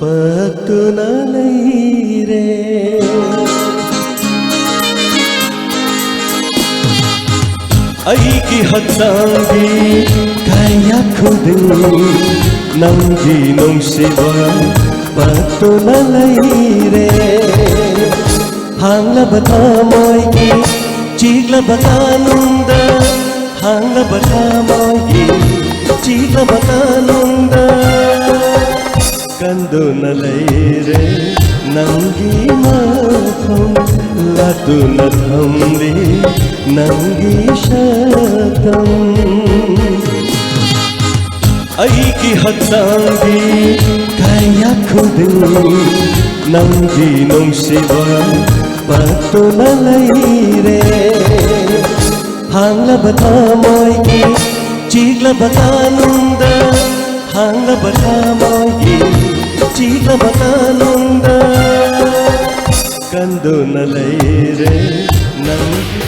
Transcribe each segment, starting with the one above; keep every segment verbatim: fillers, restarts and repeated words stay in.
ꯄꯠꯇꯨꯅ ꯂꯩꯔꯦ꯫ ꯑꯩꯒꯤ ꯍꯛꯆꯥꯡꯒꯤ ꯀꯌꯥꯠ ꯈꯨꯗꯤꯡ ꯅꯪꯒꯤ ꯅꯨꯡꯁꯤꯕ ꯄꯠꯇꯨꯅ ꯂꯩꯔꯦ꯫ ꯍꯥꯡꯂꯕ ꯊꯃꯣꯏꯒꯤ ꯆꯤꯛꯂꯕ ꯀꯥꯅꯨꯡꯗ, ꯍꯥꯡꯂꯕ ꯊꯃꯣꯏꯒꯤ ꯆꯤꯛꯂꯕ ꯀꯥꯅꯨꯡꯗ ꯀꯟꯗꯨꯅ ꯂꯩꯔꯦ ꯅꯪꯒꯤ ꯃꯐꯝ, ꯂꯥꯠꯇꯨꯅ ꯊꯝꯂꯤ ꯅꯪꯒꯤ ꯁꯛꯇꯝ꯫ ꯑꯩꯒꯤ ꯍꯛꯆꯥꯡꯒꯤ ꯀꯌꯥꯠ ꯈꯨꯗꯤꯡ ꯅꯪꯒꯤ ꯅꯨꯡꯁꯤꯕ ꯄꯠꯇꯨꯅ ꯂꯩꯔꯦ꯫ ꯍꯥꯡꯂꯕ ꯊꯃꯣꯏꯒꯤ ꯆꯤꯛꯂꯕ ꯀꯥꯅꯨꯡꯗ, ꯍꯥꯡꯂꯕ ꯊꯃꯣꯏꯒꯤ ꯆꯤꯛꯂꯕ ꯀꯥꯅꯨꯡꯗ ꯀꯟꯗꯨꯅ ꯂꯩꯔꯦ ꯅꯪꯒꯤ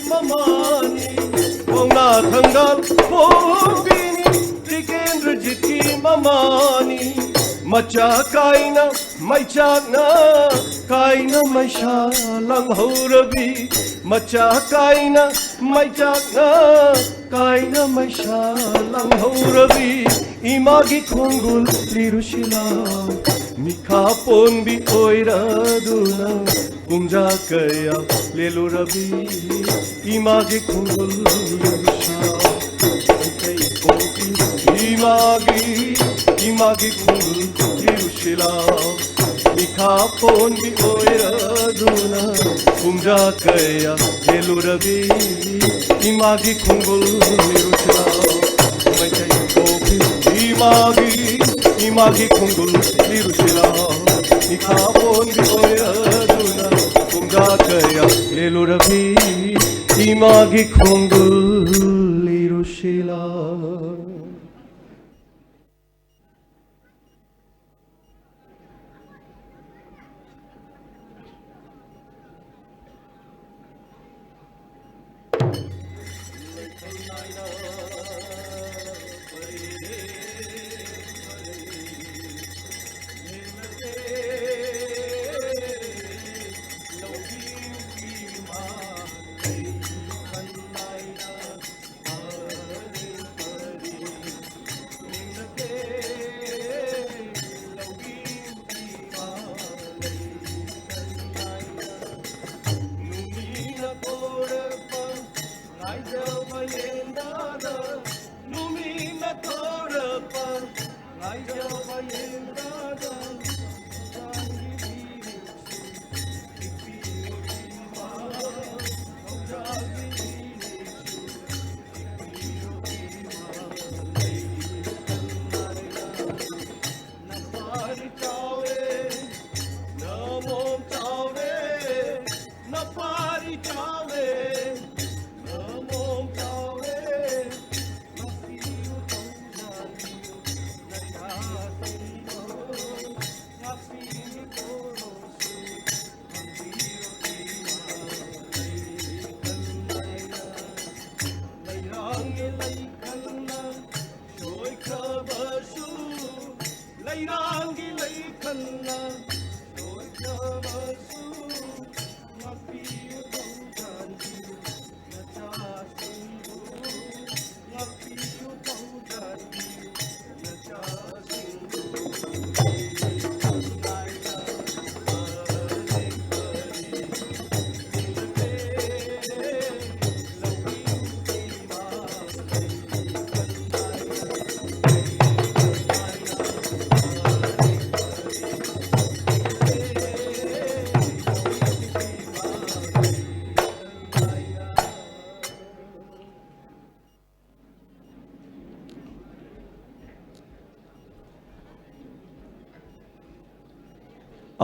ꯃꯃꯥꯅꯤ, ꯄꯥꯎꯅꯥ ꯊꯪꯒꯥꯜ ꯄꯣꯝꯕꯤꯅꯤ, ꯇꯤꯀꯦꯟꯗ꯭ꯔꯖꯤꯠꯀꯤ ꯃꯃꯥꯅꯤ꯫ ꯃꯆꯥ ꯀꯥꯏꯅ ꯃꯩꯆꯥꯛꯅ ꯀꯥꯏꯅ ꯃꯩꯁꯥ ꯂꯥꯡꯍꯧꯔꯕꯤ, ꯃꯆꯥ ꯀꯥꯏꯅ ꯃꯩꯆꯥꯛꯅ ꯀꯥꯏꯅ ꯃꯩꯁꯥ ꯂꯥꯡꯍꯧꯔꯕꯤ, ꯏꯃꯥꯒꯤ ꯈꯣꯡꯒꯨꯜ ꯂꯤꯔꯨꯁꯤꯂꯥꯎ꯫ ꯃꯤꯈꯥ ꯄꯣꯟꯕꯤ ꯑꯣꯏꯔꯗꯨꯅ ꯄꯨꯡꯖꯥ ꯀꯌꯥ ꯂꯦꯜꯂꯨꯔꯕꯤ, ꯏꯃꯥꯒꯤ ꯈꯣꯡꯒꯨꯜ ꯂꯤꯔꯨꯁꯤꯂꯥꯎ꯫ ꯃꯩꯇꯩ ꯄꯣꯛꯄꯤ ꯏꯃꯥꯒꯤ, ꯏꯃꯥꯒꯤ ꯈꯣꯡꯒꯨꯜ ꯂꯤꯔꯨꯁꯤꯂꯥꯎ꯫ ꯃꯤꯈꯥ ꯄꯣꯟꯕꯤ ꯑꯣꯏꯔꯗꯨꯅ ꯄꯨꯡꯖꯥ ꯀꯌꯥ ꯂꯦꯜꯂꯨꯔꯕꯤ, ꯏꯃꯥꯒꯤ ꯈꯣꯡꯒꯨꯜ ꯂꯤꯔꯨꯁꯤꯂꯥꯎ꯫ ꯃꯩꯇꯩ ꯄꯣꯛꯄꯤ ꯏꯃꯥꯒꯤ, ꯏꯃꯥꯒꯤ ꯈꯣꯡꯒꯨꯜ ꯂꯤꯔꯨꯁꯤꯂꯥꯎ꯫ ꯃꯤꯈꯥ ꯄꯣꯟꯕꯤ ꯑꯣꯏꯔꯗꯨꯅ ꯄꯨꯡꯖꯥ ꯀꯌꯥ ꯂꯦꯜꯂꯨꯔꯕꯤ, ꯏꯃꯥꯒꯤ ꯈꯣꯡꯒꯨꯜ ꯂꯤꯔꯨꯁꯤꯂꯥꯎ꯫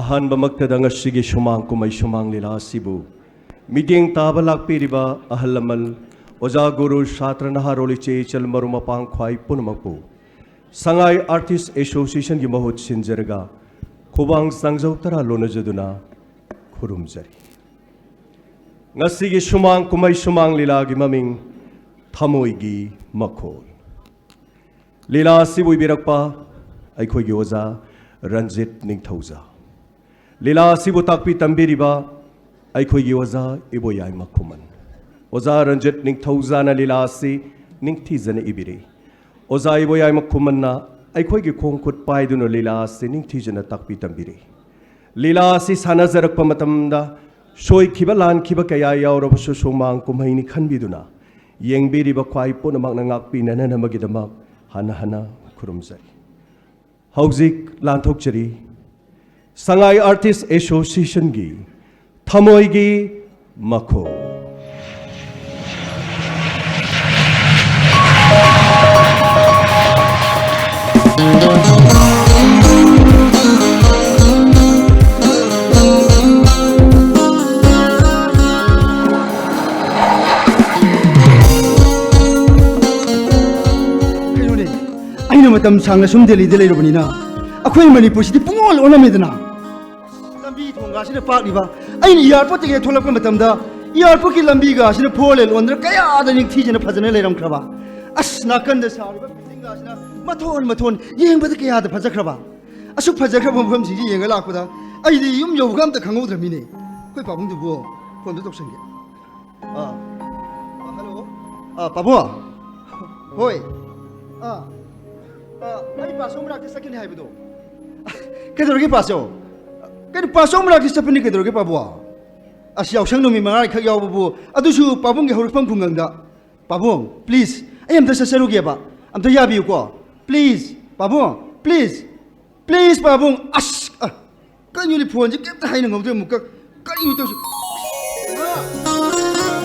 ꯑꯍꯥꯟꯕꯃꯛꯇꯗ ꯉꯁꯤꯒꯤ ꯁꯨꯃꯥꯡ ꯀꯨꯝꯍꯩ ꯁꯨꯃꯥꯡ ꯂꯤꯂꯥ ꯑꯁꯤꯕꯨ ꯃꯤꯠꯌꯦꯡ ꯇꯥꯕ ꯂꯥꯛꯄꯤꯔꯤꯕ ꯑꯍꯜ ꯂꯃꯟ, ꯑꯣꯖꯥ, ꯒꯨꯔꯨ, ꯁꯥꯇ꯭ꯔ, ꯅꯍꯥꯔꯣꯜ, ꯏꯆꯦ ꯏꯆꯜ, ꯃꯔꯨꯞ ꯃꯄꯥꯡ ꯈ꯭ꯋꯥꯏ ꯄꯨꯝꯅꯃꯛꯄꯨ ꯁꯉꯥꯏ ꯑꯥꯔꯇꯤꯁ ꯑꯦꯁꯣꯁꯤꯌꯦꯁꯟꯒꯤ ꯃꯍꯨꯠ ꯁꯤꯟꯖꯔꯒ ꯈꯨꯕꯥꯡ ꯆꯪꯖꯧ ꯇꯔꯥ ꯂꯣꯟꯅꯖꯗꯨꯅ ꯈꯨꯔꯨꯝꯖꯔꯤ꯫ ꯉꯁꯤꯒꯤ ꯁꯨꯃꯥꯡ ꯀꯨꯝꯍꯩ ꯁꯨꯃꯥꯡ ꯂꯤꯂꯥꯒꯤ ꯃꯃꯤꯡ ꯊꯃꯣꯏꯒꯤ ꯃꯈꯣꯜ꯫ ꯂꯤꯂꯥ ꯑꯁꯤꯕꯨ ꯏꯕꯤꯔꯛꯄ ꯑꯩꯈꯣꯏꯒꯤ ꯑꯣꯖꯥ ꯔꯟꯖꯤꯠ ꯅꯤꯡꯊꯧꯖꯥ꯫ ꯂꯤꯂꯥ ꯑꯁꯤꯕꯨ ꯇꯥꯛꯄꯤ ꯇꯝꯕꯤꯔꯤꯕ ꯑꯩꯈꯣꯏꯒꯤ ꯑꯣꯖꯥ ꯏꯕꯣꯌꯥꯏꯃ ꯈꯨꯃꯟ꯫ ꯑꯣꯖꯥ ꯔꯟꯖꯤꯠ ꯅꯤꯡꯊꯧꯖꯥꯅ ꯂꯤꯂꯥ ꯑꯁꯤ ꯅꯤꯡꯊꯤꯖꯅ ꯏꯕꯤꯔꯤ꯫ ꯑꯣꯖꯥ ꯏꯕꯣꯌꯥꯏꯃ ꯈꯨꯃꯟꯅ ꯑꯩꯈꯣꯏꯒꯤ ꯈꯣꯡ ꯈꯨꯠ ꯄꯥꯏꯗꯨꯅ ꯂꯤꯂꯥ ꯑꯁꯤ ꯅꯤꯡꯊꯤꯖꯅ ꯇꯥꯛꯄꯤ ꯇꯝꯕꯤꯔꯤ꯫ ꯂꯤꯂꯥ ꯑꯁꯤ ꯁꯥꯟꯅꯖꯔꯛꯄ ꯃꯇꯝꯗ ꯁꯣꯏꯈꯤꯕ ꯂꯥꯟꯈꯤꯕ ꯀꯌꯥ ꯌꯥꯎꯔꯕꯁꯨ ꯁꯨꯃꯥꯡ ꯀꯨꯝꯍꯩꯅꯤ ꯈꯟꯕꯤꯗꯨꯅ ꯌꯦꯡꯕꯤꯔꯤꯕ ꯈ꯭ꯋꯥꯏ ꯄꯨꯝꯅꯃꯛꯅ ꯉꯥꯛꯄꯤꯅꯅꯅꯕꯒꯤꯗꯃꯛ ꯍꯟꯅ ꯍꯟꯅ ꯈꯨꯔꯨꯝꯖꯔꯤ꯫ ꯍꯧꯖꯤꯛ ꯂꯥꯟꯊꯣꯛꯆꯔꯤ ꯁꯉꯥꯏ ꯑꯥꯔꯇꯤꯁ ꯑꯦꯁꯣꯁꯤꯌꯦꯁꯟꯒꯤ ꯊꯃꯣꯏꯒꯤ ꯃꯈꯣꯜ꯫ ꯀꯩꯅꯣꯅꯦ, ꯑꯩꯅ ꯃꯇꯝ ꯁꯥꯡꯅ ꯁꯨꯝ ꯗꯦꯜꯂꯤꯗ ꯂꯩꯔꯨꯕꯅꯤꯅ ꯑꯩꯈꯣꯏ ꯃꯅꯤꯄꯨꯔꯁꯤꯗꯤ ꯄꯨꯡꯑꯣꯜ ꯑꯣꯜꯂꯝꯃꯦꯗꯅ꯫ ꯂꯝꯕꯤ ꯊꯣꯡꯒꯥꯁꯤꯅ ꯄꯥꯛꯂꯤꯕ, ꯑꯩꯅ ꯏꯌꯥꯔꯄꯣꯔꯠꯇꯒꯤ ꯊꯣꯛꯂꯛꯄ ꯃꯇꯝꯗ ꯏꯌꯥꯔꯄꯣꯔꯠꯀꯤ ꯂꯝꯕꯤꯒ ꯑꯁꯤꯅ ꯐꯣꯔ ꯂꯦꯟ ꯑꯣꯟꯗꯅ ꯀꯌꯥꯗ ꯅꯤꯡꯊꯤꯖꯅ ꯐꯖꯅ ꯂꯩꯔꯝꯈ꯭ꯔꯕ꯫ ꯑꯁ, ꯅꯥꯀꯟꯗ ꯁꯥꯔꯤꯕ ꯕꯤꯜꯗꯤꯡꯒ ꯑꯁꯤꯅ ꯃꯊꯣꯟ ꯃꯊꯣꯟ ꯌꯦꯡꯕꯗ ꯀꯌꯥꯗ ꯐꯖꯈ꯭ꯔꯕ꯫ ꯑꯁꯨꯛ ꯐꯖꯈ꯭ꯔꯕ ꯃꯐꯝꯁꯤꯡꯁꯤ ꯌꯦꯡꯉ ꯂꯥꯛꯄꯗ ꯑꯩꯗꯤ ꯌꯨꯝ ꯌꯧꯕꯒ ꯑꯝꯇ ꯈꯪꯍꯧꯗ꯭ꯔꯃꯤꯅꯦ꯫ ꯑꯩꯈꯣꯏ ꯄꯥꯕꯨꯡꯗꯨꯕꯨ ꯐꯣꯟꯗꯣ ꯇꯧꯁꯟꯒꯦ꯫ ꯑꯥ, ꯑꯥ, ꯍꯜꯂꯣ꯫ ꯑꯥ, ꯄꯥꯕꯨꯡ꯫ ꯍꯣꯏ꯫ ꯑꯥ, ꯑꯥ, ꯑꯩ ꯄꯥꯁꯣ ꯃꯅꯥꯛꯇ ꯆꯠꯀꯅꯤ ꯍꯥꯏꯕꯗꯣ꯫ ꯀꯩꯗꯧꯔꯒꯦ ꯄꯥꯁꯣ? ꯀꯩꯅꯣ, ꯄꯥꯁꯣ ꯃꯅꯥꯛꯇ ꯆꯠꯄꯅꯤ, ꯀꯩꯗꯧꯔꯒꯦ ꯄꯥꯕꯨꯡ? ꯑꯁ, ꯌꯥꯎꯁꯪ ꯅꯨꯃꯤꯠ ꯃꯉꯥꯅꯤꯈꯛ ꯌꯥꯎꯕꯕꯨ, ꯑꯗꯨꯁꯨ ꯄꯥꯕꯨꯡꯒꯤ ꯍꯧꯔꯛꯐꯝ ꯈꯨꯡꯒꯪꯗ꯫ ꯄꯥꯕꯨꯡ, please, ꯑꯩ ꯑꯝꯇ ꯆꯠꯆꯔꯨꯒꯦꯕ꯫ ꯑꯝꯇ ꯌꯥꯕꯤꯌꯨꯀꯣ꯫ Please, ꯄꯥꯕꯨꯡ, please꯫ Please, ꯄꯥꯕꯨꯡ꯫ ꯑꯁ! ꯑ, ꯀꯩꯅꯣꯅꯦ, ꯐꯣꯟꯁꯦ ꯀꯩꯝꯇ ꯍꯥꯏꯅ ꯉꯝꯗ꯭ꯔꯦ ꯑꯃꯨꯛꯀ꯫ ꯀꯔꯤꯅꯣ ꯇꯧꯁꯤ? ꯏꯃꯥ!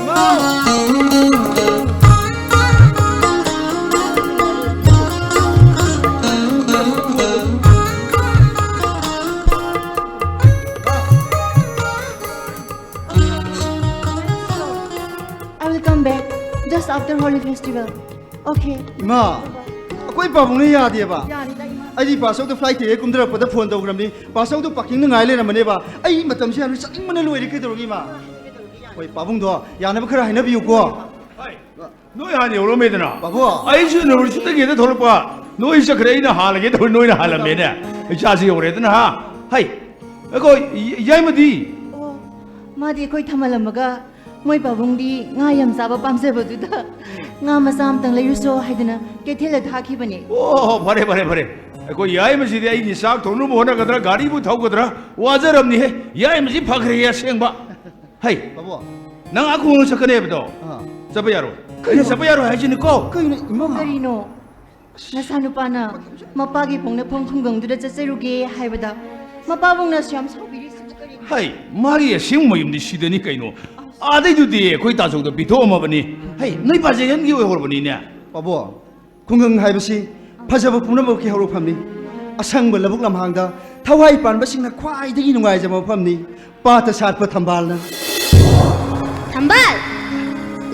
ꯏꯃꯥ! I will come back just after Holi festival. Okay. ꯏꯃꯥ, ꯑꯩꯈꯣꯏ ꯄꯥꯕꯨꯡꯅ ꯌꯥꯗꯦꯕ꯫ ꯌꯥꯅꯤꯗ, ꯏꯃꯥ꯫ ꯑꯩꯗꯤ ꯄꯥꯁꯧꯗ flight ticket ꯀꯨꯝꯊꯔꯛꯄꯗ ꯐꯣꯟ ꯇꯧꯈ꯭ꯔꯕꯅꯤ꯫ ꯄꯥꯁꯧꯗ parking ꯗ ꯉꯥꯏ ꯂꯩꯔꯝꯃꯅꯦꯕ꯫ ꯑꯩ ꯃꯇꯝꯁꯦ ꯌꯥꯔꯣꯏ, ꯆꯠꯅꯤꯡꯕꯅ ꯂꯣꯏꯔꯦ꯫ ꯀꯩꯗꯧꯔꯒꯦ, ꯏꯃꯥ? ꯀꯩꯗꯧꯔꯒꯦ, ꯌꯥꯅꯤ꯫ ꯍꯣꯏ, ꯄꯥꯕꯨꯡꯗꯣ ꯌꯥꯅꯕ ꯈꯔ ꯍꯥꯏꯅꯕꯤꯌꯨꯀꯣ꯫ ꯍꯥꯏ, ꯅꯣꯏ ꯍꯥꯟꯅ ꯌꯧꯔꯝꯃꯦꯗꯅ꯫ ꯄꯥꯕꯨꯡ꯫ ꯑꯩꯁꯨ ꯌꯨꯅꯤꯚꯔꯁꯤꯇꯤꯗꯒꯤ ꯍꯦꯛꯇ ꯊꯣꯛꯂꯛꯄ, ꯅꯣꯏ ꯆꯠꯈ꯭ꯔꯦ, ꯑꯩꯅ ꯍꯥꯜꯂꯒꯦ ꯇꯧꯔꯤ, ꯅꯣꯏꯅ ꯍꯥꯜꯂꯝꯃꯦꯅꯦ꯫ ꯏꯆꯥꯁꯤ ꯌꯧꯔꯦꯗꯅ, ꯍꯥ? ꯍꯩ, ꯑꯩꯈꯣꯏ ꯌꯥꯏꯃꯗꯤ? ꯑꯣ, ꯃꯥꯗꯤ ꯑꯩꯈꯣꯏ ꯊꯝꯍꯜꯂꯝꯃꯒ ꯃꯣꯏ ꯄꯥꯕꯨꯡꯗꯤ ꯉꯥ ꯌꯥꯝ ꯆꯥꯕ ꯄꯥꯝꯖꯕꯗꯨꯗ ꯉꯥ ꯃꯆꯥ ꯑꯃꯇꯪ ꯂꯩꯔꯨꯁꯣ ꯍꯥꯏꯗꯅ ꯀꯩꯊꯦꯜꯗ ꯊꯥꯈꯤꯕꯅꯦ꯫ ꯑꯣ, ꯐꯔꯦ, ꯐꯔꯦ, ꯐꯔꯦ꯫ ꯑꯩꯈꯣꯏ ꯌꯥꯏꯃꯁꯤꯗꯤ ꯑꯩꯒꯤ ꯆꯥꯛ ꯊꯣꯡꯅꯕ ꯍꯣꯠꯅꯒꯗ꯭ꯔꯥ, ꯒꯥꯔꯤꯕꯨ ꯊꯧꯒꯗ꯭ꯔꯥ, ꯋꯥꯖꯔꯝꯅꯤꯍꯦ꯫ ꯌꯥꯏꯃꯁꯤ ꯐꯈ꯭ꯔꯦꯍꯦ ꯑꯁꯦꯡꯕ꯫ ꯍꯩ, ꯄꯥꯕꯨꯡ꯫ ꯅꯪ ꯑꯥ ꯈꯨꯡꯒꯪ ꯆꯠꯀꯅꯦꯕꯗꯣ? ꯑꯥ꯫ ꯆꯠꯄ ꯌꯥꯔꯣꯏ꯫ ꯑꯩꯅ ꯆꯠꯄ ꯌꯥꯔꯣꯏ ꯍꯥꯏꯁꯤꯅꯤꯀꯣ꯫ ꯀꯩꯅꯣ ꯏꯃꯥ? ꯀꯔꯤꯅꯣ? ꯅꯆꯥꯅꯨꯄꯥꯅ ꯃꯄꯥꯒꯤ ꯄꯣꯛꯅꯐꯝ ꯈꯨꯡꯒꯪꯗꯨꯗ ꯆꯠꯆꯔꯨꯒꯦ ꯍꯥꯏꯕꯗ ꯃꯄꯥꯕꯨꯡꯅꯁꯨ ꯌꯥꯝ ꯁꯥꯎꯕꯤꯔꯤꯁꯤꯕꯨ ꯀꯔꯤꯅꯣ? ꯍꯩ, ꯃꯥꯒꯤ ꯑꯁꯦꯡꯕ ꯃꯌꯨꯝꯗꯤ ꯁꯤꯗꯅꯤ ꯀꯩꯅꯣ꯫ ꯑꯥꯗꯩꯗꯨꯗꯤ ꯑꯩꯈꯣꯏ ꯇꯥꯆꯧꯗ ꯄꯤꯊꯣꯛꯑꯝꯃꯕꯅꯤ꯫ ꯍꯩ, ꯅꯣꯏ ꯄꯥꯖꯦꯟꯒꯤ ꯑꯣꯏꯍꯧꯔꯕꯅꯤꯅꯦ꯫ ꯄꯥꯕꯨꯡ, ꯈꯨꯡꯒꯪ ꯍꯥꯏꯕꯁꯤ ꯐꯖꯕ ꯄꯨꯝꯅꯃꯛꯀꯤ ꯍꯧꯔꯛꯐꯝꯅꯤ꯫ ꯑꯁꯪꯕ ꯂꯧꯕꯨꯛ ꯂꯝꯍꯥꯡꯗ ꯊꯋꯥꯏ ꯄꯥꯟꯕꯁꯤꯡꯅ ꯈ꯭ꯋꯥꯏꯗꯒꯤ ꯅꯨꯡꯉꯥꯏꯖꯕ ꯃꯐꯝꯅꯤ꯫ ꯄꯥꯠꯇ ꯁꯥꯠꯄ ꯊꯝꯕꯥꯜꯅ꯫ ꯊꯝꯕꯥꯜ!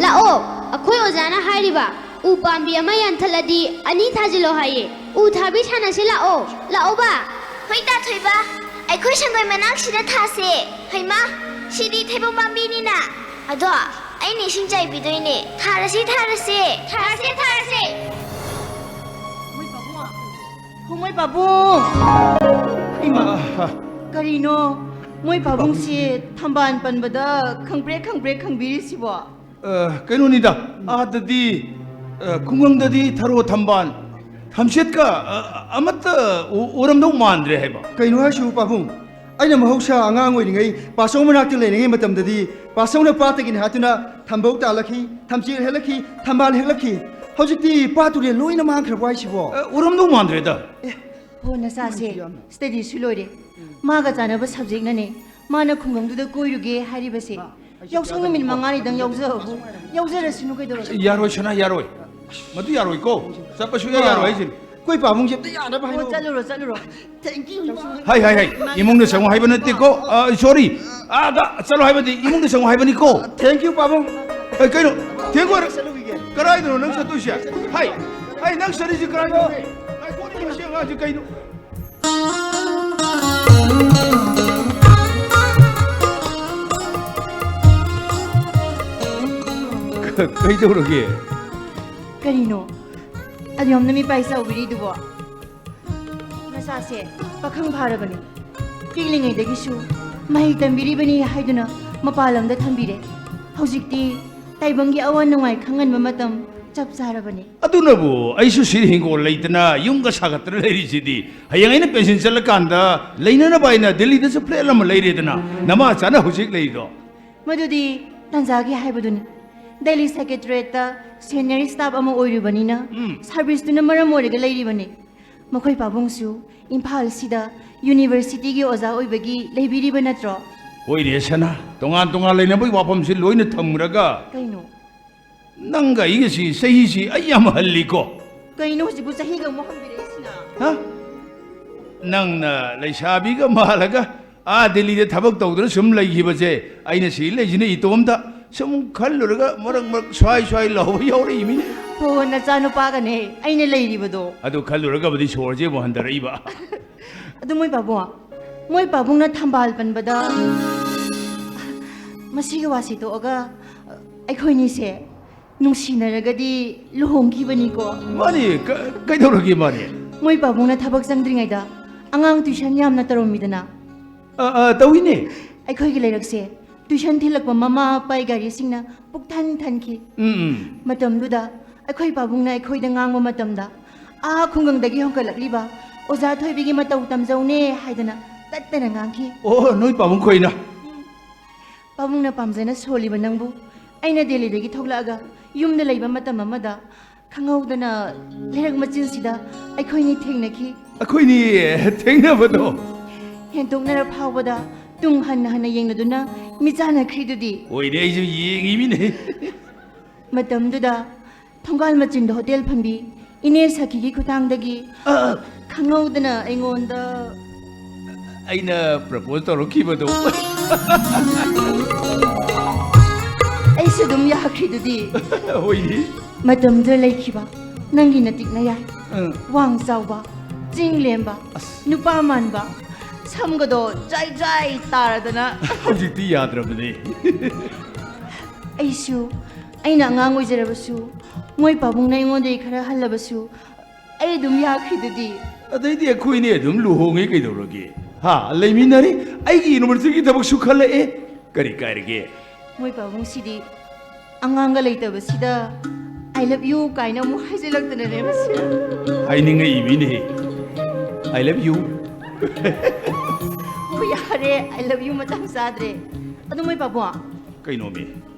ꯂꯥꯛꯑꯣ, ꯑꯩꯈꯣꯏ ꯑꯣꯖꯥꯅ ꯍꯥꯏꯔꯤꯕ ꯎ ꯄꯥꯝꯕꯤ ꯑꯃ ꯌꯥꯟꯊꯠꯂꯗꯤ ꯑꯅꯤ ꯊꯥꯖꯤꯜꯂꯣ ꯍꯥꯏꯌꯦ꯫ ꯎ ꯊꯥꯕꯤ ꯁꯥꯟꯅꯁꯤ ꯂꯥꯛꯑꯣ꯫ ꯂꯥꯛꯑꯣꯕ꯫ ꯍꯣꯏ ꯇꯥ ꯊꯣꯏꯕ, ꯑꯩꯈꯣꯏ ꯁꯪꯒꯣꯏ ꯃꯅꯥꯛꯁꯤꯗ ꯊꯥꯁꯦ꯫ ꯍꯩꯃꯥ, ꯁꯤꯗꯤ ꯊꯩꯕꯣꯡ ꯄꯥꯝꯕꯤꯅꯤꯅ꯫ ꯑꯗꯣ ꯑꯩꯅ ꯏꯁꯤꯡ ꯆꯥꯏꯕꯤꯗꯣꯏꯅꯦ꯫ ꯊꯥꯔꯁꯤ, ꯊꯥꯔꯁꯦ꯫ ꯊꯥꯔꯁꯦ, ꯊꯥꯔꯁꯦ꯫ ꯃꯣꯏ ꯄꯥꯕꯨꯡ! ꯍꯣ, ꯃꯣꯏ ꯄꯥꯕꯨꯡ! ꯍꯩꯃꯥ, ꯀꯔꯤꯅꯣ? ꯃꯣꯏ ꯄꯥꯕꯨꯡꯁꯤ ꯊꯝꯕꯥꯜ ꯄꯟꯕꯗ ꯈꯪꯄ꯭ꯔꯦꯛ ꯈꯪꯄ꯭ꯔꯦꯛ ꯈꯪꯕꯤꯔꯤꯁꯤꯕꯣ? ꯑ, ꯀꯩꯅꯣꯅꯤꯗ, ꯑꯥꯗꯗꯤ, ꯑ, ꯈꯨꯡꯒꯪꯗꯗꯤ ꯊꯔꯣ ꯊꯝꯕꯥꯜ, ꯊꯝꯆꯦꯠꯀ, ꯑ, ꯑꯃꯠꯇ ꯎ-, ꯎꯔꯝꯗꯧ ꯃꯥꯟꯗ꯭ꯔꯦ ꯍꯥꯏꯕ꯫ ꯀꯩꯅꯣ ꯍꯥꯏꯁꯤꯕꯨ, ꯄꯥꯕꯨꯡ? ꯑꯩꯅ ꯃꯍꯧꯁꯥ ꯑꯉꯥꯡ ꯑꯣꯏꯔꯤꯉꯩ ꯄꯥꯆꯧ ꯃꯅꯥꯛꯇ ꯂꯩꯔꯤꯉꯩ ꯃꯇꯝꯗꯗꯤ ꯄꯥꯆꯧꯅ ꯄꯥꯠꯇꯒꯤꯅꯤ ꯍꯥꯏꯗꯨꯅ ꯊꯝꯕꯧ ꯇꯥꯜꯂꯛꯈꯤ, ꯊꯝꯆꯦꯠ ꯍꯦꯛꯂꯛꯈꯤ, ꯊꯝꯕꯥꯜ ꯍꯦꯛꯂꯛꯈꯤ꯫ ꯍꯧꯖꯤꯛꯇꯤ ꯄꯥꯠ ꯇꯨꯔꯦꯜ ꯂꯣꯏꯅ ꯃꯥꯡꯈ꯭ꯔꯕꯣ ꯍꯥꯏꯁꯤꯕꯣ? ꯑ, ꯎꯔꯝꯗꯧ ꯃꯥꯟꯗ꯭ꯔꯦꯗ꯫ ꯍꯣ, ꯅꯆꯥꯁꯦ ꯁ꯭ꯇꯗꯤꯁꯨ ꯂꯣꯏꯔꯦ, ꯃꯥꯒ ꯆꯥꯟꯅꯕ ꯁꯕꯖꯦꯛꯅꯅꯦ꯫ ꯃꯥꯅ ꯈꯨꯡꯒꯪꯗꯨꯗ ꯀꯣꯏꯔꯨꯒꯦ ꯍꯥꯏꯔꯤꯕꯁꯦ ꯌꯥꯎꯁꯪ ꯅꯨꯃꯤꯠ ꯃꯉꯥꯅꯤꯗꯪ ꯌꯥꯎꯖꯕꯕꯨ ꯌꯥꯎꯖꯔꯁꯅꯨ ꯀꯩꯗꯧꯔꯒꯦ? ꯌꯥꯔꯣꯏ ꯁꯅꯥ, ꯌꯥꯔꯣꯏ꯫ ꯃꯗꯨ ꯌꯥꯔꯣꯏꯀꯣ꯫ ꯆꯠꯄ ꯁꯨꯡꯌꯥ ꯌꯥꯔꯣꯏ ꯍꯥꯏꯁꯤꯅꯤ꯫ ꯑꯩꯈꯣꯏ ꯄꯥꯕꯨꯡꯁꯦ ꯑꯝꯇ ꯌꯥꯅꯕ ꯑꯣ, ꯍꯥꯏꯅꯧ꯫ ꯆꯠꯂꯨꯔꯣ, ꯆꯠꯂꯨꯔꯣ꯫ Thank you, ꯏꯃꯥ꯫ ꯍꯥꯏ, ꯍꯥꯏ, ꯍꯥꯏ꯫ ꯏꯃꯨꯡꯗ ꯆꯪꯉꯨ ꯍꯥꯏꯕ ꯅꯠꯇꯦꯀꯣ꯫ ꯑ, sorry꯫ ꯑꯥꯗ ꯆꯠꯂꯨ ꯍꯥꯏꯕꯗꯤ ꯏꯃꯨꯡꯗ ꯆꯪꯉꯨ ꯍꯥꯏꯕꯅꯤꯀꯣ꯫ Thank you, ꯄꯥꯕꯨꯡ꯫ ꯑꯦ, ꯀꯩꯅꯣ? ꯊꯦꯡꯒꯣꯏ꯫ ꯆꯠꯂꯨꯈꯤꯒꯦ꯫ ꯀꯗꯥꯏꯗꯅꯣ ꯅꯪ ꯆꯠꯇꯣꯏꯁꯦ? ꯍꯥꯏ, ꯍꯥꯏ, ꯅꯪ ꯆꯠꯂꯤꯁꯤ ꯀꯗꯥꯏꯗꯅꯣ? ꯉꯥꯏꯈꯣ, ꯃꯁꯤ ꯑꯉꯥꯡꯁꯤ ꯀꯩꯅꯣ? ꯀꯩꯗꯧꯔꯒꯦ? ꯀꯔꯤꯅꯣ ꯑꯗꯨꯌꯥꯝꯅ ꯃꯤꯄꯥꯏ ꯆꯥꯎꯕꯤꯔꯤꯗꯨꯕꯣ? ꯃꯆꯥꯁꯦ ꯄꯥꯈꯪ ꯐꯥꯔꯕꯅꯤ꯫ ꯄꯤꯛꯂꯤꯉꯩꯗꯒꯤꯁꯨ ꯃꯍꯩ ꯇꯝꯕꯤꯔꯤꯕꯅꯤ ꯍꯥꯏꯗꯨꯅ ꯃꯄꯥꯟ ꯂꯝꯗ ꯊꯝꯕꯤꯔꯦ꯫ ꯍꯧꯖꯤꯛꯇꯤ ꯇꯥꯏꯕꯪꯒꯤ ꯑꯋꯥ ꯅꯨꯡꯉꯥꯏ ꯈꯪꯍꯟꯕ ꯃꯇꯝ ꯆꯞ ꯆꯥꯔꯕꯅꯤ꯫ ꯑꯗꯨꯅꯕꯨ ꯑꯩꯁꯨ ꯁꯤꯗ ꯍꯤꯡꯒꯣꯜ ꯂꯩꯇꯅ ꯌꯨꯝꯒ ꯁꯥꯒꯠꯇꯅ ꯂꯩꯔꯤꯁꯤꯗꯤ꯫ ꯍꯌꯦꯡ ꯑꯩꯅ ꯄꯦꯟꯁꯤꯟ ꯆꯠꯂꯀꯥꯟꯗ ꯂꯩꯅꯅꯕ ꯍꯥꯏꯅ ꯗꯤꯜꯂꯤꯗꯁꯨ ꯐ꯭ꯂꯦꯠ ꯑꯃ ꯂꯩꯔꯦꯗꯅ, ꯅꯃꯥ ꯆꯥꯅ ꯍꯧꯖꯤꯛ ꯂꯩꯗꯣ꯫ ꯃꯗꯨꯗꯤ ꯇꯥꯟꯖꯥꯒꯤ ꯍꯥꯏꯕꯗꯨꯅꯤ꯫ ꯗꯦꯜꯂꯤ ꯁꯦꯀ꯭ꯔꯦꯇꯔꯤꯌꯦꯠꯇ ꯁꯦꯅꯤꯌꯔ ꯁ꯭ꯇꯥꯐ ꯑꯃ ꯑꯣꯏꯔꯨꯕꯅꯤꯅ ꯁꯥꯔꯚꯤꯁꯇꯨꯅ ꯃꯔꯝ ꯑꯣꯏꯔꯒ ꯂꯩꯔꯤꯕꯅꯤ꯫ ꯃꯈꯣꯏ ꯄꯥꯕꯨꯡꯁꯨ ꯏꯝꯐꯥꯜꯁꯤꯗ ꯌꯨꯅꯤꯚꯔꯁꯤꯇꯤꯒꯤ ꯑꯣꯖꯥ ꯑꯣꯏꯕꯒꯤ ꯂꯩꯕꯤꯔꯤꯕ ꯅꯠꯇ꯭ꯔꯣ? ꯍꯣꯏꯅꯦ ꯁꯅꯥ, ꯇꯣꯉꯥꯟ ꯇꯣꯉꯥꯟ ꯂꯩꯅꯕꯒꯤ ꯋꯥꯐꯝꯁꯤ ꯂꯣꯏꯅ ꯊꯝꯈ꯭ꯔꯒ꯫ ꯀꯩꯅꯣ? ꯅꯪꯒ ꯑꯩꯒꯁꯤ ꯆꯍꯤꯁꯤ ꯑꯩ ꯌꯥꯝ ꯍꯜꯂꯤꯀꯣ꯫ ꯀꯩꯅꯣ ꯍꯧꯖꯤꯛꯄꯨ ꯆꯍꯤꯒ ꯑꯃꯨꯛ ꯍꯟꯕꯤꯔꯛꯏꯁꯤꯅ? ꯍꯥ? ꯅꯪꯅ ꯂꯩꯁꯥꯕꯤꯒ ꯃꯥꯜꯂꯒ ꯑꯥ ꯗꯤꯜꯂꯤꯗ ꯊꯕꯛ ꯇꯧꯗꯨꯅ ꯁꯨꯝ ꯂꯩꯈꯤꯕꯁꯦ, ꯑꯩꯅ ꯁꯤ ꯂꯩꯁꯤꯅ ꯏꯇꯣꯝꯇ ꯁꯨꯝ ꯈꯜꯂꯨꯔꯒ ꯃꯔꯛ ꯃꯔꯛ ꯁ꯭ꯋꯥꯏ ꯁ꯭ꯋꯥꯏ ꯂꯥꯎꯕ ꯌꯥꯎꯔꯛꯏꯃꯤꯅꯦ꯫ ꯍꯣ, ꯅꯆꯥꯅꯨꯄꯥꯒꯅꯦ ꯑꯩꯅ ꯂꯩꯔꯤꯕꯗꯣ꯫ ꯑꯗꯨ ꯈꯜꯂꯨꯔꯒꯕꯨꯗꯤ ꯁꯣꯔꯁꯦ ꯑꯃꯨꯛ ꯍꯟꯊꯔꯛꯏꯕ꯫ ꯑꯗꯨ ꯃꯣꯏ ꯄꯥꯕꯨꯡ, ꯃꯣꯏ ꯄꯥꯕꯨꯡꯅ ꯊꯝꯕꯥꯜ ꯄꯟꯕꯗ ꯃꯁꯤꯒꯤ ꯋꯥꯁꯤ ꯇꯣꯛꯑꯒ ꯑꯩꯈꯣꯏꯅꯤꯁꯦ ꯅꯨꯡꯁꯤꯅꯔꯒꯗꯤ ꯂꯨꯍꯣꯡꯈꯤꯕꯅꯤꯀꯣ꯫ ꯃꯥꯅꯤ, ꯀ- ꯀꯩꯗꯧꯔꯒꯦ ꯃꯥꯅꯤ? ꯃꯣꯏ ꯄꯥꯕꯨꯡꯅ ꯊꯕꯛ ꯆꯪꯗ꯭ꯔꯤꯉꯩꯗ ꯑꯉꯥꯡ ꯇ꯭ꯌꯨꯁꯟ ꯌꯥꯝꯅ ꯇꯧꯔꯝꯃꯤꯗꯅ꯫ ꯑ, ꯑ, ꯇꯧꯏꯅꯦ꯫ ꯑꯩꯈꯣꯏꯒꯤ ꯂꯩꯔꯛꯁꯦ ꯇ꯭ꯌꯨꯁꯟ ꯊꯤꯜꯂꯛꯄ ꯃꯃꯥ ꯃꯄꯥꯒꯤ ꯒꯥꯔꯤꯁꯤꯡꯅ ꯄꯨꯛꯊꯟ ꯊꯟꯈꯤ꯫ ꯎꯝ, ꯎꯝ꯫ ꯃꯇꯝꯗꯨꯗ ꯑꯩꯈꯣꯏ ꯄꯥꯕꯨꯡꯅ ꯑꯩꯈꯣꯏꯗ ꯉꯥꯡꯕ ꯃꯇꯝꯗ ꯑꯥ ꯈꯨꯡꯒꯪꯗꯒꯤ ꯍꯣꯡꯒꯠꯂꯛꯂꯤꯕ ꯑꯣꯖꯥ ꯊꯣꯏꯕꯤꯒꯤ ꯃꯇꯧ ꯇꯝꯖꯧꯅꯦ ꯍꯥꯏꯗꯅ ꯇꯠꯇꯅ ꯉꯥꯡꯈꯤ꯫ ꯑꯣ, ꯅꯣꯏ ꯄꯥꯕꯨꯡ ꯈꯣꯏꯅ? ꯄꯥꯕꯨꯡꯅ ꯄꯥꯝꯖꯅ ꯁꯣꯜꯂꯤꯕ ꯅꯪꯕꯨ ꯑꯩꯅ ꯗꯦꯜꯂꯤꯗꯒꯤ ꯊꯣꯛꯂꯛꯑꯒ ꯌꯨꯝꯗ ꯂꯩꯕ ꯃꯇꯝ ꯑꯃꯗ ꯈꯪꯍꯧꯗꯅ ꯂꯩꯔꯛ ꯃꯆꯤꯟꯁꯤꯗ ꯑꯩꯈꯣꯏꯅꯤ ꯊꯦꯡꯅꯈꯤ꯫ ꯑꯩꯈꯣꯏꯅꯤ ꯊꯦꯡꯅꯕꯗꯣ? ꯍꯦꯟꯗꯣꯛꯅꯔ ꯐꯥꯎꯕꯗ ꯇꯨꯡ ꯍꯟꯅ ꯍꯟꯅ ꯌꯦꯡꯅꯗꯨꯅ ꯃꯤꯆꯥꯟꯅꯈ꯭ꯔꯤꯗꯨꯗꯤ꯫ ꯍꯣꯏꯅꯦ, ꯑꯩꯁꯨ ꯌꯦꯡꯉꯤꯃꯤꯅꯦ꯫ ꯃꯇꯝꯗꯨꯗ ꯊꯣꯡꯒꯥꯜ ꯃꯆꯤꯟꯗ ꯍꯣꯇꯦꯜ ꯐꯝꯕꯤ ꯏꯅꯦ ꯁꯈꯤꯒꯤ ꯈꯨꯊꯥꯡꯗꯒꯤ ꯑ, ꯑ, ꯈꯪꯍꯧꯗꯅ ꯑꯩꯉꯣꯟꯗ ꯑꯩꯅ ꯄ꯭ꯔꯄꯣꯖ ꯇꯧꯔꯛꯈꯤꯕꯗꯣ꯫ ꯑꯩꯁꯨ ꯑꯗꯨꯝ ꯌꯥꯈ꯭ꯔꯤꯗꯨꯗꯤ꯫ ꯍꯣꯏꯅꯤ꯫ ꯃꯇꯝꯗꯨꯗ ꯂꯩꯈꯤꯕ ꯅꯪꯒꯤ ꯅꯇꯤꯛ ꯅꯌꯥꯏ, ꯑ, ꯋꯥꯡ ꯆꯥꯎꯕ, ꯆꯤꯡ ꯂꯦꯝꯕ, ꯅꯨꯄꯥ ꯃꯥꯟꯕ, ꯁꯝꯒꯗꯣ ꯖꯥꯏ ꯖꯥꯏ ꯇꯥꯔꯗꯅ꯫ ꯍꯧꯖꯤꯛꯇꯤ ꯌꯥꯗ꯭ꯔꯕꯅꯦ꯫ ꯑꯩꯁꯨ ꯑꯩꯅ ꯑꯉꯥꯡ ꯑꯣꯏꯖꯔꯕꯁꯨ, ꯃꯣꯏ ꯄꯥꯕꯨꯡꯅ ꯑꯩꯉꯣꯟꯗꯒꯤ ꯈꯔ ꯍꯜꯂꯕꯁꯨ, ꯑꯩ ꯑꯗꯨꯝ ꯌꯥꯈ꯭ꯔꯤꯗꯨꯗꯤ꯫ ꯑꯗꯩꯗꯤ ꯑꯩꯈꯣꯏꯅꯤ ꯑꯗꯨꯝ ꯂꯨꯍꯣꯡꯉꯤ ꯀꯩꯗꯧꯔꯒꯦ? ꯍꯥ, ꯂꯩꯃꯤꯟꯅꯔꯤ꯫ ꯑꯩꯒꯤ ꯌꯨꯅꯤꯚꯔꯁꯤꯇꯤꯒꯤ ꯊꯕꯛꯁꯨ ꯈꯜꯂꯛꯑꯦ꯫ ꯀꯔꯤ ꯀꯥꯏꯔꯒꯦ? ꯃꯣꯏ ꯄꯥꯕꯨꯡꯁꯤꯗꯤ ꯑꯉꯥꯡꯒ ꯂꯩꯇꯕꯁꯤꯗ "I love you" ꯀꯥꯏꯅ ꯑꯃꯨꯛ ꯍꯥꯏꯖꯤꯜꯂꯛꯇꯅꯅꯦ ꯃꯁꯤ꯫ ꯍꯥꯏꯅꯤꯡꯉꯛꯏ ꯃꯤꯅꯦꯍꯦ꯫ "I love you"꯫ "ꯑꯣ, ꯌꯥꯔꯦ, I love you" ꯃꯇꯥꯡ ꯆꯥꯗ꯭ꯔꯦ꯫ ꯑꯗꯨ ꯃꯣꯏ ꯄꯥꯕꯨꯡ, ꯀꯩꯅꯣꯃꯤ?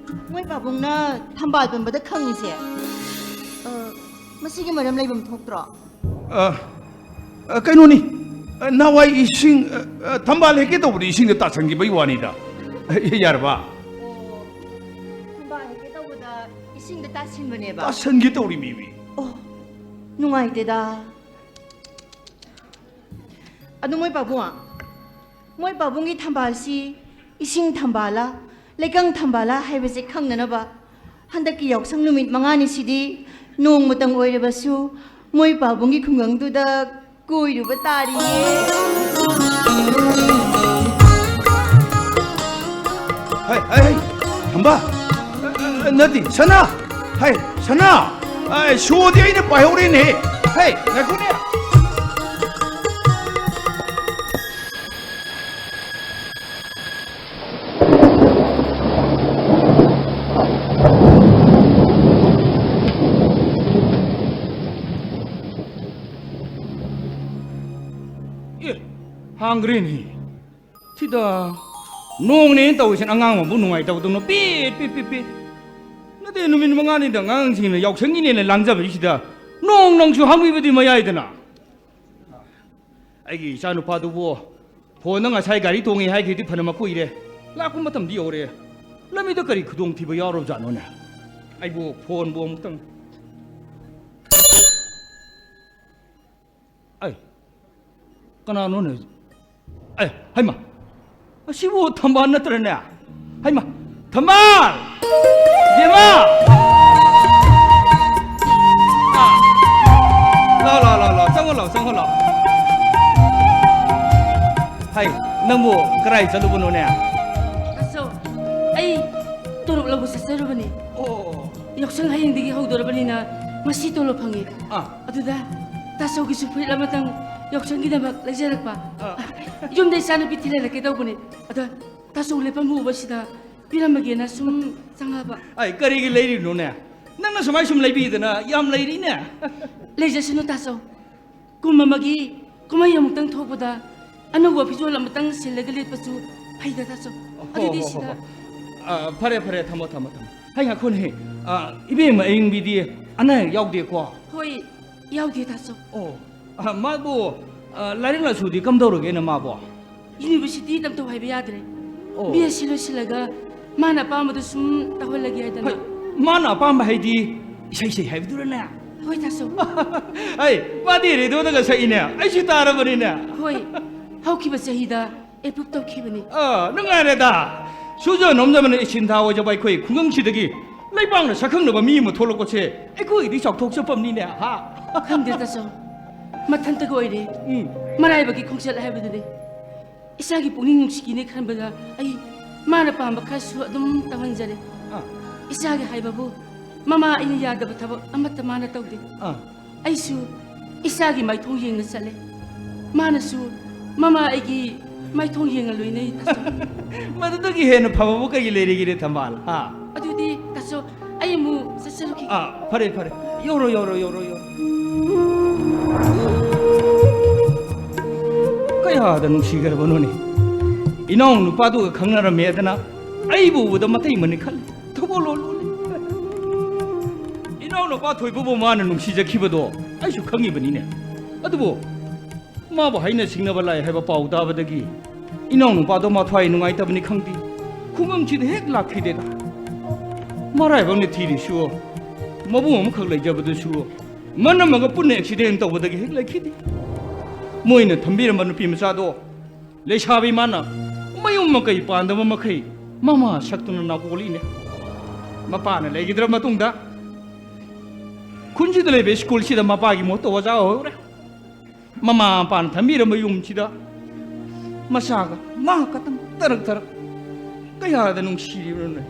ꯃꯣꯏ ꯄꯥꯕꯨꯡꯅ ꯊꯝꯕꯥꯜ ꯄꯟꯕꯗ ꯈꯪꯉꯤꯁꯦ, ꯑ, ꯃꯁꯤꯒꯤ ꯃꯔꯝ ꯂꯩꯐꯝ ꯊꯣꯛꯇ꯭ꯔꯣ? ꯑ, ꯑ, ꯀꯩꯅꯣꯅꯤ, ꯑ, ꯅꯍꯥꯟꯋꯥꯏ ꯏꯁꯤꯡ, ꯑ, ꯑ, ꯊꯝꯕꯥꯜ ꯍꯦꯛꯀꯦ ꯇꯧꯕꯗ ꯏꯁꯤꯡꯗ ꯇꯥꯁꯟꯈꯤꯕꯒꯤ ꯋꯥꯅꯤꯗ꯫ ꯌꯥꯔꯕ? ꯑꯣ, ꯊꯝꯕꯥꯜ ꯍꯦꯛꯀꯦ ꯇꯧꯕꯗ ꯏꯁꯤꯡꯗ ꯇꯥꯁꯤꯟꯕꯅꯦꯕ? ꯇꯥꯁꯟꯒꯦ ꯇꯧꯔꯤꯃꯤꯃꯤ꯫ ꯑꯣ, ꯅꯨꯡꯉꯥꯏꯇꯦꯗ꯫ ꯑꯗꯨ ꯃꯣꯏ ꯄꯥꯕꯨꯡ, ꯃꯣꯏ ꯄꯥꯕꯨꯡꯒꯤ ꯊꯝꯕꯥꯜꯁꯤ ꯏꯁꯤꯡ ꯊꯝꯕꯥꯜꯂ, ꯂꯩꯀꯪ ꯊꯝꯕꯥꯜꯂ ꯍꯥꯏꯕꯁꯦ ꯈꯪꯅꯅꯕ ꯍꯟꯗꯛꯀꯤ ꯌꯥꯎꯁꯪ ꯅꯨꯃꯤꯠ ꯃꯉꯥꯅꯤꯁꯤꯗꯤ ꯅꯣꯡꯃꯇꯪ ꯑꯣꯏꯔꯕꯁꯨ ꯃꯣꯏ ꯄꯥꯕꯨꯡꯒꯤ ꯈꯨꯡꯒꯪꯗꯨꯗ ꯀꯣꯏꯔꯨꯕ ꯇꯥꯔꯤꯌꯦ꯫ ꯍꯩ, ꯍꯩ, ꯍꯩ, ꯊꯝꯕꯥꯜ! ꯑ, ꯑ, ꯅꯠꯇꯦ, ꯁꯅꯥ! ꯍꯩ, ꯁꯅꯥ! ꯑ, ꯁꯣꯗꯤ ꯑꯩꯅ ꯄꯥꯏꯍꯧꯔꯦꯅꯦ! ꯍꯩ, ꯉꯥꯏꯈꯣꯅꯦ! ꯑꯦ, ꯍꯥꯡꯈ꯭ꯔꯦꯅꯦ꯫ ꯁꯤꯗ ꯅꯣꯡꯅꯦꯅ ꯇꯧꯔꯤꯁꯤꯅ ꯑꯉꯥꯡ ꯑꯃꯕꯨ ꯅꯨꯡꯉꯥꯏꯇꯕꯗꯧꯅ ꯄꯤꯠ, ꯄꯤꯠ, ꯄꯤꯠ, ꯄꯤꯠ꯫ ꯅꯠꯇꯦ, ꯅꯨꯃꯤꯠ ꯃꯉꯥꯅꯤꯗ ꯑꯉꯥꯡꯁꯤꯡꯅ ꯌꯥꯎꯁꯪꯒꯤꯅꯦꯅ ꯂꯥꯡꯖꯕꯁꯤꯗ ꯅꯣꯡ ꯅꯪꯁꯨ ꯍꯥꯡꯕꯤꯕꯗꯤ ꯃꯌꯥꯏꯗꯅ꯫ ꯑꯩꯒꯤ ꯏꯆꯥꯅꯨꯄꯥꯗꯨꯕꯨ ꯐꯣꯟꯗ ꯉꯁꯥꯏ ꯒꯥꯔꯤ ꯇꯣꯡꯉꯦ ꯍꯥꯏꯈꯤꯕꯗꯤ ꯐꯅ ꯀꯨꯏꯔꯦ꯫ ꯂꯥꯛꯄ ꯃꯇꯝꯗꯤ ꯌꯧꯔꯦ꯫ ꯂꯝꯕꯤꯗ ꯀꯔꯤ ꯈꯨꯗꯣꯡꯊꯤꯕ ꯌꯥꯎꯔꯕꯖꯥꯠꯅꯣꯅꯦ? ꯑꯩꯕꯨ ꯐꯣꯟꯕꯨ ꯑꯃꯨꯛꯇꯪ꯫ ꯑꯩ, ꯀꯅꯥꯅꯣꯅꯦ? ꯑꯦ, ꯍꯩꯃ! ꯑꯁꯤꯕꯨ ꯊꯝꯕꯥꯜ ꯅꯠꯇ꯭ꯔꯅꯦ? ꯍꯩꯃ! ꯊꯝꯕꯥꯜ! ꯕꯦꯝꯃ! ꯑꯥ, ꯂꯥꯎ, ꯂꯥꯎ, ꯂꯥꯎ, ꯂꯥꯎ, ꯆꯪꯉꯣ, ꯂꯥꯎ, ꯆꯪꯉꯣ, ꯂꯥꯎ꯫ ꯍꯩ, ꯅꯪꯕꯨ ꯀꯔꯥꯏ ꯆꯠꯂꯨꯕꯅꯣꯅꯦ? ꯑꯆꯧ, ꯑꯩ ꯇꯣꯂꯣꯞ ꯂꯧꯕ ꯆꯠꯆꯔꯨꯕꯅꯤ꯫ ꯑꯣ, ꯌꯥꯎꯁꯪ ꯍꯌꯦꯡꯗꯒꯤ ꯍꯧꯗꯣꯔꯕꯅꯤꯅ ꯉꯁꯤ ꯇꯣꯂꯣꯞ ꯐꯪꯉꯦ꯫ ꯑꯥ꯫ ꯑꯗꯨꯗ ꯇꯥꯆꯧꯒꯤꯁꯨ ꯐꯨꯔꯤꯠ ꯑꯃꯇꯪ ꯌꯥꯎꯁꯪꯒꯤꯗꯃꯛ ꯂꯩꯖꯔꯛꯄ꯫ ꯑꯥ꯫ ꯌꯨꯝꯗ ꯏꯆꯥꯅꯨꯄꯤ ꯊꯤꯜꯍꯜꯂꯛꯀꯦ ꯇꯧꯕꯅꯦ꯫ ꯑꯗ ꯇꯥꯆꯧ ꯂꯦꯞꯐꯝ ꯎꯕꯁꯤꯗ ꯄꯤꯔꯝꯃꯒꯦꯅ ꯁꯨꯝ ꯆꯪꯉꯛꯑꯕ꯫ ꯑꯩ ꯀꯔꯤꯒꯤ ꯂꯩꯔꯤꯅꯣꯅꯦ? ꯅꯪꯅ ꯁꯨꯃꯥꯏ ꯁꯨꯝ ꯂꯩꯕꯤꯗꯅ ꯌꯥꯝ ꯂꯩꯔꯤꯅꯦ꯫ ꯂꯩꯖꯁꯅꯨ ꯇꯥꯆꯧ꯫ ꯀꯨꯝ ꯑꯃꯒꯤ ꯀꯨꯝꯍꯩ ꯑꯃꯨꯛꯇꯪ ꯊꯣꯛꯄꯗ ꯑꯅꯧꯕ ꯐꯤꯖꯣꯜ ꯑꯃꯇꯪ ꯁꯤꯜꯂꯒ ꯂꯦꯠꯄꯁꯨ ꯐꯩꯗ ꯇꯥꯆꯧ꯫ ꯑꯗꯨꯗꯤ ꯍꯣ, ꯍꯣ, ꯁꯤꯗ ꯍꯣ꯫ ꯑ, ꯐꯔꯦ, ꯐꯔꯦ, ꯊꯝꯃꯣ, ꯊꯝꯃꯣ, ꯊꯝꯃꯣ꯫ ꯍꯩ, ꯉꯥꯏꯈꯣꯅꯦ꯫ ꯑ, ꯏꯕꯦꯝꯃ ꯑꯌꯤꯡꯕꯤꯗꯤ ꯑꯅꯥ ꯑꯌꯦꯛ ꯌꯥꯎꯗꯦꯀꯣ? ꯍꯣꯏ, ꯌꯥꯎꯗꯦ ꯇꯥꯆꯧ꯫ ꯑꯣ, ꯑ, ꯃꯥꯕꯨ, ꯑ, ꯂꯥꯏꯔꯤꯛ ꯂꯥꯏꯁꯨꯗꯤ ꯀꯝꯗꯧꯔꯒꯦꯅꯦ ꯃꯥꯕꯨ? ꯌꯨꯅꯤꯚꯔꯁꯤꯇꯤ ꯇꯝꯊꯧ ꯍꯥꯏꯕ ꯌꯥꯗ꯭ꯔꯦ꯫ ꯑꯣ꯫ ꯕꯤ ꯑꯦꯁ ꯁꯤ ꯂꯣꯏꯁꯤꯜꯂꯒ ꯃꯥꯅ ꯑꯄꯥꯝꯕꯗꯨ ꯁꯨꯝ ꯇꯧꯍꯜꯂꯒꯦ ꯍꯥꯏꯗꯅ꯫ ꯍꯣꯏ, ꯃꯥꯅ ꯑꯄꯥꯝꯕ ꯍꯥꯏꯗꯤ ꯏꯁꯩ ꯁꯩ ꯍꯥꯏꯕꯗꯨꯔꯅꯦ? ꯍꯣꯏ ꯇꯥꯆꯧ꯫ ꯑꯩ ꯃꯥꯗꯤ ꯔꯦꯗꯤꯑꯣꯗꯒ ꯁꯛꯏꯅꯦ, ꯑꯩꯁꯨ ꯇꯥꯔꯕꯅꯤꯅꯦ꯫ ꯍꯣꯏ, ꯍꯧꯈꯤꯕ ꯆꯍꯤꯗ ꯑꯦꯄ꯭ꯔꯨꯞ ꯇꯧꯈꯤꯕꯅꯤ꯫ ꯑ, ꯅꯨꯡꯉꯥꯏꯔꯦꯗ꯫ ꯁꯨꯖ ꯅꯣꯝꯖꯕꯅ ꯏꯁꯤꯟ ꯊꯥ ꯑꯣꯏꯖꯕ ꯑꯩꯈꯣꯏ ꯈꯨꯡꯒꯪꯁꯤꯗꯒꯤ ꯂꯩꯕꯥꯛꯅ ꯁꯛꯈꯪꯅꯕ ꯃꯤ ꯑꯃ ꯊꯣꯛꯂꯛꯄꯁꯦ ꯑꯩꯈꯣꯏꯒꯤꯗꯤ ꯆꯥꯎꯊꯣꯛꯆꯐꯝꯅꯤꯅꯦ, ꯍꯥ? ꯈꯪꯗꯦ ꯇꯥꯆꯧ, ꯃꯊꯟꯇꯒ ꯑꯣꯏꯔꯦ꯫ ꯎꯝ꯫ ꯃꯔꯥꯏꯕꯛꯀꯤ ꯈꯣꯡꯆꯠ ꯍꯥꯏꯕꯗꯨꯅꯤ꯫ ꯏꯆꯥꯒꯤ ꯄꯨꯛꯅꯤꯡ ꯅꯨꯡꯁꯤꯒꯅꯤ ꯈꯟꯕꯗ ꯑꯩ ꯃꯥꯅ ꯄꯥꯝꯕ ꯈꯔꯁꯨ ꯑꯗꯨꯝ ꯇꯧꯍꯟꯖꯔꯦ꯫ ꯑꯥ꯫ ꯏꯆꯥꯒꯤ ꯍꯥꯏꯕꯕꯨ ꯃꯃꯥ ꯑꯩꯅ ꯌꯥꯗꯕ ꯊꯕꯛ ꯑꯃꯠꯇ ꯃꯥꯅ ꯇꯧꯗꯦ꯫ ꯑꯥ꯫ ꯑꯩꯁꯨ ꯏꯆꯥꯒꯤ ꯃꯥꯏꯊꯣꯡ ꯌꯦꯡꯅ ꯆꯠꯂꯦ꯫ ꯃꯥꯅꯁꯨ ꯃꯃꯥ ꯑꯩꯒꯤ ꯃꯥꯏꯊꯣꯡ ꯌꯦꯡꯉ ꯂꯣꯏꯅꯩ ꯇꯥꯆꯧ꯫ ꯃꯗꯨꯗꯒꯤ ꯍꯦꯟꯅ ꯐꯕꯕꯨ ꯀꯔꯤ ꯂꯩꯔꯤꯒꯦꯅꯦ ꯊꯝꯕꯥꯜ? ꯍꯥ? ꯑꯗꯨꯗꯤ ꯇꯥꯆꯧ, ꯑꯩ ꯑꯃꯨꯛ ꯆꯠꯆꯔꯨꯈꯤꯒꯦ꯫ ꯑꯥ, ꯐꯔꯦ, ꯐꯔꯦ꯫ ꯌꯧꯔꯣ, ꯌꯧꯔꯣ, ꯌꯧꯔꯣ, ꯌꯧꯔꯣ꯫ ꯀꯌꯥꯗ ꯅꯨꯡꯁꯤꯈ꯭ꯔꯕꯅꯣꯅꯦ꯫ ꯏꯅꯥꯎ ꯅꯨꯄꯥꯗꯨꯒ ꯈꯪꯅꯔꯝꯃꯦꯗꯅ ꯑꯩꯕꯨ ꯎꯕꯗ ꯃꯇꯩ ꯃꯅꯤ ꯈꯜꯂꯤ꯫ ꯊꯧꯒꯜꯂꯣꯟ ꯂꯣꯜꯂꯤ꯫ ꯏꯅꯥꯎ ꯅꯨꯄꯥ ꯊꯣꯏꯕꯕꯨ ꯃꯥꯅ ꯅꯨꯡꯁꯤꯖꯈꯤꯕꯗꯣ ꯑꯩꯁꯨ ꯈꯪꯉꯤꯕꯅꯤꯅꯦ꯫ ꯑꯗꯨꯕꯨ ꯃꯥꯕꯨ ꯍꯥꯏꯅ ꯁꯤꯡꯅꯕ ꯂꯥꯛꯑꯦ ꯍꯥꯏꯕ ꯄꯥꯎ ꯇꯥꯕꯗꯒꯤ ꯏꯅꯥꯎ ꯅꯨꯄꯥꯗꯣ ꯃꯊ꯭ꯋꯥꯏ ꯅꯨꯡꯉꯥꯏꯇꯕꯅꯤ ꯈꯪꯗꯦ, ꯈꯨꯡꯒꯪꯁꯤꯗ ꯍꯦꯛ ꯂꯥꯛꯈꯤꯗꯦꯗ꯫ ꯃꯔꯥꯏꯕꯛꯅ ꯊꯤꯔꯤꯁꯨ ꯃꯕꯨꯡ ꯑꯃꯈꯛ ꯂꯩꯖꯕꯗꯨꯁꯨ ꯃꯅꯝꯃꯒ ꯄꯨꯟꯅ ꯑꯦꯛꯁꯤꯗꯦꯟ ꯇꯧꯕꯗꯒꯤ ꯍꯦꯛ ꯂꯩꯈꯤꯗꯦ꯫ ꯃꯣꯏꯅ ꯊꯝꯕꯤꯔꯝꯕ ꯅꯨꯄꯤ ꯃꯆꯥꯗꯣ ꯂꯩꯁꯥꯕꯤ ꯃꯥꯅ ꯃꯌꯨꯝ ꯃꯀꯩ ꯄꯥꯟꯗꯕ ꯃꯈꯩ ꯃꯃꯥ ꯁꯛꯇꯨꯅ ꯅꯥꯀꯣꯜꯂꯤꯅꯦ꯫ ꯃꯄꯥꯅ ꯂꯩꯈꯤꯗ꯭ꯔ ꯃꯇꯨꯡꯗ ꯈꯨꯟꯁꯤꯗ ꯂꯩꯕ ꯁ꯭ꯀꯨꯜꯁꯤꯗ ꯃꯄꯥꯒꯤ ꯃꯍꯨꯠꯇ ꯑꯣꯖꯥ ꯑꯣꯏꯍꯧꯔꯦ꯫ ꯃꯃꯥ ꯃꯄꯥꯅ ꯊꯝꯕꯤꯔꯝꯕ ꯌꯨꯝꯁꯤꯗ ꯃꯆꯥꯒ ꯃꯥ ꯈꯛꯇꯪ ꯇꯔꯛ ꯇꯔꯛ꯫ ꯀꯌꯥꯗ ꯅꯨꯡꯁꯤꯔꯤꯕꯅꯣꯅꯦ꯫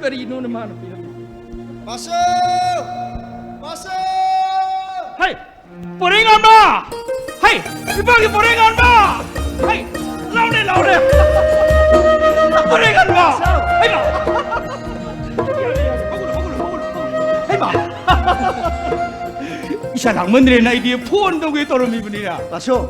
ꯀꯔꯤꯅꯣꯅꯦ ꯃꯥꯅ ꯄꯤꯔꯝꯃꯤꯁꯦ? ꯄꯥꯁꯣ! ꯄꯥꯁꯣ! ꯍꯩ! ꯄꯣꯔꯩꯉꯥꯟꯕ! ꯍꯩ! ꯏꯄꯥꯒꯤ ꯄꯣꯔꯩꯉꯥꯟꯕ! ꯍꯩ! ꯂꯥꯎꯅꯦ, ꯂꯥꯎꯅꯦ! ꯄꯣꯔꯩꯉꯥꯟꯕ! ꯍꯩꯃꯥ! ꯍꯩꯃꯥ! ꯏꯁꯥ ꯂꯥꯡꯃꯟꯗ꯭ꯔꯦꯅ ꯑꯩꯗꯤ ꯐꯣꯟ ꯇꯧꯒꯦ ꯇꯧꯔꯝꯃꯤꯕꯅꯤꯅ꯫ ꯄꯥꯁꯣ,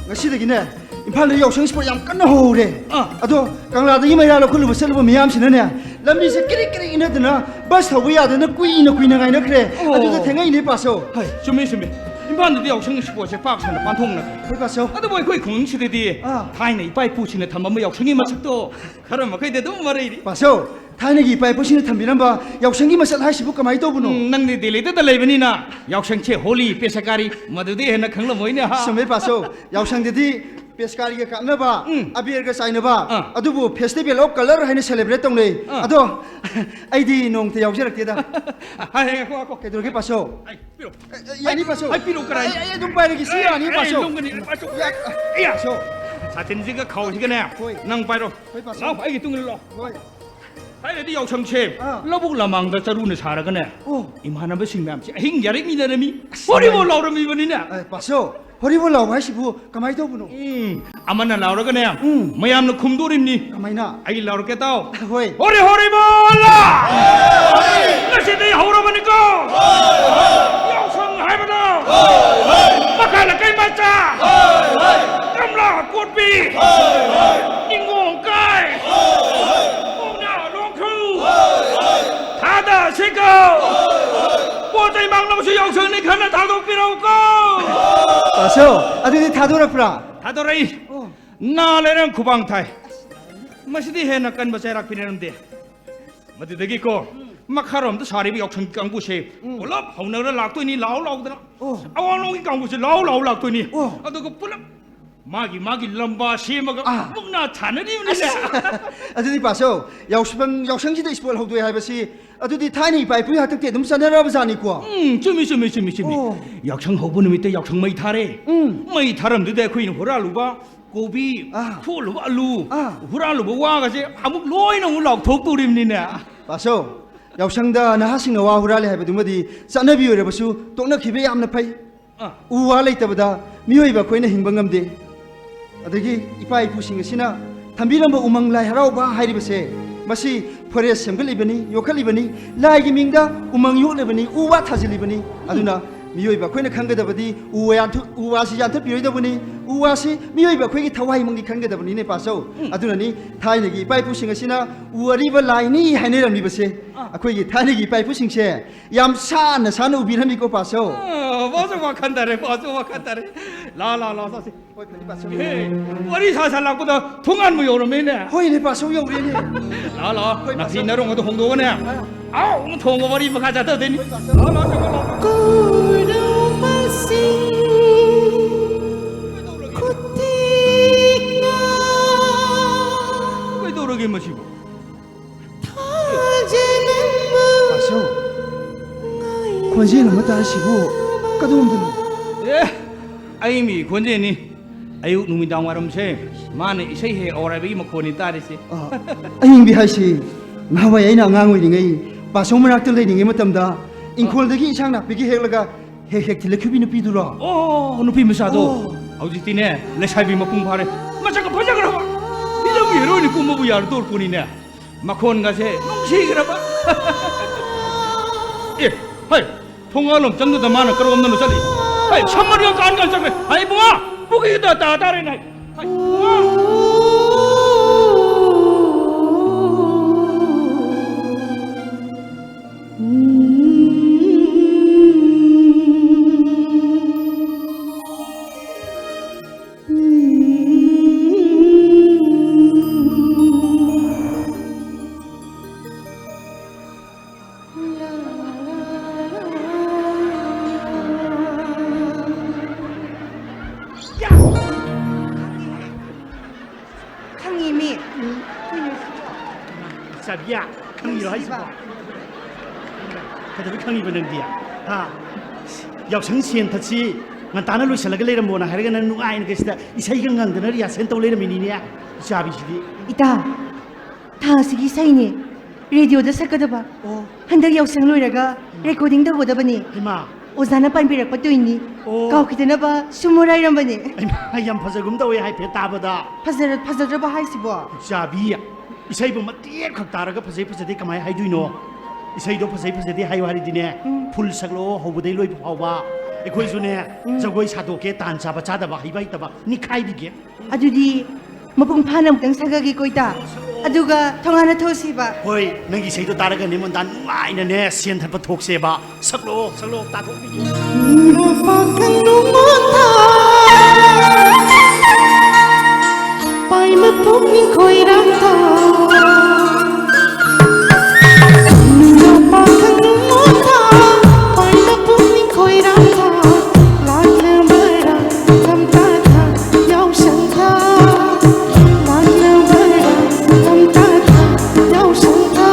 ꯉꯁꯤꯗꯒꯤꯅꯦ ꯏꯝꯐꯥꯜꯗ ꯌꯥꯎꯁꯪ ꯁ꯭ꯄꯣꯔꯠ ꯌꯥꯝ ꯀꯟꯅ ꯍꯧꯔꯦ꯫ ꯑꯥ꯫ ꯑꯗꯣ ꯀꯪꯂꯥꯗꯒꯤ ꯃꯩꯔꯥ ꯂꯧꯈꯠꯂꯨꯕ ꯆꯠꯂꯨꯕ ꯃꯤꯌꯥꯝꯁꯤꯅꯅꯦ, ꯂꯝꯕꯤꯁꯦ ꯀ꯭ꯔꯤꯛ ꯀ꯭ꯔꯤꯛ ꯏꯟꯅꯗꯅ, ꯕꯁ ꯊꯧꯕ ꯌꯥꯗꯅ ꯀꯨꯏꯅ ꯀꯨꯏꯅ ꯉꯥꯏꯅꯈ꯭ꯔꯦ꯫ ꯑꯣ꯫ ꯑꯗꯨꯗ ꯊꯦꯡꯉꯛꯏꯅꯦ, ꯄꯥꯁꯣ꯫ ꯍꯣꯏ, ꯆꯨꯝꯃꯤ, ꯆꯨꯝꯃꯤ꯫ ꯏꯝꯐꯥꯜꯗꯗꯤ ꯌꯥꯎꯁꯪ ꯁ꯭ꯄꯣꯔꯠꯁꯦ ꯄꯥꯛ ꯁꯟꯅ ꯄꯥꯡꯊꯣꯛꯅꯈ꯭ꯔꯦ꯫ ꯍꯣꯏ, ꯄꯥꯁꯣ꯫ ꯑꯗꯨꯕꯨ ꯑꯩꯈꯣꯏ ꯈꯨꯡꯒꯪꯁꯤꯗꯗꯤ ꯑꯥ꯫ ꯊꯥꯏꯅ ꯏꯄꯥ ꯏꯄꯨꯁꯤꯡꯅ ꯊꯝꯃꯝꯕ ꯌꯥꯎꯁꯪꯒꯤ ꯃꯁꯛꯇꯣ ꯈꯔ ꯃꯈꯩꯗꯤ ꯑꯗꯨꯝ ꯃꯔꯩꯔꯤ꯫ ꯄꯥꯁꯣ, ꯊꯥꯏꯅꯒꯤ ꯏꯄꯥ ꯏꯄꯨꯁꯤꯡꯅ ꯊꯝꯕꯤꯔꯝꯕ ꯌꯥꯎꯁꯪꯒꯤ ꯃꯁꯛ ꯍꯥꯏꯁꯤꯕꯨ ꯀꯃꯥꯏꯅ ꯇꯧꯕꯅꯣ? ꯎꯝ, ꯅꯪꯗꯤ ꯗꯦꯜꯂꯤꯗꯇ ꯂꯩꯕꯅꯤꯅ ꯌꯥꯎꯁꯪꯁꯦ ꯍꯣꯂꯤ, ꯄꯦꯁꯀꯥꯔꯤ, ꯃꯗꯨꯗꯤ ꯍꯦꯟꯅ ꯈꯪꯂꯝꯃꯣꯏꯅꯦ, ꯍꯥ? ꯆꯨꯝꯃꯦ, ꯄꯥꯁꯣ꯫ ꯌꯥꯎꯁꯪꯗꯗꯤ ꯄꯦꯁꯀꯥꯔꯤꯒ ꯀꯥꯞꯅꯕ, ꯎꯝ꯫ ꯑꯕꯦꯔꯒ ꯆꯥꯏꯅꯕ, ꯑꯥ꯫ ꯑꯗꯨꯕꯨ Festival of Colour ꯍꯥꯏꯅ celebrate ꯇꯧꯅꯩ꯫ ꯑꯥ꯫ ꯑꯗꯣ ꯑꯩꯗꯤ ꯅꯣꯡꯃꯇ ꯌꯥꯎꯖꯔꯛꯇꯦꯗ꯫ ꯍꯥꯏ, ꯍꯥꯏ, ꯉꯥꯏꯈꯣ, ꯉꯥꯏꯈꯣ꯫ ꯀꯩꯗꯧꯔꯒꯦ, ꯄꯥꯁꯣ? ꯑꯩ ꯄꯤꯔꯣ꯫ ꯑꯦ, ꯑꯦ, ꯌꯥꯅꯤ, ꯄꯥꯁꯣ꯫ ꯑꯩ ꯄꯤꯔꯣ, ꯀꯔꯥꯏ? ꯑꯩ, ꯑꯩ ꯑꯗꯨꯝ ꯄꯥꯏꯔꯒꯦ, ꯁꯤ ꯑꯦ, ꯌꯥꯅꯤ, ꯑꯦ, ꯄꯥꯁꯣ꯫ ꯂꯣꯡꯒꯅꯤ, ꯄꯥꯁꯣ꯫ ꯌꯥ-, ꯑꯦ, ꯌꯥ꯫ ꯄꯥꯁꯣ꯫ ꯁꯥꯇꯤꯟꯁꯤꯒ ꯈꯥꯎꯁꯤꯒꯅꯦ, ꯍꯣꯏ꯫ ꯅꯪ ꯄꯥꯏꯔꯣ꯫ ꯍꯣꯏ, ꯄꯥꯁꯣ꯫ ꯂꯥꯎ, ꯑꯩꯒꯤ ꯇꯨꯡ ꯏꯜꯂꯣ꯫ ꯍꯣꯏ꯫ ꯊꯥꯏꯅꯗꯤ ꯌꯥꯎꯁꯪꯁꯦ ꯑꯥ꯫ ꯂꯧꯕꯨꯛ ꯂꯃꯥꯡꯗ ꯆꯔꯨꯅ ꯁꯥꯔꯒꯅꯦ, ꯑꯣ꯫ ꯏꯃꯥꯟꯅꯕꯁꯤꯡ ꯃꯌꯥꯝꯁꯦ ꯑꯍꯤꯡ ꯌꯥꯔꯦꯛꯃꯤꯟꯅꯔꯝꯃꯤ꯫ ꯑꯁ, ꯍꯣꯔꯤꯕꯣꯜ ꯅꯨꯡꯉꯥꯏ-, ꯂꯥꯎꯔꯝꯃꯤꯕꯅꯤꯅꯦ꯫ ꯑꯦ, ꯄꯥꯁꯣ, ꯍꯣꯔꯤꯕꯣꯜ ꯂꯥꯎꯕ ꯍꯥꯏꯁꯤꯕꯨ ꯀꯃꯥꯏꯅ ꯇꯧꯕꯅꯣ? ꯎꯝ, ꯑꯃꯅ ꯂꯥꯎꯔꯒꯅꯦ, ꯎꯝ꯫ ꯃꯌꯥꯝꯅ ꯈꯨꯝꯗꯣꯔꯤꯕꯅꯤ꯫ ꯀꯃꯥꯏꯅ? ꯑꯩ ꯂꯥꯎꯔꯛꯀꯦ ꯇꯥꯎ꯫ ꯍꯣꯏ꯫ ꯍꯣꯔꯤ ꯍꯣꯔꯤꯕꯣꯜ! ꯉꯁꯤꯗꯤ ꯍꯧꯔꯕꯅꯤꯀꯣ! ꯌꯥꯎꯁꯪ ꯍꯥꯏꯕꯗꯣ! ꯃꯈꯥ ꯂꯩꯀꯥꯏ ꯃꯆꯥ! ꯀꯃꯂꯥ ꯀꯣꯠꯄꯤ! ꯅꯤꯡꯒꯣꯡ ꯀꯥꯏ! ꯃꯨꯛꯅꯥ ꯂꯣꯡꯈ꯭ꯔꯨ! ꯊꯥꯗꯁꯤꯀꯣ! ꯄꯣꯠ ꯆꯩ ꯃꯥꯡꯂꯕꯁꯨ ꯌꯥꯎꯁꯪꯅꯤ ꯈꯟꯅ ꯊꯥꯗꯣꯛꯄꯤꯔꯛꯎꯀꯣ! ꯄꯥꯁꯣ, ꯑꯗꯨꯗꯤ ꯊꯥꯗꯣꯔꯛꯄ꯭ꯔꯥ? ꯊꯥꯗꯣꯔꯛꯏ꯫ ꯑꯣ꯫ ꯅꯥ ꯂꯩꯔꯪ ꯈꯨꯕꯥꯡ ꯊꯥꯏ꯫ ꯃꯁꯤꯗꯤ ꯍꯦꯟꯅ ꯀꯟꯕ ꯆꯩꯔꯥꯛ ꯄꯤꯅꯔꯝꯗꯦ꯫ ꯃꯗꯨꯗꯒꯤꯀꯣ, ꯃꯈꯥꯔꯣꯝꯗ ꯁꯥꯔꯤꯕ ꯌꯥꯎꯁꯪꯒꯤ ꯀꯥꯡꯕꯨꯁꯦ ꯎꯝ꯫ ꯄꯨꯂꯞ ꯍꯧꯅꯔ ꯂꯥꯛꯇꯣꯏꯅꯤ, ꯂꯥꯎ ꯂꯥꯎꯗꯅ꯫ ꯑꯣ꯫ ꯑꯋꯥꯡꯂꯣꯝꯒꯤ ꯀꯥꯡꯕꯨꯁꯦ ꯂꯥꯎ ꯂꯥꯎ ꯂꯥꯛꯇꯣꯏꯅꯤ꯫ ꯑꯣ꯫ ꯑꯗꯨꯒ ꯄꯨꯂꯞ ꯃꯥꯒꯤ ꯃꯥꯒꯤ ꯂꯝꯕꯥ ꯁꯦꯝꯃꯒ ꯑꯥ꯫ ꯃꯨꯛꯅꯥ ꯊꯥꯅꯔꯤꯕꯅꯤꯅꯦ꯫ ꯑꯁ, ꯑꯗꯨꯗꯤ ꯄꯥꯁꯣ, ꯌꯥꯎꯁꯪ, ꯌꯥꯎꯁꯪꯁꯤꯗ ꯁ꯭ꯄꯣꯔꯠ ꯍꯧꯗꯣꯛꯑꯦ ꯍꯥꯏꯕꯁꯤ, ꯑꯗꯨꯗꯤ ꯊꯥꯏꯅ ꯏꯄꯥ ꯏꯄꯨꯒꯤ ꯍꯥꯛꯇꯛꯇꯤ ꯑꯗꯨꯝ ꯆꯠꯅꯔꯕ ꯖꯥꯠꯅꯤꯀꯣ? ꯎꯝ, ꯆꯨꯝꯃꯤ, ꯆꯨꯝꯃꯤ, ꯆꯨꯝꯃꯤ, ꯆꯨꯝꯃꯤ꯫ ꯑꯣ꯫ ꯌꯥꯎꯁꯪ ꯍꯧꯕ ꯅꯨꯃꯤꯠꯇ ꯌꯥꯎꯁꯪ ꯃꯩ ꯊꯥꯔꯦ꯫ ꯎꯝ꯫ ꯃꯩ ꯊꯥꯔꯝꯗꯨꯗ ꯑꯩꯈꯣꯏꯅ ꯍꯨꯔꯥꯜꯂꯨꯕ ꯀꯣꯕꯤ, ꯑꯥ꯫ ꯐꯨꯂꯨꯕ ꯑꯂꯨ, ꯑꯥ꯫ ꯍꯨꯔꯥꯜꯂꯨꯕ ꯋꯥꯒꯁꯦ ꯑꯃꯨꯛ ꯂꯣꯏꯅ ꯑꯃꯨꯛ ꯂꯥꯎꯊꯣꯛꯇꯣꯔꯤꯕꯅꯤꯅꯦ꯫ ꯄꯥꯁꯣ, ꯌꯥꯎꯁꯪꯗ ꯅꯍꯥꯁꯤꯡꯅ ꯋꯥ ꯍꯨꯔꯥꯜꯂꯦ ꯍꯥꯏꯕꯗꯨꯃꯗꯤ ꯆꯠꯅꯕꯤ ꯑꯣꯏꯔꯕꯁꯨ ꯇꯣꯛꯅꯈꯤꯕ ꯌꯥꯝꯅ ꯐꯩ꯫ ꯑꯥ꯫ ꯎ ꯋꯥ ꯂꯩꯇꯕꯗ ꯃꯤꯑꯣꯏꯕ ꯑꯩꯈꯣꯏꯅ ꯍꯤꯡꯕ ꯉꯝꯗꯦ꯫ ꯑꯗꯒꯤ ꯏꯄꯥ ꯏꯄꯨꯁꯤꯡ ꯑꯁꯤꯅ ꯊꯝꯕꯤꯔꯝꯕ ꯎꯃꯪ ꯂꯥꯏ ꯍꯔꯥꯎꯕ ꯍꯥꯏꯔꯤꯕꯁꯦ, ꯃꯁꯤ ꯐꯣꯔꯦꯁ ꯁꯦꯝꯒꯠꯂꯤꯕꯅꯤ, ꯌꯣꯛꯈꯠꯂꯤꯕꯅꯤ, ꯂꯥꯏꯒꯤ ꯃꯤꯡꯗ ꯎꯃꯪ ꯌꯣꯛꯂꯤꯕꯅꯤ, ꯎ ꯋꯥ ꯊꯥꯖꯤꯜꯂꯤꯕꯅꯤ꯫ ꯑꯗꯨꯅ ꯃꯤꯑꯣꯏꯕ ꯑꯩꯈꯣꯏꯅ ꯈꯪꯒꯗꯕꯗꯤ ꯎ ꯌꯥꯟꯊꯨ-, ꯎ ꯋꯥꯁꯤ ꯌꯥꯟꯊꯠꯄꯤꯔꯣꯏꯗꯕꯅꯤ꯫ ꯎ ꯋꯥꯁꯤ ꯃꯤꯑꯣꯏꯕ ꯑꯩꯈꯣꯏꯒꯤ ꯊꯋꯥꯏꯃꯛꯅꯤ ꯈꯟꯒꯗꯕꯅꯤꯅꯦ, ꯄꯥꯆꯧ꯫ ꯎꯝ꯫ ꯑꯗꯨꯅꯅꯤ ꯊꯥꯏꯅꯒꯤ ꯏꯄꯥ ꯏꯄꯨꯁꯤꯡ ꯑꯁꯤꯅ ꯎ ꯑꯔꯤꯕ ꯂꯥꯏꯅꯤ ꯍꯥꯏꯅꯔꯝꯂꯤꯕꯁꯦ꯫ ꯑꯥ꯫ ꯑꯩꯈꯣꯏꯒꯤ ꯊꯥꯏꯅꯒꯤ ꯏꯄꯥ ꯏꯄꯨꯁꯤꯡꯁꯦ ꯌꯥꯝ ꯁꯥꯟꯅ ꯁꯥꯟꯅ ꯎꯕꯤꯔꯝꯃꯤꯀꯣ, ꯄꯥꯆꯧ꯫ ꯑꯥ, ꯄꯥꯆꯧ, ꯋꯥꯈꯟ ꯇꯥꯔꯦ, ꯄꯥꯆꯧ, ꯋꯥꯈꯟ ꯇꯥꯔꯦ꯫ ꯂꯥ, ꯂꯥ, ꯂꯥ, ꯆꯥꯁꯤ꯫ ꯍꯣꯏ, ꯐꯅꯤ, ꯄꯥꯆꯧ꯫ ꯑꯦ, ꯋꯥꯔꯤ ꯁꯥ ꯁꯥ ꯂꯥꯛꯄꯗ ꯊꯣꯡꯒꯥꯟꯕꯨ ꯌꯧꯔꯝꯃꯦꯅꯦ꯫ ꯍꯣꯏꯅꯦ, ꯄꯥꯆꯧ, ꯌꯧꯔꯦꯅꯦ꯫ ꯂꯥ, ꯂꯥ, ꯍꯣꯏ, ꯅꯥꯊꯤ ꯄꯥꯆꯧ꯫ ꯅꯔꯣꯡ ꯑꯗꯨ ꯍꯣꯡꯗꯣꯛꯑꯒꯅꯦ꯫ ꯑꯥ꯫ ꯑꯥꯎ, ꯑꯃ ꯊꯣꯡꯕ ꯋꯥꯔꯤ ꯃꯈꯥ ꯆꯠꯊꯗꯣꯏꯅꯤ꯫ ꯍꯣꯏ, ꯄꯥꯆꯧ꯫ ꯂꯥ, ꯂꯥ, ꯆꯪꯉꯣ, ꯂꯥ꯫ ꯀꯨꯏꯔꯕꯁꯤꯡ ꯈꯨꯇꯤꯛꯅ ꯀꯩꯗꯧꯔꯒꯦ ꯃꯁꯤꯕꯨ? ꯊꯥꯖꯅꯕ ꯄꯥꯆꯧ, ꯈꯣꯟꯖꯦꯜ ꯑꯃ ꯇꯥꯔꯤꯁꯤꯕꯨ ꯀꯗꯣꯝꯗꯅꯣ? ꯑꯦ, ꯑꯩ ꯃꯤ ꯈꯣꯟꯖꯦꯜꯅꯤ꯫ ꯑꯌꯨꯛ ꯅꯨꯃꯤꯗꯥꯡ ꯋꯥꯏꯔꯝꯁꯦ ꯃꯥꯅ ꯏꯁꯩ ꯍꯦꯛ ꯍꯧꯔꯕꯒꯤ ꯃꯈꯣꯟꯅꯤ ꯇꯥꯔꯤꯁꯦ꯫ ꯑ, ꯑꯌꯤꯡꯕꯤ ꯍꯥꯏꯁꯤ ꯅꯍꯥꯟꯋꯥꯏ ꯑꯩꯅ ꯑꯉꯥꯡ ꯑꯣꯏꯔꯤꯉꯩ ꯄꯥꯆꯧ ꯃꯅꯥꯛꯇ ꯂꯩꯔꯤꯉꯩ ꯃꯇꯝꯗ ꯏꯪꯈꯣꯜꯗꯒꯤ ꯏꯟꯁꯥꯡ ꯅꯥꯄꯤꯒ ꯍꯦꯛꯂꯒ ꯍꯦꯛ ꯍꯦꯛ ꯊꯤꯜꯂꯛꯈꯤꯕꯤ ꯅꯨꯄꯤꯗꯨꯔꯣ? ꯑꯣ, ꯅꯨꯄꯤ ꯃꯆꯥꯗꯣ꯫ ꯑꯣ꯫ ꯍꯧꯖꯤꯛꯇꯤꯅꯦ, ꯂꯩꯁꯥꯕꯤ ꯃꯄꯨꯡ ꯐꯥꯔꯦ꯫ ꯃꯁꯛꯀ ꯐꯖꯈ꯭ꯔꯕ꯫ ꯐꯤꯂꯝꯒꯤ ꯍꯦꯔꯣꯏꯟ ꯀꯨꯝꯕꯕꯨ ꯌꯥꯔꯗꯧꯔꯄꯣꯠꯅꯤꯅꯦ꯫ ꯃꯈꯣꯟꯒꯁꯦ ꯅꯨꯡꯁꯤꯈ꯭ꯔꯕ꯫ ꯑꯦ, ꯍꯩ, ꯊꯣꯡꯒꯥꯜꯂꯣꯝ ꯆꯪꯗꯨꯗ ꯃꯥꯅ ꯀꯔꯣꯝꯗꯅꯣ ꯆꯠꯂꯤ? ꯍꯩ, ꯁꯝꯃꯔꯒ ꯀꯥꯟ ꯀꯥꯟ ꯆꯠꯈ꯭ꯔꯦ꯫ ꯍꯩ, ꯏꯕꯨꯡꯉꯣ, ꯄꯨꯈ꯭ꯔꯤꯗ ꯇꯥ ꯇꯥꯔꯦꯅꯦ꯫ ꯍꯩ, ꯏꯕꯨꯡꯉꯣ꯫ ꯈꯪꯉꯤꯃꯤ꯫ ꯀꯩꯅꯣ ꯁꯤꯕꯣ? ꯆꯥꯕꯤꯌꯥ, ꯈꯪꯉꯤꯔꯣ ꯍꯥꯏꯁꯤꯕꯣ? ꯁꯤꯕ꯫ ꯀꯩꯗꯧꯕꯩ ꯈꯪꯉꯤꯕ ꯅꯪꯗꯤ? ꯍꯥ? ꯌꯥꯎꯁꯪ ꯁꯦꯟ ꯊꯠꯁꯤ ꯉꯟꯇꯥꯅ ꯂꯣꯏꯁꯤꯜꯂꯒ ꯂꯩꯔꯝꯃꯣꯅ ꯍꯥꯏꯔꯒ ꯅꯪ ꯅꯨꯡꯉꯥꯏꯅ ꯀꯩꯁꯤꯗ ꯏꯁꯩꯒ ꯉꯪꯗꯅ ꯔꯤꯍꯥꯔꯁꯦꯜ ꯇꯧ ꯂꯩꯔꯝꯃꯤꯅꯤꯅꯦ, ꯏꯆꯥꯕꯤꯁꯤꯗꯤ꯫ ꯏꯇꯥ, ꯊꯥꯁꯤꯒꯤ ꯏꯁꯩꯅꯦ꯫ ꯔꯦꯗꯤꯑꯣꯗ ꯁꯛꯀꯗꯕ꯫ ꯑꯣ꯫ ꯍꯟꯗꯛ ꯌꯥꯎꯁꯪ ꯂꯣꯏꯔꯒ ꯔꯦꯀꯣꯔꯗꯤꯡ ꯇꯧꯒꯗꯕꯅꯤ꯫ ꯍꯩꯃꯥ꯫ ꯑꯣꯖꯥꯅ ꯄꯥꯟꯕꯤꯔꯛꯄ ꯇꯣꯏꯅꯤ꯫ ꯑꯣ꯫ ꯀꯥꯎꯈꯤꯗꯅꯕ ꯁꯨꯝ ꯍꯥꯏꯔꯝꯕꯅꯦ꯫ ꯍꯩꯃꯥ, ꯌꯥꯝ ꯐꯖꯒꯨꯝ ꯇꯧꯋꯦ ꯍꯥꯏꯐꯦꯠ ꯇꯥꯕꯗ꯫ ꯐꯖꯔ-, ꯐꯖꯗ꯭ꯔꯕ ꯍꯥꯏꯁꯤꯕꯣ? ꯆꯥꯕꯤ, ꯏꯁꯩꯕꯨ ꯃꯇꯦꯛ ꯈꯛ ꯇꯥꯔꯒ ꯐꯖꯩ ꯐꯖꯗꯦ ꯀꯃꯥꯏ ꯍꯥꯏꯗꯣꯏꯅꯣ? ꯏꯁꯩꯗꯣ ꯐꯖꯩ ꯐꯖꯗꯦ ꯍꯥꯏꯌꯨ ꯍꯥꯏꯔꯗꯤꯅꯦ, ꯎꯝ꯫ ꯐꯨꯜ ꯁꯛꯂꯛꯑꯣ, ꯍꯧꯕꯗꯩ ꯂꯣꯏꯕ ꯐꯥꯎꯕ꯫ ꯑꯩꯈꯣꯏꯁꯨꯅꯦ, ꯎꯝ꯫ ꯖꯒꯣꯏ ꯁꯥꯗꯣꯛꯀꯦ, ꯇꯥꯟ ꯆꯥꯕ ꯆꯥꯗꯕ, ꯍꯩꯕ ꯍꯩꯇꯕ ꯅꯤꯈꯥꯏꯕꯤꯒꯦ꯫ ꯑꯗꯨꯗꯤ ꯃꯄꯨꯡ ꯐꯥꯅ ꯑꯃꯨꯛꯇꯪ ꯁꯛꯑꯒꯦꯀꯣ, ꯏꯇꯥ꯫ ꯑꯗꯨꯒ ꯊꯣꯡꯍꯥꯟꯅ ꯊꯣꯛꯁꯤꯕ꯫ ꯍꯣꯏ, ꯅꯪꯒꯤ ꯏꯁꯩꯗꯣ ꯇꯥꯔꯒꯅꯦ, ꯃꯣꯟꯗꯥ, ꯅꯨꯡꯉꯥꯏꯅꯅꯦ ꯁꯦꯟ ꯊꯠꯄ ꯊꯣꯛꯁꯦꯕ꯫ ꯁꯛꯂꯛꯑꯣ, ꯁꯛꯂꯛꯑꯣ, ꯇꯥꯊꯣꯛꯄꯤꯒꯦ꯫ ꯅꯨꯔꯥ ꯄꯥꯈꯪ ꯅꯨꯡꯉꯣꯟꯗ ꯄꯥꯏꯅ ꯄꯨꯛꯅꯤꯡ ꯈꯣꯏꯔꯥꯡꯗ꯫ ꯅꯨꯔꯥ ꯄꯥꯈꯪ ꯅꯨꯡꯉꯣꯟꯗ ꯄꯥꯏꯅ ꯄꯨꯛꯅꯤꯡ ꯈꯣꯏꯔꯥꯡꯗ꯫ ꯂꯥꯛꯅꯕꯔꯥ ꯇꯝꯇꯥꯊꯥ ꯌꯥꯎꯁꯪꯗ꯫ ꯂꯥꯛꯅꯕꯔꯥ ꯇꯝꯇꯥꯊꯥ ꯌꯥꯎꯁꯪꯗ꯫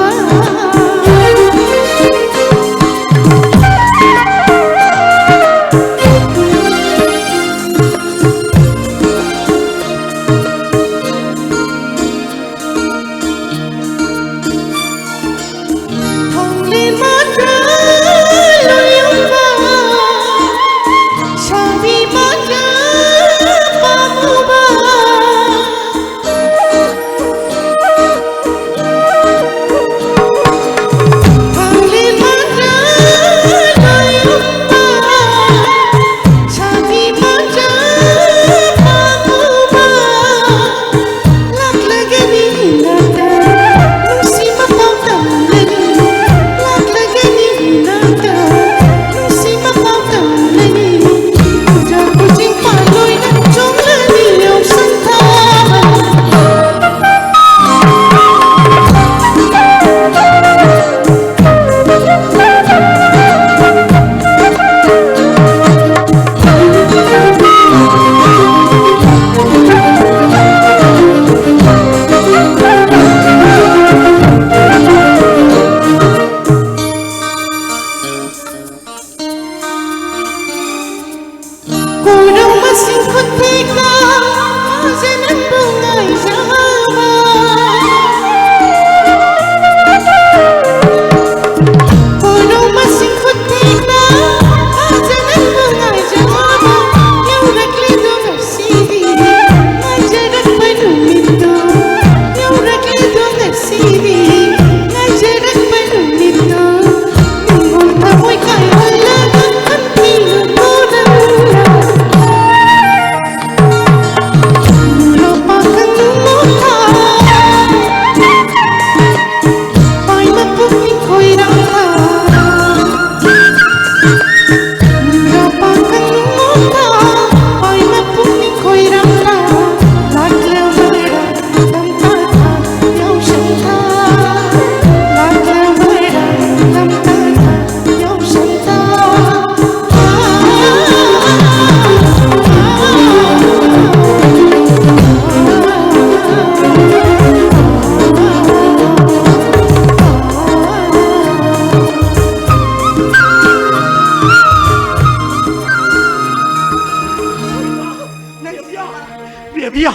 ꯏꯕꯦꯝꯃ,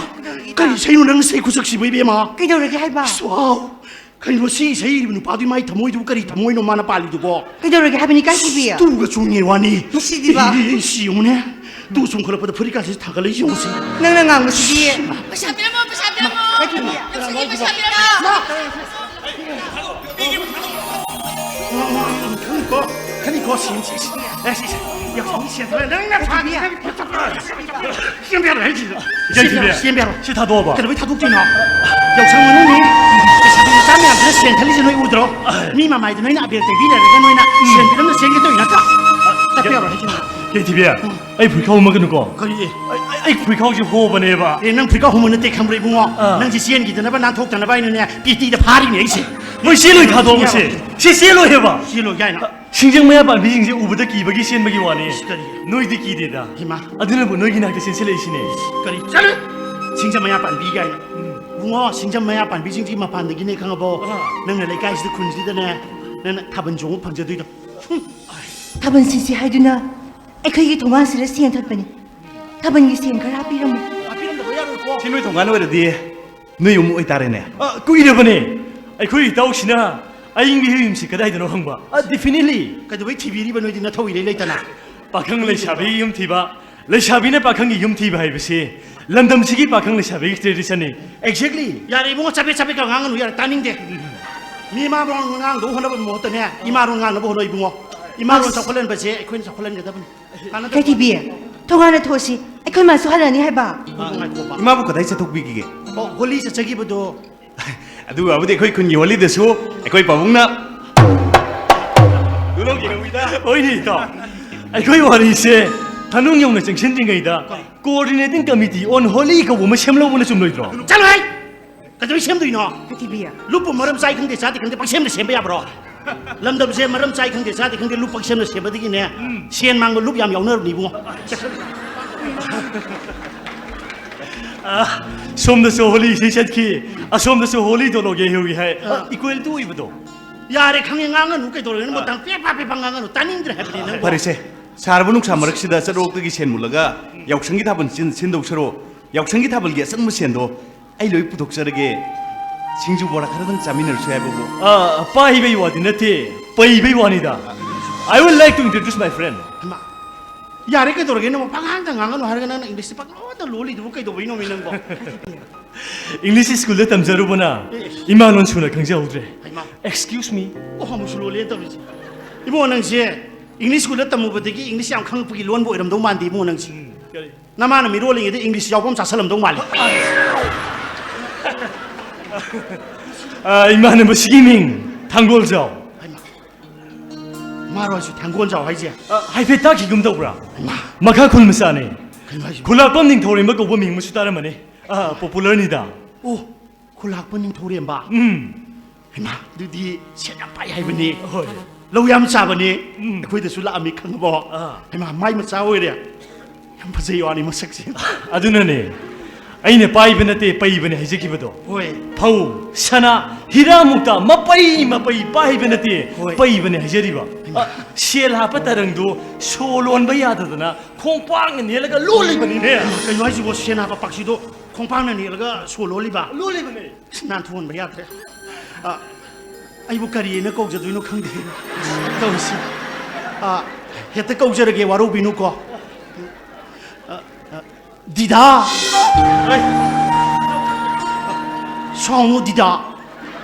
ꯀꯔꯤ ꯏꯁꯩꯅꯣ ꯅꯪ ꯏꯁꯩ ꯈꯨꯁꯛꯁꯤꯕꯨ, ꯏꯕꯦꯝꯃ? ꯀꯩꯗꯧꯔꯒꯦ ꯍꯥꯏꯕ? ꯁ꯭ꯋꯥꯎ! ꯀꯩꯅꯣ ꯁꯤ ꯏꯁꯩ ꯏꯔꯤꯕ ꯅꯨꯄꯥꯗꯨꯒꯤ ꯃꯥꯏ ꯊꯃꯣꯏꯗꯨꯕꯨ ꯀꯔꯤ ꯊꯃꯣꯏꯅꯣ ꯃꯥꯅ ꯄꯥꯜꯂꯤꯗꯨꯕꯣ? ꯀꯩꯗꯧꯔꯒꯦ ꯍꯥꯏꯕꯅꯤ, ꯀꯥꯏ ꯊꯤꯕꯤ? ꯇꯨꯒ ꯆꯨꯡꯉꯦ ꯋꯥꯅꯤ꯫ ꯅꯨꯡꯁꯤꯗꯤꯕ꯫ ꯑꯦ, ꯑꯦ, ꯑꯦ, ꯁꯤ ꯌꯦꯡꯉꯨꯅꯦ꯫ ꯇꯨ ꯆꯨꯡꯈꯠꯂꯛꯄꯗ ꯐꯨꯔꯤꯠꯀꯥꯁꯦ ꯊꯥꯒꯠꯂꯛꯏ ꯌꯦꯡꯉꯨꯁꯤ꯫ ꯅꯪꯅ ꯉꯥꯡꯕꯁꯤꯗꯤ꯫ ꯄꯩꯁꯥ ꯄꯤꯔꯝꯃꯣ, ꯄꯩꯁꯥ ꯄꯤꯔꯝꯃꯣ꯫ ꯀꯥꯏ ꯊꯤꯕꯤ? ꯅꯨꯡꯁꯤꯒꯤ ꯄꯩꯁꯥ ꯄꯤꯔꯝꯃꯣ꯫ ꯈꯪꯉꯤꯀꯣ, ꯈꯪꯉꯤꯀꯣ, ꯁꯤ, ꯁꯤ, ꯁꯤ꯫ ꯑꯦ, ꯁꯤ, ꯁꯤ꯫ ꯌꯥꯎꯁꯪꯒꯤ ꯁꯦꯟ ꯊꯣꯛꯑꯦ꯫ ꯅꯪꯅ ꯁꯥꯒꯦ ꯍꯥꯏꯕ ꯄꯣꯠꯇꯣ꯫ ꯁꯦꯝꯕ ꯌꯥꯔꯣꯏ ꯍꯥꯏꯁꯤꯗ꯫ ꯌꯥꯏꯐꯕꯤ, ꯁꯦꯝꯕ ꯌꯥꯔꯣꯏ꯫ ꯁꯤ ꯊꯥꯗꯣꯛꯑꯕ? ꯀꯩꯗꯧꯕꯩ ꯊꯥꯗꯣꯛꯇꯣꯏꯅꯣ? ꯌꯥꯎꯁꯪ ꯃꯅꯨꯡꯅꯤ꯫ ꯂꯩꯁꯥꯕꯤ ꯃꯆꯥ ꯃꯌꯥꯝꯁꯤꯅ ꯁꯦꯟ ꯈꯜꯂꯤꯁꯦ ꯅꯣꯏ ꯎꯗ꯭ꯔꯣ? ꯃꯤ ꯃꯃꯥꯏꯗ ꯅꯣꯏꯅ ꯑꯕꯦꯔ ꯇꯩꯕꯤ ꯂꯩꯔꯒ ꯅꯣꯏꯅ ꯁꯦꯟ ꯐꯤꯂꯝꯗ ꯆꯦꯟꯒꯦ ꯇꯧꯔꯤ ꯅꯠꯇ꯭ꯔꯥ? ꯆꯠꯄ ꯌꯥꯔꯣꯏ ꯍꯥꯏꯁꯤꯅ꯫ ꯌꯥꯏꯐꯕꯤ, ꯑꯩ, ꯑꯩ ꯐꯨꯔꯤꯠꯈꯥꯎ ꯍꯨꯝꯃꯛꯀꯅꯨꯀꯣ꯫ ꯀꯔꯤ? ꯑꯩ, ꯑꯩ, ꯑꯩ ꯐꯨꯔꯤꯠꯈꯥꯎꯁꯦ ꯍꯣꯕꯅꯦꯕ꯫ ꯑꯦ, ꯅꯪ ꯐꯨꯔꯤꯠꯈꯥꯎ ꯍꯨꯝꯃ ꯅꯠꯇꯦ ꯈꯪꯕ꯭ꯔꯥ, ꯏꯕꯨꯡꯉꯣ? ꯑꯥ꯫ ꯅꯪꯁꯦ ꯆꯦꯟꯈꯤꯗꯅꯕ, ꯅꯥꯟꯊꯣꯛꯇꯅꯕ ꯑꯩꯅꯅꯦ, ꯄꯦꯇꯤꯗ ꯐꯥꯔꯤꯅꯦ ꯑꯩꯁꯦ꯫ ꯍꯣꯏ, ꯆꯦꯜꯂꯣꯏ ꯊꯥꯗꯣꯛꯑꯁꯦ꯫ ꯁꯤ ꯆꯦꯜꯂꯣꯏ ꯍꯥꯏꯕ꯫ ꯆꯦꯜꯂꯣꯏ ꯀꯥꯏꯅ꯫ ꯁꯤꯡꯖꯪ ꯃꯌꯥ ꯄꯥꯟꯕꯤꯁꯤꯡꯁꯦ ꯎꯕꯗ ꯀꯤꯕꯒꯤ ꯆꯦꯟꯕꯒꯤ ꯋꯥꯅꯤ꯫ ꯏꯁ, ꯀꯔꯤ? ꯅꯣꯏꯗꯤ ꯀꯤꯗꯦꯗ꯫ ꯍꯩꯃꯥ꯫ ꯑꯗꯨꯅꯕꯨ ꯅꯣꯏꯒꯤ ꯅꯥꯛꯇ ꯆꯦꯟꯁꯤꯜꯂꯛꯏꯁꯤꯅꯦ꯫ ꯀꯔꯤ? ꯆꯠꯂꯨ! ꯁꯤꯡꯖꯪ ꯃꯌꯥ ꯄꯥꯟꯕꯤ ꯀꯥꯏꯅ꯫ ꯎꯝ꯫ ꯏꯕꯨꯡꯉꯣ, ꯁꯤꯡꯖꯪ ꯃꯌꯥ ꯄꯥꯟꯕꯤꯁꯤꯡꯁꯤꯒꯤ ꯃꯄꯥꯟꯗꯒꯤꯅꯦ ꯈꯪꯉꯕꯣ? ꯑꯥ꯫ ꯅꯪꯅ ꯂꯩꯀꯥꯏꯁꯤꯗ, ꯈꯨꯟꯁꯤꯗꯅꯦ, ꯅꯪꯅ ꯊꯥꯕꯜ ꯆꯣꯡꯕ ꯐꯪꯖꯗꯣꯏꯗꯣ꯫ ꯍꯨꯝ꯫ ꯊꯥꯕꯜ ꯁꯤꯟꯁꯤ ꯍꯥꯏꯗꯨꯅ ꯑꯩꯈꯣꯏꯒꯤ ꯊꯣꯡꯒꯥꯟꯁꯤꯗ ꯁꯦꯟ ꯊꯠꯄꯅꯤ꯫ ꯊꯥꯕꯜꯒꯤ ꯁꯦꯟ ꯈꯔ ꯍꯥꯞꯄꯤꯔꯝꯃꯨ꯫ ꯍꯥꯞꯄꯤꯔꯝꯗꯕ ꯌꯥꯔꯣꯏꯀꯣ꯫ ꯁꯤ ꯅꯣꯏ ꯊꯣꯡꯒꯥꯟ ꯑꯣꯏꯔꯗꯤ ꯅꯣꯏ ꯌꯨꯝ ꯑꯣꯏꯇꯥꯔꯦꯅꯦ꯫ ꯑ, ꯀꯨꯏꯔꯕꯅꯦ꯫ ꯑꯩꯈꯣꯏ ꯏꯇꯥꯎꯁꯤꯅ ꯑꯏꯪꯕꯤ ꯌꯨꯝꯁꯤ ꯀꯗꯥꯏꯗꯅꯣ ꯍꯪꯕ꯫ ꯑ, definitely꯫ ꯀꯩꯗꯧꯕꯩ ꯊꯤꯕꯤꯔꯤꯕ ꯅꯣꯏꯗꯤ ꯅꯊꯧ ꯏꯔꯩ ꯂꯩꯇꯅ? ꯄꯥꯈꯪ ꯂꯩꯁꯥꯕꯤꯒꯤ ꯌꯨꯝ ꯊꯤꯕ, ꯂꯩꯁꯥꯕꯤꯅ ꯄꯥꯈꯪꯒꯤ ꯌꯨꯝ ꯊꯤꯕ ꯍꯥꯏꯕꯁꯤ ꯂꯝꯗꯝꯁꯤꯒꯤ ꯄꯥꯈꯪ ꯂꯩꯁꯥꯕꯤꯒꯤ traditionꯅꯤ꯫ Exactly꯫ ꯌꯥꯔꯦ ꯏꯕꯨꯡꯉꯣ, ꯆꯕꯦꯠ ꯆꯕꯦꯠꯀ ꯉꯥꯡꯒꯅꯨ, ꯌꯥꯔꯦ, ꯇꯥꯅꯤꯡꯗꯦ꯫ ꯃꯤ ꯃꯥ ꯉꯥꯡꯗꯧ ꯍꯣꯠꯅꯕꯒꯤ ꯃꯍꯨꯠꯇꯅꯦ, ꯏꯃꯥꯔꯣꯟ ꯉꯥꯡꯅꯕ ꯍꯣꯠꯅꯧ ꯏꯕꯨꯡꯉꯣ꯫ ꯏꯃꯥꯔꯣꯟ ꯑꯁ꯫ ꯆꯥꯎꯈꯠꯍꯟꯕꯁꯦ ꯑꯩꯈꯣꯏꯅ ꯆꯥꯎꯈꯠꯍꯟꯒꯗꯕꯅꯤ꯫ ꯀꯥꯟꯅꯗꯕ꯫ ꯀꯩꯊꯤꯕꯤ, ꯊꯣꯡꯒꯥꯟꯗ ꯊꯣꯛꯑꯁꯤ꯫ ꯑꯩꯈꯣꯏ ꯃꯥꯁꯨ ꯍꯜꯂꯛꯑꯅꯤ ꯍꯥꯏꯕ꯫ ꯉꯥꯏꯈꯣ, ꯉꯥꯏꯈꯣ, ꯄꯥ꯫ ꯏꯃꯥꯕꯨ ꯀꯗꯥꯏ ꯆꯠꯊꯣꯛꯄꯤꯈꯤꯒꯦ? ꯑꯣ, ꯍꯣꯂꯤ ꯆꯠꯆꯈꯤꯕꯗꯣ꯫ ꯑꯗꯨꯒꯕꯨꯗꯤ ꯑꯩꯈꯣꯏ ꯈꯨꯟꯒꯤ ꯍꯣꯂꯤꯗꯁꯨ ꯑꯩꯈꯣꯏ ꯄꯥꯕꯨꯡꯅ ꯂꯨꯍꯣꯡꯈꯤꯍꯧꯋꯤꯗ꯫ ꯍꯣꯏꯅꯦ, ꯏꯇꯥꯎ꯫ ꯑꯩꯈꯣꯏ ꯋꯥꯔꯤꯁꯦ ꯃꯅꯨꯡ ꯌꯧꯅ ꯆꯪꯁꯤꯟꯗ꯭ꯔꯤꯉꯩꯗ coordinating committee on Holi ꯀꯧꯕ ꯑꯃ ꯁꯦꯝꯂꯧꯕꯅ ꯆꯨꯝꯂꯣꯏꯗ꯭ꯔꯣ? ꯆꯠꯂꯣꯍꯦ! ꯀꯩꯗꯧꯕꯩ ꯁꯦꯝꯗꯣꯏꯅꯣ? ꯀꯩꯊꯤꯕꯤ꯫ ꯂꯨꯞꯄ ꯃꯔꯝ ꯆꯥꯏ ꯈꯪꯗꯦ, ꯆꯥꯗꯦ ꯈꯪꯗꯦ, ꯄꯪꯁꯦꯝꯗ ꯁꯦꯝꯕ ꯌꯥꯕ꯭ꯔꯣ? ꯂꯝꯗꯝꯁꯦ ꯃꯔꯝ ꯆꯥꯏ ꯈꯪꯗꯦ, ꯆꯥꯗꯦ ꯈꯪꯗꯦ, ꯂꯨꯞ ꯄꯪꯁꯦꯝꯗ ꯁꯦꯝꯕꯗꯒꯤꯅꯦ, ꯎꯝ꯫ ꯁꯦꯟ ꯃꯥꯡꯕ ꯂꯨꯞ ꯌꯥꯝ ꯌꯥꯎꯅꯔꯕꯅꯤ ꯏꯕꯨꯡꯉꯣ꯫ ꯑ, ꯁꯣꯝꯗꯁꯨ ꯍꯣꯂꯤ ꯏꯁꯩ ꯆꯠꯈꯤ, ꯑꯁꯣꯝꯗꯁꯨ ꯍꯣꯂꯤ ꯗꯣꯂꯣꯒꯦ ꯍꯧꯏ ꯍꯥꯏ꯫ ꯑ꯫ Equal to ꯑꯣꯏꯕꯗꯣ꯫ ꯌꯥꯔꯦ, ꯈꯪꯉꯦ, ꯉꯥꯡꯉꯅꯨ, ꯀꯩꯗꯧꯔꯒꯦ? ꯅꯪꯕꯨ ꯑ꯫ ꯇꯪ ꯄꯦꯄꯥ ꯄꯦꯄꯥ ꯉꯥꯡꯉꯅꯨ, ꯇꯥꯅꯤꯡꯗ꯭ꯔꯦ ꯍꯥꯏꯕꯅꯦ ꯅꯪꯕꯨ꯫ ꯐꯔꯦꯁꯦ, ꯁꯥꯔꯕ ꯅꯨꯡꯁꯥ ꯃꯔꯛꯁꯤꯗ ꯆꯠꯂꯣꯛꯇꯒꯤ ꯁꯦꯟ ꯃꯨꯜꯂꯒ ꯌꯥꯎꯁꯪꯒꯤ ꯊꯥꯕꯜ ꯆꯤꯟ-, ꯁꯤꯟꯗꯧ ꯁꯔꯨꯛ, ꯌꯥꯎꯁꯪꯒꯤ ꯊꯥꯕꯜꯒꯤ ꯑꯆꯪꯕ ꯁꯦꯟꯗꯣ ꯑꯩ ꯂꯣꯏ ꯄꯨꯊꯣꯛꯆꯔꯒꯦ꯫ ꯁꯤꯡꯖꯨ ꯕꯣꯔꯥ ꯈꯔꯗꯪ ꯆꯥꯃꯤꯟꯅꯔꯁꯨ ꯍꯥꯏꯕꯕꯨ꯫ ꯑ, ꯄꯥꯏꯕꯩ ꯋꯥꯗꯤ ꯅꯠꯇꯦ, ꯄꯩꯕꯩ ꯋꯥꯅꯤꯗ꯫ I would like to introduce my friend. ꯍꯩꯃꯥ, ꯌꯥꯔꯦ, ꯀꯩꯗꯧꯔꯒꯦ? ꯅꯪꯕꯨ ꯄꯉꯥꯡꯗ ꯉꯥꯡꯒꯅꯨ ꯍꯥꯏꯔꯒ ꯅꯪꯅ English ꯁꯦ ꯄꯪꯂꯣꯟꯗ ꯂꯣꯜꯂꯤꯗꯨꯕꯨ ꯀꯩꯗꯧꯕꯩꯅꯣꯃꯤ ꯅꯪꯕꯣ? English school ꯗ ꯇꯝꯖꯔꯨꯕꯅ ꯑꯦ, ꯑꯦ꯫ ꯏꯃꯥ ꯂꯣꯟ ꯁꯨꯅ ꯈꯪꯖꯍꯧꯗ꯭ꯔꯦ꯫ ꯍꯩꯃꯥ꯫ Excuse me. ꯑꯣ, ꯑꯃꯨꯛꯁꯨ ꯂꯣꯜꯂꯦ ꯇꯧꯔꯤꯁꯦ꯫ ꯏꯕꯨꯡꯉꯣ, ꯅꯪꯁꯦ English school ꯗ ꯇꯝꯃꯨꯕꯗꯒꯤ English ꯌꯥꯝ ꯈꯪꯉꯛꯄꯒꯤ ꯂꯣꯟꯕ ꯑꯣꯏꯔꯝꯗꯧ ꯃꯥꯟꯗꯦ ꯏꯕꯨꯡꯉꯣ ꯅꯪꯁꯦ꯫ ꯎꯝ, ꯀꯔꯤ? ꯅꯃꯥꯅ ꯃꯤꯔꯣꯜꯂꯤꯉꯩꯗ English ꯌꯥꯎꯕ ꯑꯃ ꯆꯥꯁꯜꯂꯝꯗꯧ ꯃꯥꯜꯂꯤ꯫ ꯑ, ꯏꯃꯥꯟꯅꯕ ꯁꯤꯒꯤ ꯃꯤꯡ ꯊꯥꯡꯒꯣꯜꯖꯥꯎ꯫ ꯍꯩꯃꯥ꯫ ꯃꯥꯔꯣ ꯍꯥꯏꯁꯦ ꯊꯥꯡꯒꯣꯜꯖꯥꯎ ꯍꯥꯏꯁꯦ? ꯑ, ꯍꯥꯏꯐꯦꯠ ꯇꯥꯈꯤꯒꯨꯝ ꯇꯧꯕ꯭ꯔꯥ? ꯍꯩꯃꯥ꯫ ꯃꯈꯥ ꯈꯨꯜ ꯃꯆꯥꯅꯦ꯫ ꯀꯩꯅꯣ ꯍꯥꯏꯁꯤꯕꯣ? ꯈꯨꯂꯥꯛꯄꯝ ꯅꯤꯡꯊꯧꯔꯦꯝꯕ ꯀꯧꯕ ꯃꯤꯡ ꯑꯃꯁꯨ ꯇꯥꯔꯝꯃꯅꯤ꯫ ꯑ, popular ꯅꯤꯗ꯫ ꯑꯣ, ꯈꯨꯂꯥꯛꯄ ꯅꯤꯡꯊꯧꯔꯦꯝꯕ꯫ ꯎꯝ꯫ ꯍꯩꯃꯥ, ꯑꯗꯨꯗꯤ ꯁꯦꯟ ꯌꯥꯝ ꯄꯥꯏ ꯍꯥꯏꯕꯅꯤ꯫ ꯍꯣꯏ꯫ ꯂꯧ ꯌꯥꯝ ꯆꯥꯕꯅꯤ꯫ ꯎꯝ꯫ ꯑꯩꯈꯣꯏꯗꯁꯨ ꯂꯥꯛꯑꯝꯃꯤ, ꯈꯪꯉꯕꯣ? ꯑꯥ꯫ ꯍꯩꯃꯥ, ꯃꯥꯏ ꯃꯆꯥ ꯑꯣꯏꯔꯦ꯫ ꯌꯥꯝ ꯐꯖꯩ ꯋꯥꯅꯤ ꯃꯁꯛꯁꯦ꯫ ꯑꯗꯨꯅꯅꯦ ꯑꯩꯅ ꯄꯥꯏꯕ ꯅꯠꯇꯦ, ꯄꯩꯕꯅꯦ ꯍꯥꯏꯖꯈꯤꯕꯗꯣ꯫ ꯍꯣꯏ꯫ ꯐꯧ, ꯁꯅꯥ, ꯍꯤꯔꯥ ꯃꯨꯛꯇ ꯃꯄꯩ ꯃꯄꯩ ꯄꯥꯏꯕ ꯅꯠꯇꯦ, ꯍꯣꯏ꯫ ꯄꯩꯕꯅꯦ ꯍꯥꯏꯖꯔꯤꯕ꯫ ꯍꯩꯃꯥ꯫ ꯑ, ꯁꯦꯜ ꯍꯥꯞꯄ ꯇꯔꯪꯗꯣ ꯁꯣ ꯂꯣꯟꯕ ꯌꯥꯗꯗꯅ ꯈꯣꯡꯄꯥꯛꯅ ꯅꯦꯠꯂꯒ ꯂꯣꯜꯂꯤꯕꯅꯤꯅꯦ꯫ ꯀꯩꯅꯣ ꯍꯥꯏꯁꯤꯕꯣ? ꯁꯦꯟ ꯍꯥꯞꯄ ꯄꯥꯛꯁꯤꯗꯣ ꯈꯣꯡꯄꯥꯛꯅ ꯅꯦꯠꯂꯒ ꯁꯣ ꯂꯣꯜꯂꯤꯕ? ꯂꯣꯜꯂꯤꯕꯅꯦ꯫ ꯑꯁ, ꯅꯥꯟꯊꯣꯛꯍꯟꯕ ꯌꯥꯗ꯭ꯔꯦ꯫ ꯑ, ꯑꯩꯕꯨ ꯀꯔꯤ ꯍꯥꯏꯅ ꯀꯧꯖꯗꯣꯏꯅꯣ ꯈꯪꯗꯦ ꯇꯧꯔꯤꯁꯤ꯫ ꯑ, ꯍꯦꯛꯇ ꯀꯧꯖꯔꯒꯦ, ꯋꯥꯔꯧꯕꯤꯅꯨꯀꯣ꯫ ꯑ, ꯑ, ꯗꯤꯗꯥ! ꯑꯩ, ꯁꯥꯎꯅꯨ ꯗꯤꯗꯥ꯫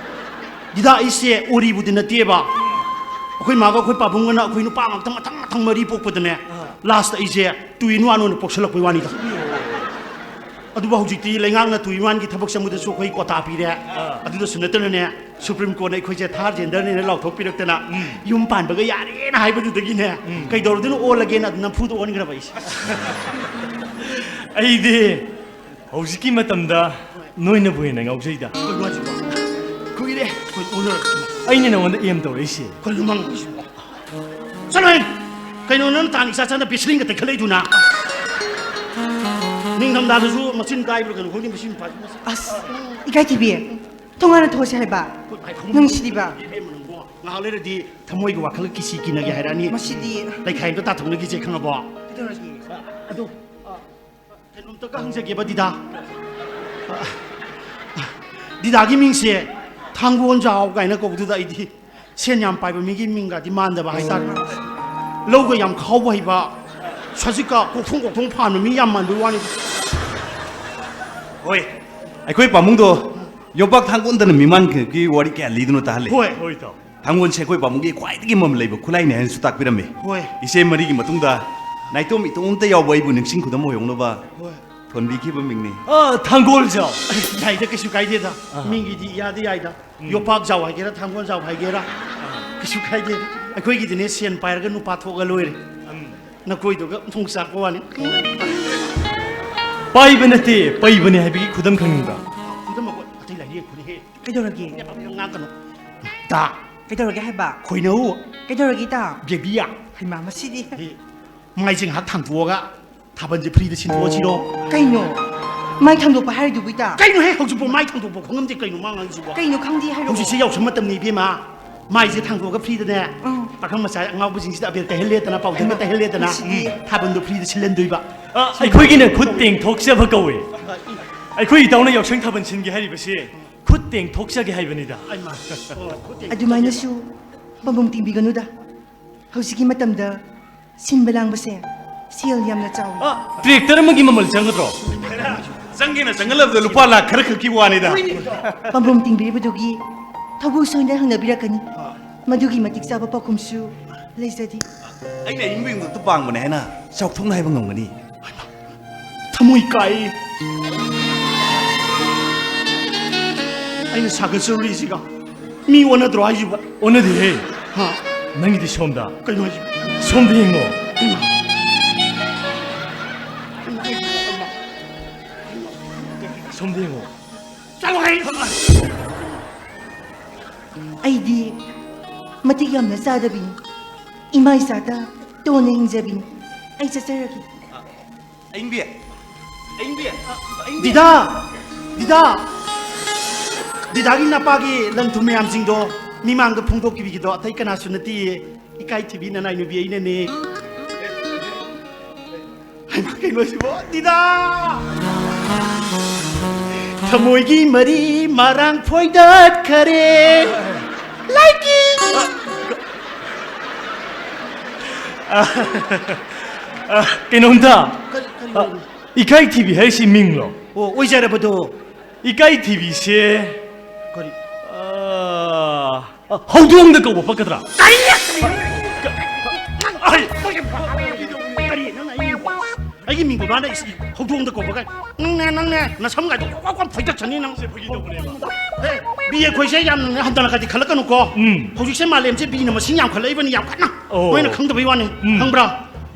ꯗꯤꯗꯥ, ꯑꯩꯁꯦ ꯑꯣꯔꯤꯕꯨꯗꯤ ꯅꯠꯇꯦꯕ꯫ ꯑꯩꯈꯣꯏ ꯃꯥꯒ ꯑꯩꯈꯣꯏ ꯄꯥꯕꯨꯡꯒꯅ ꯑꯩꯈꯣꯏ ꯅꯨꯄꯥ ꯉꯥꯛꯇ ꯃꯊꯪ ꯃꯊꯪ ꯃꯔꯤ ꯄꯣꯛꯄꯗꯅꯦ, ꯑꯥ꯫ Last ꯇ ꯑꯩꯁꯦ two in one ꯑꯣꯏꯅ ꯄꯣꯛꯁꯜꯂꯛꯄꯩ ꯋꯥꯅꯤꯗ꯫ ꯑꯗꯨꯕꯨ ꯍꯧꯖꯤꯛꯇꯤ ꯂꯩꯉꯥꯛꯅ two in one ꯒꯤ ꯊꯕꯛ ꯆꯪꯕꯗꯁꯨ ꯑꯩꯈꯣꯏ quota ꯄꯤꯔꯦ꯫ ꯑꯥ꯫ ꯑꯗꯨꯗꯁꯨ ꯅꯠꯇꯅꯅꯦ, Supreme Court ꯅ ꯑꯩꯈꯣꯏꯁꯦ third gender ꯅꯦꯅ ꯂꯥꯎꯊꯣꯛꯄꯤꯔꯛꯇꯅ, ꯎꯝ꯫ ꯌꯨꯝ ꯄꯥꯟꯕꯒ ꯌꯥꯔꯦꯅ ꯍꯥꯏꯕꯗꯨꯗꯒꯤꯅꯦ, ꯎꯝ꯫ ꯀꯩꯗꯧꯔꯗꯣꯏꯅꯣ ꯑꯣꯜꯂꯒꯦꯅ ꯑꯗꯨꯝ ꯅꯝꯐꯨꯗ ꯑꯣꯟꯈ꯭ꯔꯕ ꯑꯩꯁꯦ꯫ ꯑꯩꯗꯤ ꯍꯧꯖꯤꯛꯀꯤ ꯃꯇꯝꯗ ꯅꯣꯏꯅꯕꯨ ꯍꯦꯟꯅ ꯉꯥꯎꯖꯩꯗ꯫ ꯀꯩꯅꯣ ꯍꯥꯏꯁꯤꯕꯣ? ꯀꯨꯏꯔꯦ ꯑꯩꯈꯣꯏ ꯎꯅꯔꯛꯇꯕ꯫ ꯑꯩꯅ ꯅꯉꯣꯟꯗ aim ꯇꯧꯔꯛꯏꯁꯦ꯫ ꯀꯩꯅꯣ ꯅꯪ ꯍꯥꯏꯁꯤꯕꯣ? ꯆꯠꯂꯣꯍꯦ! ꯀꯩꯅꯣ ꯅꯪ ꯇꯥꯟ ꯏꯆꯥ ꯆꯥꯅ ꯕꯦꯁꯂꯤꯟꯒ ꯇꯩꯈꯠꯂꯛꯏꯗꯨꯅ? ꯅꯤꯡꯊꯝꯊꯥꯗꯁꯨ ꯃꯆꯤꯟ ꯀꯥꯏꯕ꯭ꯔꯥ ꯀꯩꯅꯣ ꯈꯪꯗꯦ ꯃꯁꯤ ꯅꯨꯄꯥꯁꯤ꯫ ꯑꯁ, ꯏꯀꯥꯏꯊꯤꯕꯤ, ꯇꯣꯉꯥꯟꯅ ꯊꯣꯛꯁꯦ ꯍꯥꯏꯕ꯫ ꯈꯨꯠ ꯃꯥꯏꯈꯨꯝ ꯅꯨꯡꯁꯤꯕ꯫ ꯏꯕꯦꯝꯃ ꯅꯪꯕꯣ꯫ ꯉꯥꯏꯍꯥꯛ ꯂꯩꯔꯗꯤ ꯊꯃꯣꯏꯒꯤ ꯋꯥꯈꯜꯒ ꯀꯤꯁꯤ ꯀꯤꯅꯒꯦ ꯍꯥꯏꯔꯛꯑꯅꯤ꯫ ꯃꯁꯤꯗꯤ ꯂꯩꯈꯥꯏ ꯑꯝꯇ ꯇꯥꯊꯣꯛꯅꯈꯤꯁꯦ, ꯈꯪꯉꯕꯣ? ꯀꯩꯗꯧꯔꯒꯦ? ꯑꯗꯣ, ꯀꯩꯅꯣꯝꯇꯒ ꯍꯪꯖꯒꯦꯕ, ꯗꯤꯗꯥ꯫ ꯗꯤꯗꯥꯒꯤ ꯃꯤꯡꯁꯦ ꯊꯥꯡꯒꯣꯟꯖꯥꯎ ꯀꯥꯏꯅ ꯀꯧꯕꯗꯨꯗ ꯑꯩꯗꯤ ꯁꯦꯟ ꯌꯥꯝ ꯄꯥꯏꯕ ꯃꯤꯒꯤ ꯃꯤꯡꯒꯗꯤ ꯃꯥꯟꯗꯕ ꯍꯥꯏꯇꯥꯔꯦ꯫ ꯂꯧꯒ ꯌꯥꯝ ꯈꯥꯎꯕ ꯍꯩꯕ, ꯁꯖꯤꯛꯀ ꯀꯣꯛꯊꯣꯡ ꯀꯣꯛꯊꯣꯡ ꯐꯥꯟꯕ ꯃꯤ ꯌꯥꯝ ꯃꯥꯟꯕꯒꯤ ꯋꯥꯅꯤ꯫ ꯍꯣꯏ, ꯑꯩꯈꯣꯏ ꯄꯥꯕꯨꯡꯗꯣ ꯌꯣꯄꯥꯛ ꯊꯥꯡꯒꯣꯟꯗꯅ ꯃꯤꯃꯥꯟꯒꯤ ꯋꯥꯔꯤ ꯀꯌꯥ ꯂꯤꯗꯅꯣ ꯇꯥꯍꯜꯂꯦ꯫ ꯍꯣꯏ, ꯍꯣꯏ, ꯏꯇꯥꯎ꯫ ꯊꯥꯡꯒꯣꯟꯁꯦ ꯑꯩꯈꯣꯏ ꯄꯥꯕꯨꯡꯒꯤ ꯈ꯭ꯋꯥꯏꯗꯒꯤ ꯃꯃꯜ ꯂꯩꯕ ꯈꯨꯠꯂꯥꯏꯅꯦ ꯍꯥꯏꯅꯁꯨ ꯇꯥꯛꯄꯤꯔꯝꯃꯤ꯫ ꯍꯣꯏ꯫ ꯏꯆꯦ ꯃꯔꯤꯒꯤ ꯃꯇꯨꯡꯗ ꯅꯥꯏꯇꯣꯝ ꯏꯇꯣꯝꯇ ꯌꯥꯎꯕ ꯑꯩꯕꯨ ꯅꯤꯡꯁꯤꯡ ꯈꯨꯗꯝ ꯑꯣꯏꯍꯧꯅꯕ ꯍꯣꯏ꯫ ꯊꯣꯟꯕꯤꯈꯤꯕ ꯃꯤꯡꯅꯤ꯫ ꯑ, ꯊꯥꯡꯒꯣꯜꯖꯥꯎ꯫ ꯌꯥꯏꯗ, ꯀꯩꯁꯨ ꯀꯥꯏꯗꯦꯗ꯫ ꯑꯍ꯫ ꯃꯤꯡꯒꯤꯗꯤ ꯏꯌꯥꯗ ꯌꯥꯏꯗ꯫ ꯎꯝ꯫ ꯌꯣꯄꯥꯛꯖꯥꯎ ꯍꯥꯏꯒꯦꯔꯥ, ꯊꯥꯡꯒꯣꯜꯖꯥꯎ ꯍꯥꯏꯒꯦꯔꯥ, ꯀꯩꯁꯨ ꯀꯥꯏꯗꯦ꯫ ꯑꯩꯈꯣꯏꯒꯤꯗꯤꯅꯦ, ꯁꯦꯟ ꯄꯥꯏꯔꯒ ꯅꯨꯄꯥ ꯊꯣꯛꯑꯒ ꯂꯣꯏꯔꯦ꯫ ꯎꯝ꯫ ꯅꯈꯣꯏꯗꯨꯒ ꯊꯣꯡ ꯆꯥꯛꯄ ꯋꯥꯅꯤ꯫ ꯄꯥꯏꯕ ꯅꯠꯇꯦ, ꯄꯩꯕꯅꯦ ꯍꯥꯏꯕꯒꯤ ꯈꯨꯗꯝ ꯈꯪꯅꯤꯡꯕ꯭ꯔꯥ? ꯈꯨꯗꯝ ꯑꯃ ꯑꯇꯩ ꯂꯥꯏꯔꯤ ꯌꯦꯡꯈꯣꯅꯦꯍꯦ꯫ ꯀꯩꯗꯧꯔꯒꯦ? ꯉꯥꯡꯒꯅꯨ꯫ ꯗꯥ꯫ ꯀꯩꯗꯧꯔꯒꯦ ꯍꯥꯏꯕ? ꯈꯣꯏꯅꯧ꯫ ꯀꯩꯗꯧꯔꯒꯦ, ꯏꯇꯥ? ꯕꯦꯕꯤꯌꯥ꯫ ꯍꯩꯃꯥ, ꯃꯁꯤꯗꯤ꯫ ꯑꯦ, ꯃꯥꯏꯁꯦ ꯉꯥꯏꯍꯥꯛ ꯊꯥꯡꯗꯣꯛꯑꯒ ꯊꯥꯕꯜꯁꯦ ꯐ꯭ꯔꯤꯗ ꯁꯤꯟꯗꯣꯛꯑꯁꯤꯔꯣ? ꯀꯩꯅꯣ? ꯃꯥꯏ ꯊꯥꯡꯗꯣꯛꯄ ꯍꯥꯏꯔꯤꯗꯨꯕꯨ, ꯏꯇꯥ? ꯀꯩꯅꯣꯍꯦ, ꯍꯧꯖꯤꯛꯄꯨ ꯃꯥꯏ ꯊꯥꯡꯗꯣꯛꯄ ꯈꯪꯉꯝꯗꯦ, ꯀꯩꯅꯣ ꯃꯥ ꯉꯥꯡꯉꯤꯁꯤꯕꯣ? ꯀꯩꯅꯣ ꯈꯪꯗꯦ ꯍꯥꯏꯔꯛꯑꯣ꯫ ꯍꯧꯖꯤꯛꯁꯦ ꯌꯥꯎꯁꯪ ꯃꯇꯝꯅꯤ, ꯏꯕꯦꯝꯃ꯫ ꯃꯥꯏꯁꯦ ꯊꯥꯡꯗꯣꯛꯑꯒ ꯐ꯭ꯔꯤꯗꯅꯦ, ꯎꯝ꯫ ꯄꯥꯈꯪ ꯃꯆꯥ ꯑꯉꯥꯎꯕꯁꯤꯡꯁꯤꯗ ꯑꯕꯦꯔ ꯇꯩꯍꯜꯂꯦꯗꯅ, ꯄꯥꯎꯗꯔꯒ ꯍꯩꯃꯥ, ꯇꯩꯍꯜꯂꯦꯗꯅ, ꯃꯁꯤꯗꯤ꯫ ꯊꯥꯕꯜꯗꯣ ꯐ꯭ꯔꯤꯗ ꯁꯤꯜꯍꯟꯗꯣꯏꯕ꯫ ꯑ, ꯑꯩꯈꯣꯏꯒꯤꯅ ꯈꯨꯠ ꯇꯦꯡꯊꯣꯛꯆꯕ ꯀꯧꯏ꯫ ꯑꯩꯈꯣꯏ ꯏꯇꯥꯎꯅ ꯌꯥꯎꯁꯪ ꯊꯥꯕꯜ ꯁꯤꯟꯒꯦ ꯍꯥꯏꯔꯤꯕꯁꯤ ꯈꯨꯠ ꯇꯦꯡꯊꯣꯛꯆꯒꯦ ꯍꯥꯏꯕꯅꯤꯗ꯫ ꯑꯩꯃꯥ, ꯑꯣ, ꯈꯨꯠ ꯇꯦꯡꯊꯣꯛꯆꯒꯦ꯫ ꯑꯗꯨꯃꯥꯏꯅꯁꯨ ꯄꯥꯝꯕꯣꯝ ꯇꯤꯡꯕꯤꯒꯅꯨꯗ꯫ ꯍꯧꯖꯤꯛꯀꯤ ꯃꯇꯝꯗ ꯁꯤꯟꯕ ꯂꯥꯡꯕꯁꯦ ꯁꯦꯜ ꯌꯥꯝꯅ ꯆꯥꯎꯏ꯫ ꯑ, ꯇ꯭ꯔꯦꯛꯇꯔ ꯑꯃꯒꯤ ꯃꯃꯜ ꯆꯪꯒꯗ꯭ꯔꯣ? ꯆꯪꯒꯦꯅ ꯆꯪꯒꯜꯂꯕꯗ ꯂꯨꯄꯥ ꯂꯥꯛ ꯈꯔ ꯈꯛꯀꯤ ꯋꯥꯅꯤꯗ꯫ ꯄꯥꯝꯕꯣꯝ ꯇꯤꯡꯕꯤꯔꯤꯕꯗꯨꯒꯤ ꯊꯧꯕꯨ ꯁꯣꯏꯅ ꯍꯪꯅꯕꯤꯔꯛꯀꯅꯤ꯫ ꯃꯗꯨꯒꯤ ꯃꯇꯤꯛ ꯆꯥꯕ ꯄꯥꯎꯈꯨꯝꯁꯨ ꯂꯩꯖꯗꯦ꯫ ꯑꯩꯅ ꯑꯏꯪꯕ ꯏꯪꯗꯛꯇ ꯄꯥꯡꯕꯅꯦ ꯍꯥꯏꯅ ꯆꯥꯎꯊꯣꯛꯅ ꯍꯥꯏꯕ ꯉꯝꯒꯅꯤ꯫ ꯊꯃꯣꯏ ꯀꯥꯏ꯫ ꯑꯩꯅ ꯁꯥꯒꯠꯆꯔꯨꯔꯤꯁꯤꯒ ꯃꯤ ꯑꯣꯟꯅꯗ꯭ꯔꯣ ꯍꯥꯏꯁꯤꯕꯣ? ꯑꯣꯟꯅꯗꯦꯍꯦ꯫ ꯍꯥ? ꯅꯪꯒꯤꯗꯤ ꯁꯣꯝꯗ꯫ ꯀꯩꯅꯣ ꯍꯥꯏꯁꯤꯕꯣ? ꯁꯣꯝꯗ ꯌꯦꯡꯉꯣ꯫ ꯁꯣꯝꯗ ꯌꯦꯡꯉꯣ꯫ ꯆꯠꯂꯣꯍꯦ! ꯑꯩꯗꯤ ꯃꯇꯤꯛ ꯌꯥꯝꯅ ꯆꯥꯗꯕꯤꯅꯤ꯫ ꯏꯃꯥ ꯏꯆꯥꯗ ꯇꯣꯟꯅ ꯍꯤꯡꯖꯕꯤꯅꯤ꯫ ꯑꯩ ꯆꯠꯆꯔꯒꯦ꯫ ꯑꯏꯪꯕꯤ! ꯑꯏꯪꯕꯤ! ꯑꯏꯪꯕꯤ! ꯗꯤꯗꯥ! ꯗꯤꯗꯥ! ꯗꯤꯗꯥꯒꯤ ꯅꯄꯥꯒꯤ ꯂꯟ ꯊꯨꯝ ꯃꯌꯥꯝꯁꯤꯡꯗꯣ ꯃꯤꯃꯥꯡꯗ ꯐꯣꯡꯗꯣꯛꯈꯤꯕꯒꯤꯗꯣ ꯑꯇꯩ ꯀꯅꯥꯁꯨ ꯅꯠꯇꯦ, ꯏꯀꯥꯏ ꯊꯤꯕꯤ ꯅꯅꯥꯏ ꯅꯨꯄꯤ ꯑꯩꯅꯅꯦ꯫ ꯍꯩꯃꯥ, ꯀꯩꯅꯣꯁꯤꯕꯣ? ꯗꯤꯗꯥ! ꯊꯃꯣꯏꯒꯤ ꯃꯔꯤ ꯃꯔꯥꯡ ꯐꯣꯏꯗꯠꯈꯔꯦ꯫ ꯂꯥꯏꯀꯤ! ꯑ, ꯀꯩꯅꯣꯝꯇ꯫ ꯀꯔꯤ, ꯀꯔꯤ ꯑ, ꯑꯣꯏꯔꯤꯅꯣ? ꯏꯀꯥꯏ ꯊꯤꯕꯤ ꯍꯥꯏꯁꯤ ꯃꯤꯡꯂꯣ? ꯑꯣ, ꯑꯣꯏꯖꯔꯕꯗꯣ꯫ ꯏꯀꯥꯏ ꯊꯤꯕꯤꯁꯦ, ꯀꯔꯤ? ꯑ, ꯑ, ꯍꯧꯗꯣꯡꯗ ꯀꯧꯕ ꯄꯛꯀꯗ꯭ꯔꯥ? ꯀꯔꯤ? ꯀꯔꯤ? ꯀꯔꯤ? ꯅꯪ ꯑꯩ, ꯑꯩꯒꯤ ꯃꯤꯡꯕꯨ ꯃꯥꯅ ꯏꯁ-, ꯍꯧꯗꯣꯡꯗ ꯀꯧꯕ ꯀꯥꯏ? ꯅꯪꯅꯦ, ꯅꯪꯅꯦ, ꯅꯁꯝꯒꯥꯏꯗꯣ ꯀ꯭ꯋꯥꯛ ꯀ꯭ꯋꯥꯛ ꯐꯣꯏꯗꯠꯆꯅꯤ ꯅꯪ꯫ ꯁꯦ, ꯐꯥꯒꯤ ꯇꯧꯕꯅꯦꯕ꯫ ꯍꯦ, ꯕꯤ ꯑꯩꯈꯣꯏꯁꯦ ꯌꯥꯝꯅ ꯍꯟꯊꯅ ꯈꯗꯤ ꯈꯜꯂꯛꯀꯅꯨꯀꯣ꯫ ꯎꯝ꯫ ꯍꯧꯖꯤꯛꯁꯦ ꯃꯥꯂꯦꯝꯁꯦ ꯕꯤꯅ ꯃꯁꯤꯡ ꯌꯥꯝꯈꯠꯂꯛꯏꯕꯅꯤ, ꯌꯥꯝ ꯀꯟꯅ꯫ ꯑꯣ꯫ ꯅꯣꯏꯅ ꯈꯪꯗꯕꯩ ꯋꯥꯅꯤ꯫ ꯎꯝ꯫ ꯈꯪꯕ꯭ꯔꯥ?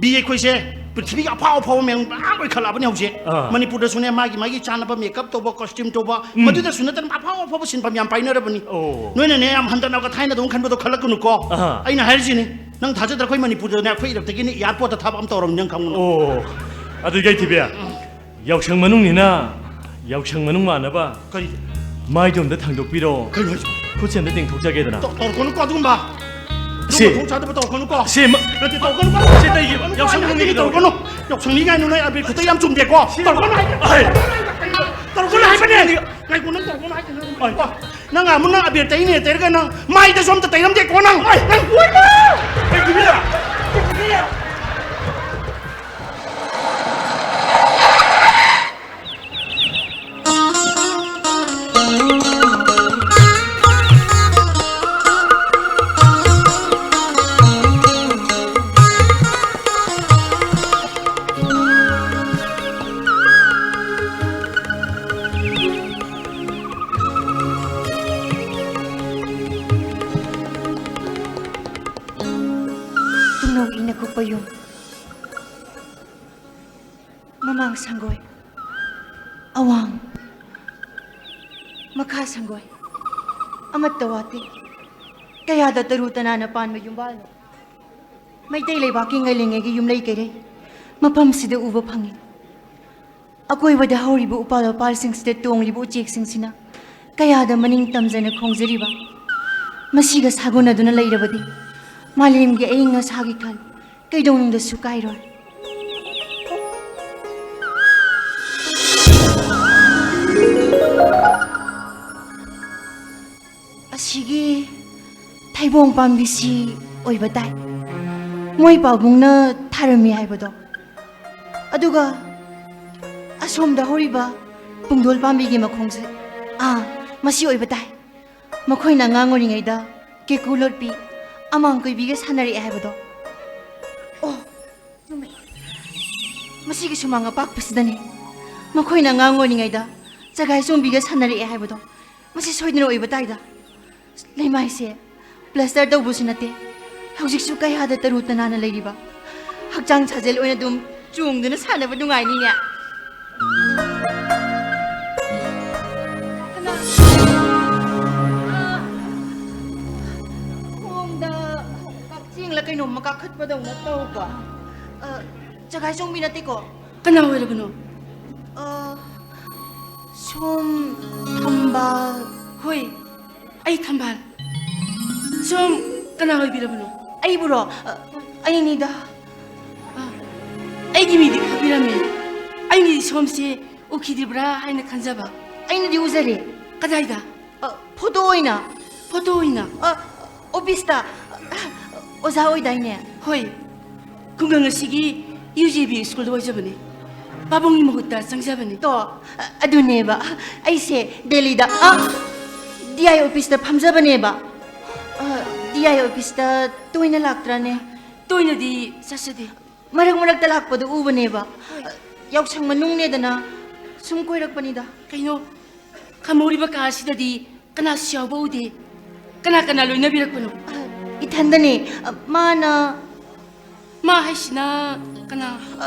ꯕꯤ ꯑꯩꯈꯣꯏꯁꯦ ꯄ꯭ꯔꯤꯊꯤꯕꯤꯒꯤ ꯑꯐꯥꯎ ꯑꯐꯥꯎꯕ ꯃꯌꯥꯝ ꯃꯌꯥꯝ ꯑꯣꯏꯈꯠꯂꯛꯑꯕꯅꯤ ꯍꯧꯖꯤꯛ꯫ ꯑꯥ꯫ ꯃꯅꯤꯄꯨꯔꯗꯁꯨꯅꯦ ꯃꯥꯒꯤ ꯃꯥꯒꯤ ꯆꯥꯅꯕ ꯃꯦꯀꯞ ꯇꯧꯕ, ꯀꯣꯁꯇ꯭ꯌꯨꯝ ꯇꯧꯕ, ꯎꯝ꯫ ꯃꯗꯨꯗꯁꯨ ꯅꯠꯇꯅ ꯑꯐꯥꯎ ꯑꯐꯥꯎꯕ ꯁꯤꯟꯐꯝ ꯌꯥꯝ ꯄꯥꯏꯅꯔꯕꯅꯤ꯫ ꯑꯣ꯫ ꯅꯣꯏꯅꯅꯦ ꯌꯥꯝ ꯍꯟꯊꯅꯒ ꯊꯥꯏꯅꯗꯧꯅ ꯈꯟꯕꯗꯣ ꯈꯜꯂꯛꯀꯅꯨꯀꯣ꯫ ꯑꯍꯥ꯫ ꯑꯩꯅ ꯍꯥꯏꯔꯤꯁꯤꯅꯤ, ꯅꯪ ꯊꯥꯖꯗ꯭ꯔ ꯑꯩꯈꯣꯏ ꯃꯅꯤꯄꯨꯔꯗꯅꯦ ꯑꯩꯈꯣꯏ ꯏꯔꯛꯇꯒꯤꯅꯦ ꯑꯦꯌꯥꯔꯄꯣꯔꯠꯇ ꯊꯕꯛ ꯑꯃ ꯇꯧꯔꯝꯅꯤ ꯅꯪ ꯈꯪꯉꯨ꯫ ꯑꯣ, ꯑꯗꯨ ꯏꯀꯥꯏ ꯊꯤꯕꯤ, ꯌꯥꯎꯁꯪ ꯃꯅꯨꯡꯅꯤꯅ ꯌꯥꯎꯁꯪ ꯃꯅꯨꯡ ꯃꯥꯟꯅꯕ ꯀꯔꯤ? ꯃꯥꯏꯗꯣ ꯑꯝꯇ ꯊꯥꯡꯗꯣꯛꯄꯤꯔꯣ꯫ ꯀꯩꯅꯣ ꯍꯥꯏꯁꯦ? ꯈꯨꯠꯁꯦ ꯑꯝꯇ ꯇꯦꯡꯊꯣꯛꯆꯒꯦꯗꯅ꯫ ꯇꯧ-, ꯇꯧꯔꯛꯀꯅꯨꯀꯣ ꯑꯗꯨꯒꯨꯝꯕ꯫ ꯁꯤ꯫ ꯑꯗꯨꯒꯨꯝꯕ ꯊꯣꯡ ꯆꯥꯗꯕ ꯇꯧꯔꯛꯀꯅꯨꯀꯣ꯫ ꯁꯤ ꯃ-, ꯅꯠꯇꯦ, ꯇꯧꯔꯛꯀꯅꯨꯀꯣ꯫ ꯁꯤ ꯇꯩꯒꯦ꯫ ꯇꯧꯔꯛꯀꯅꯨꯀꯣ, ꯌꯥꯎꯁꯪ ꯑꯩ ꯃꯅꯨꯡꯒꯤ ꯍꯥꯏꯕꯗꯤ ꯇꯧꯔꯛꯀꯅꯨ꯫ ꯇꯧꯔꯛꯀꯅꯨ꯫ ꯌꯥꯎꯁꯪ ꯃꯤ ꯀꯥꯏꯅ ꯅꯣꯏ ꯑꯕꯦꯔ ꯈꯨꯠꯇ ꯌꯥꯝ ꯆꯨꯝꯗꯦꯀꯣ꯫ ꯁꯤ꯫ ꯇꯧꯔꯛꯀꯅꯨ ꯍꯥꯏ-, ꯑꯩ꯫ ꯇꯧꯔꯛꯀꯅꯨ ꯍꯥꯏꯕꯅꯦ꯫ ꯉꯥꯏꯈꯣ, ꯅꯪ ꯇꯧꯔꯛꯀꯅꯨ ꯍꯥꯏꯁꯦ ꯅꯪ꯫ ꯑꯩ꯫ ꯅꯪ ꯑꯃꯨꯛ ꯅꯪ ꯑꯕꯦꯔ ꯇꯩꯅꯦ ꯇꯩꯔꯒ ꯅꯪ ꯃꯥꯏꯗꯁꯨ ꯑꯝꯇ ꯇꯩꯔꯝꯗꯦꯀꯣ ꯅꯪ꯫ ꯑꯩ꯫ ꯅꯪ ꯀꯣꯏꯕ꯫ ꯀꯩꯒꯤꯅꯣ? ꯇꯨꯝꯅꯧ ꯏꯅ ꯀꯨꯞꯄ ꯌꯨꯝ꯫ ꯃꯃꯥꯡ ꯁꯪꯒꯣꯏ, ꯑꯋꯥꯡ, ꯃꯈꯥ ꯁꯪꯒꯣꯏ, ꯑꯃꯠꯇ ꯋꯥꯠꯇꯦ꯫ ꯀꯌꯥꯗ ꯇꯔꯨ ꯇꯅꯥꯟꯅ ꯄꯥꯟꯕ ꯌꯨꯝꯕꯥꯜꯅꯣ꯫ ꯃꯩꯇꯩ ꯂꯩꯕꯥꯛꯀꯤ ꯉꯜꯂꯤꯉꯩꯒꯤ ꯌꯨꯝꯂꯩ ꯀꯩꯔꯩ ꯃꯐꯝꯁꯤꯗ ꯎꯕ ꯐꯪꯉꯤ꯫ ꯑꯀꯣꯏꯕꯗ ꯍꯧꯔꯤꯕ ꯎꯄꯥꯜ ꯋꯥꯄꯥꯜꯁꯤꯡꯁꯤꯗ ꯇꯣꯡꯂꯤꯕ ꯎꯆꯦꯛꯁꯤꯡꯁꯤꯅ ꯀꯌꯥꯗ ꯃꯅꯤꯡ ꯇꯝꯖꯅ ꯈꯣꯡꯖꯔꯤꯕ꯫ ꯃꯁꯤꯒ ꯁꯥꯒꯣꯟꯅꯗꯨꯅ ꯂꯩꯔꯕꯗꯤ ꯃꯥꯂꯦꯝꯒꯤ ꯑꯏꯪ ꯑꯁꯥꯒꯤ ꯈꯜ ꯀꯩꯗꯧꯅꯨꯡꯗꯁꯨ ꯀꯥꯏꯔꯣꯏ꯫ ꯑꯁꯤꯒꯤ ꯊꯩꯕꯣꯡ ꯄꯥꯝꯕꯤꯁꯤ ꯑꯣꯏꯕ ꯇꯥꯏ꯫ ꯃꯣꯏ ꯄꯥꯕꯨꯡꯅ ꯊꯥꯔꯝꯃꯤ ꯍꯥꯏꯕꯗꯣ꯫ ꯑꯗꯨꯒ ꯑꯁꯣꯝꯗ ꯍꯧꯔꯤꯕ ꯄꯨꯡꯗꯣꯜ ꯄꯥꯝꯕꯤꯒꯤ ꯃꯈꯣꯡꯁꯦ, ꯑꯥ, ꯃꯁꯤ ꯑꯣꯏꯕ ꯇꯥꯏ꯫ ꯃꯈꯣꯏꯅ ꯑꯉꯥꯡ ꯑꯣꯏꯔꯤꯉꯩꯗ ꯀꯦꯀꯨ ꯂꯣꯠꯄꯤ, ꯑꯃꯥꯡ ꯀꯣꯏꯕꯤꯒ ꯁꯥꯟꯅꯔꯛꯑꯦ ꯍꯥꯏꯕꯗꯣ꯫ ꯑꯣ, ꯆꯨꯝꯃꯦ꯫ ꯃꯁꯤꯒꯤ ꯁꯨꯃꯥꯡ ꯑꯄꯥꯛꯄꯁꯤꯗꯅꯦ ꯃꯈꯣꯏꯅ ꯑꯉꯥꯡ ꯑꯣꯏꯔꯤꯉꯩꯗ ꯆꯒꯥꯏ ꯆꯣꯡꯕꯤꯒ ꯁꯥꯟꯅꯔꯛꯑꯦ ꯍꯥꯏꯕꯗꯣ꯫ ꯃꯁꯤ ꯁꯣꯏꯗꯅ ꯑꯣꯏꯕ ꯇꯥꯏꯗ꯫ ꯂꯩꯃꯥꯏꯁꯦ ꯄ꯭ꯂꯥꯁꯇꯔ ꯇꯧꯕꯁꯨ ꯅꯠꯇꯦ꯫ ꯍꯧꯖꯤꯛꯁꯨ ꯀꯌꯥꯗ ꯇꯔꯨ ꯇꯅꯥꯟꯅ ꯂꯩꯔꯤꯕ꯫ ꯍꯛꯆꯥꯡ ꯁꯥꯖꯦꯜ ꯑꯣꯏꯅ ꯑꯗꯨꯝ ꯆꯣꯡꯗꯨꯅ ꯁꯥꯟꯅꯕ ꯅꯨꯡꯉꯥꯏꯅꯤꯅꯦ꯫ ꯀꯅꯥ? ꯑꯥ, ꯈꯣꯡꯗ ꯀꯛꯆꯦꯡꯂ ꯀꯩꯅꯣꯝꯃ ꯀꯥꯈꯠꯄꯗꯧꯅ ꯇꯧꯕ꯫ ꯑ, ꯆꯒꯥꯏ ꯆꯣꯡꯕꯤ ꯅꯠꯇꯦꯀꯣ? ꯀꯅꯥ ꯑꯣꯏꯔꯕꯅꯣ? ꯑ, ꯁꯣꯝ ꯊꯝꯕꯥꯜ꯫ ꯍꯣꯏ, ꯑꯩ ꯊꯝꯕꯥꯜ꯫ ꯁꯣꯝ ꯀꯅꯥ ꯑꯣꯏꯕꯤꯔꯕꯅꯣ? ꯑꯩꯕꯨꯔꯣ? ꯑ, ꯑꯩꯅꯤꯗ꯫ ꯑ, ꯑꯩꯒꯤ ꯃꯤꯗꯤ ꯈꯪꯕꯤꯔꯝꯃꯦ꯫ ꯑꯩꯅꯗꯤ ꯁꯣꯝꯁꯦ ꯎꯈꯤꯗ꯭ꯔꯤꯕ꯭ꯔꯥ ꯍꯥꯏꯅ ꯈꯟꯖꯕ꯫ ꯑꯩꯅꯗꯤ ꯎꯖꯔꯦ꯫ ꯀꯗꯥꯏꯗ? ꯑ, ꯐꯣꯇꯣ ꯑꯣꯏꯅ꯫ ꯐꯣꯇꯣ ꯑꯣꯏꯅ? ꯑ, ꯑꯣꯐꯤꯁꯇ꯫ ꯑ, ꯑꯣꯖꯥ ꯑꯣꯏꯗꯥꯏꯅꯦ? ꯍꯣꯏ, ꯈꯨꯡꯒꯪ ꯑꯁꯤꯒꯤ ꯌꯨ ꯖꯤ ꯕꯤ ꯁ꯭ꯀꯨꯜꯗ ꯑꯣꯏꯖꯕꯅꯤ꯫ ꯄꯥꯕꯨꯡꯒꯤ ꯃꯍꯨꯠꯇ ꯆꯪꯖꯕꯅꯤ꯫ ꯇꯣ, ꯑ, ꯑꯗꯨꯅꯦꯕ꯫ ꯑꯩꯁꯦ ꯗꯦꯜꯂꯤꯗ, ꯑ, ꯗꯤ ꯑꯥꯏ ꯑꯣꯐꯤꯁꯇ ꯐꯝꯖꯕꯅꯦꯕ꯫ ꯑ, ꯗꯤ ꯑꯥꯏ ꯑꯣꯐꯤꯁꯇ ꯇꯣꯏꯅ ꯂꯥꯛꯇ꯭ꯔꯥꯅꯦ? ꯇꯣꯏꯅꯗꯤ ꯆꯠꯆꯗꯦ꯫ ꯃꯔꯛ ꯃꯔꯛꯇ ꯂꯥꯛꯄꯗ ꯎꯕꯅꯦꯕ꯫ ꯍꯣꯏ꯫ ꯌꯥꯎꯁꯪ ꯃꯅꯨꯡꯅꯦꯗꯅ ꯁꯨꯝ ꯀꯣꯏꯔꯛꯄꯅꯤꯗ꯫ ꯀꯩꯅꯣ, ꯈꯝꯍꯧꯔꯤꯕ ꯀꯥ ꯑꯁꯤꯗꯗꯤ ꯀꯅꯥꯁꯨ ꯌꯥꯎꯕ ꯎꯗꯦ꯫ ꯀꯅꯥ ꯀꯅꯥ ꯂꯣꯏꯅꯕꯤꯔꯛꯄꯅꯣ? ꯑ, ꯏꯊꯟꯗꯅꯦ꯫ ꯑ, ꯃꯥꯅ꯫ ꯃꯥ ꯍꯥꯏꯁꯤꯅ ꯀꯅꯥ? ꯑ,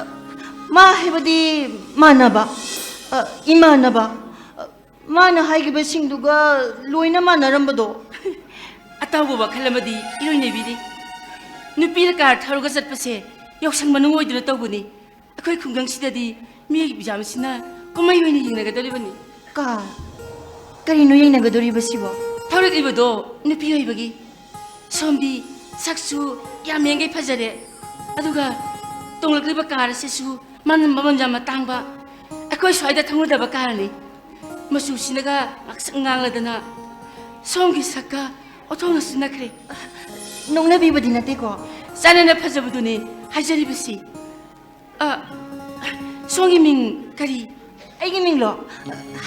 ꯃꯥ ꯍꯥꯏꯕꯗꯤ ꯃꯥꯟꯅꯕ꯫ ꯑ, ꯏꯃꯥꯟꯅꯕ꯫ ꯑ, ꯃꯥꯅ ꯍꯥꯏꯈꯤꯕꯁꯤꯡꯗꯨꯒ ꯂꯣꯏꯅ ꯃꯥꯟꯅꯔꯝꯕꯗꯣ꯫ ꯑꯇꯥꯎꯕ ꯋꯥꯈꯜ ꯑꯃꯗꯤ ꯏꯔꯣꯏ ꯅꯩꯕꯤꯔꯤ꯫ ꯅꯨꯄꯤꯅ ꯀꯥꯔ ꯊꯧꯔꯒ ꯆꯠꯄꯁꯦ ꯌꯥꯎꯁꯪ ꯃꯅꯨꯡ ꯑꯣꯏꯗꯨꯅ ꯇꯧꯕꯅꯤ꯫ ꯑꯩꯈꯣꯏ ꯈꯨꯡꯒꯪꯁꯤꯗꯗꯤ ꯃꯤꯑꯣꯏꯕ ꯌꯥꯝꯕꯁꯤꯅ ꯀꯨꯝꯍꯩ ꯑꯣꯏꯅ ꯌꯦꯡꯅꯒꯗꯧꯔꯤꯕꯅꯤ꯫ ꯀꯥꯔ? ꯀꯔꯤꯅꯣ ꯌꯦꯡꯅꯒꯗꯧꯔꯤꯕꯁꯤꯕꯣ? ꯍꯧꯔꯛꯂꯤꯕꯗꯣ ꯅꯨꯄꯤ ꯑꯣꯏꯕꯒꯤ꯫ ꯁꯣꯝꯗꯤ ꯁꯛꯁꯨ ꯌꯥꯝ ꯌꯦꯡꯒꯩ ꯐꯖꯔꯦ, ꯑꯗꯨꯒ ꯇꯣꯡꯂꯛꯂꯤꯕ ꯀꯥꯔ ꯑꯁꯤꯁꯨ ꯃꯃꯜ, ꯃꯃꯜ ꯌꯥꯝꯅ ꯇꯥꯡꯕ, ꯑꯩꯈꯣꯏ ꯁ꯭ꯋꯥꯏꯗ ꯊꯨꯡꯂꯗꯕ ꯀꯥꯔꯅꯤ꯫ ꯃꯆꯨꯁꯤꯅꯒ ꯉꯥꯛꯁꯪ ꯉꯥꯡꯂꯗꯅ ꯁꯣꯝꯒꯤ ꯁꯛꯀ ꯑꯣꯟꯊꯣꯛꯅ ꯆꯨꯅꯈ꯭ꯔꯦ꯫ ꯅꯣꯛꯅꯕꯤꯕꯗꯤ ꯅꯠꯇꯦꯀꯣ? ꯆꯥꯟꯅꯅ ꯐꯖꯕꯗꯨꯅꯦ ꯍꯥꯏꯖꯔꯤꯕꯁꯤ꯫ ꯑ, ꯁꯣꯝꯒꯤ ꯃꯤꯡ ꯀꯔꯤ? ꯑꯩꯒꯤ ꯃꯤꯡꯂꯣ?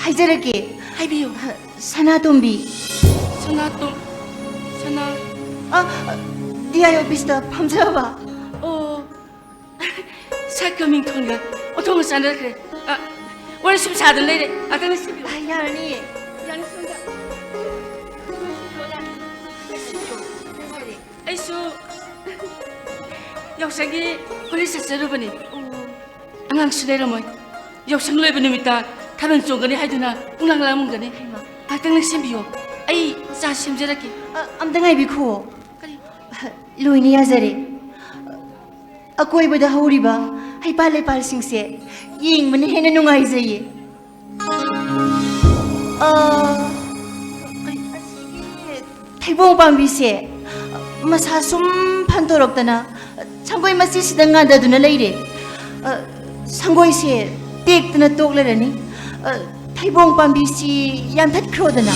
ꯍꯥꯏꯖꯔꯛꯀꯦ꯫ ꯍꯥꯏꯕꯤꯌꯨ꯫ ꯁꯅꯥꯇꯣꯝꯕꯤ꯫ ꯁꯅꯥꯇꯣꯝ-, ꯁꯅꯥ- ꯑ, ꯗꯤ ꯑꯥꯏ ꯑꯣꯐꯤꯁꯇ ꯐꯝꯖꯕ꯫ ꯑꯣ, ꯁꯛꯀ ꯃꯤꯡꯊꯣꯟꯒ ꯑꯣꯟꯊꯣꯛꯅ ꯆꯥꯟꯅꯈ꯭ꯔꯦ꯫ ꯑ, ꯋꯥꯔꯤ ꯁꯨꯝ ꯁꯥꯗꯨꯅ ꯂꯩꯔꯦ꯫ ꯉꯥꯛꯇꯪ ꯂꯩꯁꯤꯟꯕꯤꯌꯨ꯫ ꯑ, ꯌꯥꯔꯅꯤ꯫ ꯌꯥꯅꯤ, ꯁꯣꯝꯗ꯫ ꯑꯩꯁꯨ ꯌꯥꯎꯁꯪꯒꯤ ꯍꯣꯂꯤ ꯆꯠꯆꯔꯨꯕꯅꯤ꯫ ꯑꯉꯥꯡꯁꯨ ꯂꯩꯔꯝꯃꯣꯏ꯫ ꯌꯥꯎꯁꯪ ꯂꯣꯏꯕ ꯅꯨꯃꯤꯠꯇ ꯊꯥꯕꯜ ꯆꯣꯡꯒꯅꯤ ꯍꯥꯏꯗꯨꯅ ꯄꯨꯡꯂꯥꯡ ꯂꯥꯡꯂꯝꯒꯅꯤ꯫ ꯍꯩꯃꯥ꯫ ꯉꯥꯏꯍꯥꯛꯇꯪ ꯂꯦꯡꯁꯤꯟꯕꯤꯌꯣ꯫ ꯑꯩ ꯆꯥ ꯁꯦꯝꯖꯔꯛꯀꯦ꯫ ꯑ, ꯑꯝꯇ ꯉꯥꯏꯕꯤꯈꯣ꯫ ꯀꯔꯤ? ꯂꯣꯏꯅ ꯌꯥꯖꯔꯦ꯫ ꯑꯀꯣꯏꯕꯗ ꯍꯧꯔꯤꯕ ꯍꯩꯄꯥꯜ ꯂꯩꯄꯥꯜꯁꯤꯡꯁꯦ ꯌꯦꯡꯕꯅ ꯍꯦꯟꯅ ꯅꯨꯡꯉꯥꯏꯖꯩꯌꯦ꯫ ꯑ, ꯊꯩꯕꯣꯡ ꯄꯥꯝꯕꯤꯁꯦ ꯃꯁꯥ ꯁꯨꯝ ꯐꯟꯗꯣꯔꯛꯇꯅ ꯁꯪꯒꯣꯏ ꯃꯆꯤꯁꯤꯗ ꯉꯥꯗꯗꯨꯅ ꯂꯩꯔꯦ꯫ ꯑ, ꯁꯪꯒꯣꯏꯁꯦ ꯇꯦꯛꯇꯅ ꯇꯣꯛꯂꯔꯅꯤ꯫ ꯑ, ꯊꯩꯕꯣꯡ ꯄꯥꯝꯕꯤꯁꯤ ꯌꯥꯟꯊꯠꯈ꯭ꯔꯣꯗꯅ꯫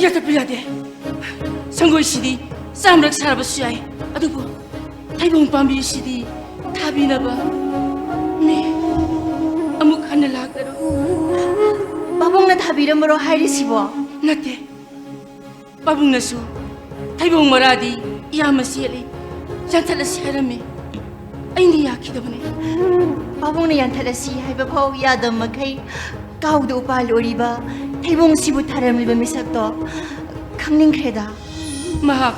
ꯌꯥꯟꯊꯠꯄ ꯌꯥꯗꯦ꯫ ꯁꯪꯒꯣꯏꯁꯤꯗꯤ ꯆꯥꯝꯔꯛ ꯁꯥꯔꯕꯁꯨ ꯌꯥꯏ, ꯑꯗꯨꯕꯨ ꯊꯩꯕꯣꯡ ꯄꯥꯝꯕꯤꯁꯤꯗꯤ ꯊꯥꯕꯤꯅꯕ ꯃꯤ ꯑꯃꯨꯛ ꯍꯟꯅ ꯂꯥꯛꯂꯔꯣꯏ꯫ ꯄꯥꯕꯨꯡꯅ ꯊꯥꯕꯤꯔꯝꯕꯔꯣ ꯍꯥꯏꯔꯤꯁꯤꯕꯣ? ꯅꯠꯇꯦ, ꯄꯥꯕꯨꯡꯅꯁꯨ ꯊꯩꯕꯣꯡ ꯃꯔꯥꯗꯤ ꯏꯌꯥꯝꯕ ꯆꯦꯠꯂꯤ, ꯌꯥꯟꯊꯠꯂꯁꯤ ꯍꯥꯏꯔꯝꯃꯤ꯫ ꯑꯩꯅ ꯌꯥꯈꯤꯗꯕꯅꯤ꯫ ꯄꯥꯕꯨꯡꯅ ꯌꯥꯟꯊꯠꯂꯁꯤ ꯍꯥꯏꯕ ꯐꯥꯎ ꯌꯥꯗꯕ ꯃꯈꯩ ꯀꯥꯎꯗ ꯎꯄꯥꯜ ꯑꯣꯏꯔꯤꯕ ꯊꯩꯕꯣꯡꯁꯤꯕꯨ ꯊꯥꯔꯝꯂꯤꯕ ꯃꯤꯁꯛꯇꯣ ꯈꯪꯅꯤꯡꯈ꯭ꯔꯦꯗ꯫ ꯃꯍꯥꯛ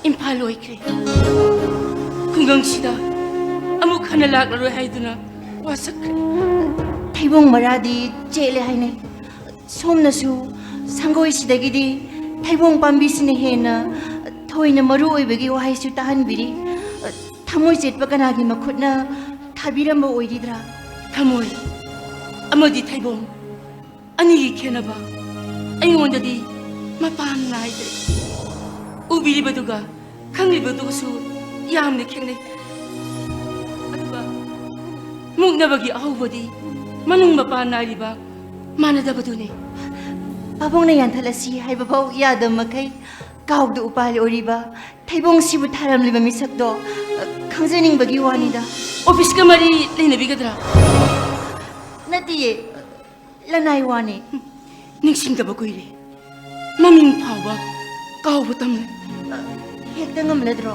ꯏꯝꯐꯥꯜ ꯑꯣꯏꯈ꯭ꯔꯦ꯫ ꯈꯨꯡꯒꯪꯁꯤꯗ ꯑꯃꯨꯛ ꯍꯟꯅ ꯂꯥꯛꯂꯔꯣꯏ ꯍꯥꯏꯗꯨꯅ ꯋꯥꯁꯛꯈ꯭ꯔꯦ꯫ ꯊꯩꯕꯣꯡ ꯃꯔꯥꯗꯤ ꯆꯦꯠꯂꯦ ꯍꯥꯏꯅꯩ꯫ ꯁꯣꯝꯅꯁꯨ ꯁꯪꯒꯣꯏꯁꯤꯗꯒꯤꯗꯤ ꯊꯩꯕꯣꯡ ꯄꯥꯝꯕꯤꯁꯤꯅ ꯍꯦꯟꯅ ꯑꯩꯈꯣꯏꯅ ꯃꯔꯨ ꯑꯣꯏꯕꯒꯤ ꯋꯥꯍꯩꯁꯨ ꯇꯥꯍꯟꯕꯤꯔꯤ꯫ ꯑ, ꯊꯃꯣꯏ ꯆꯦꯠꯄ ꯀꯅꯥꯒꯤ ꯃꯈꯨꯠꯅ ꯊꯥꯕꯤꯔꯝꯕ ꯑꯣꯏꯔꯤꯗ꯭ꯔꯥ? ꯊꯃꯣꯏ ꯑꯃꯗꯤ ꯊꯩꯕꯣꯡ ꯑꯅꯤꯒꯤ ꯈꯦꯠꯅꯕ ꯑꯩꯉꯣꯟꯗꯗꯤ ꯃꯄꯥꯟ ꯅꯥꯏꯗ꯭ꯔꯦ꯫ ꯎꯕꯤꯔꯤꯕꯗꯨꯒ ꯈꯪꯂꯤꯕꯗꯨꯒꯁꯨ ꯌꯥꯝꯅ ꯈꯦꯠꯅꯩ꯫ ꯑꯗꯨꯒ ꯃꯨꯛꯅꯕꯒꯤ ꯑꯍꯧꯕꯗꯤ ꯃꯅꯨꯡ ꯃꯄꯥꯟ ꯅꯥꯏꯔꯤꯕ ꯃꯥꯟꯅꯗꯕꯗꯨꯅꯤ꯫ ꯄꯥꯕꯨꯡꯅ ꯌꯥꯟꯊꯠꯂꯁꯤ ꯍꯥꯏꯕ ꯐꯥꯎ ꯌꯥꯗꯕ ꯃꯈꯩ ꯀꯥꯎꯗ ꯎꯄꯥꯜ ꯑꯣꯏꯔꯤꯕ ꯊꯩꯕꯣꯡꯁꯤꯕꯨ ꯊꯥꯔꯝꯂꯤꯕ ꯃꯤꯁꯛꯇꯣ, ꯑ, ꯈꯪꯖꯅꯤꯡꯕꯒꯤ ꯋꯥꯅꯤꯗ꯫ ꯑꯣꯐꯤꯁꯀ ꯃꯔꯤ ꯂꯩꯅꯕꯤꯒꯗ꯭ꯔꯥ? ꯅꯠꯇꯤꯌꯦ, ꯂꯅꯥꯏ ꯋꯥꯅꯤ꯫ ꯅꯤꯡꯁꯤꯡꯗꯕ ꯀꯨꯏꯔꯦ꯫ ꯃꯃꯤꯡ ꯐꯥꯎꯕ ꯀꯥꯎꯕ ꯇꯝꯂꯦ꯫ ꯍꯦꯛꯇ ꯉꯝꯂꯗ꯭ꯔꯣ?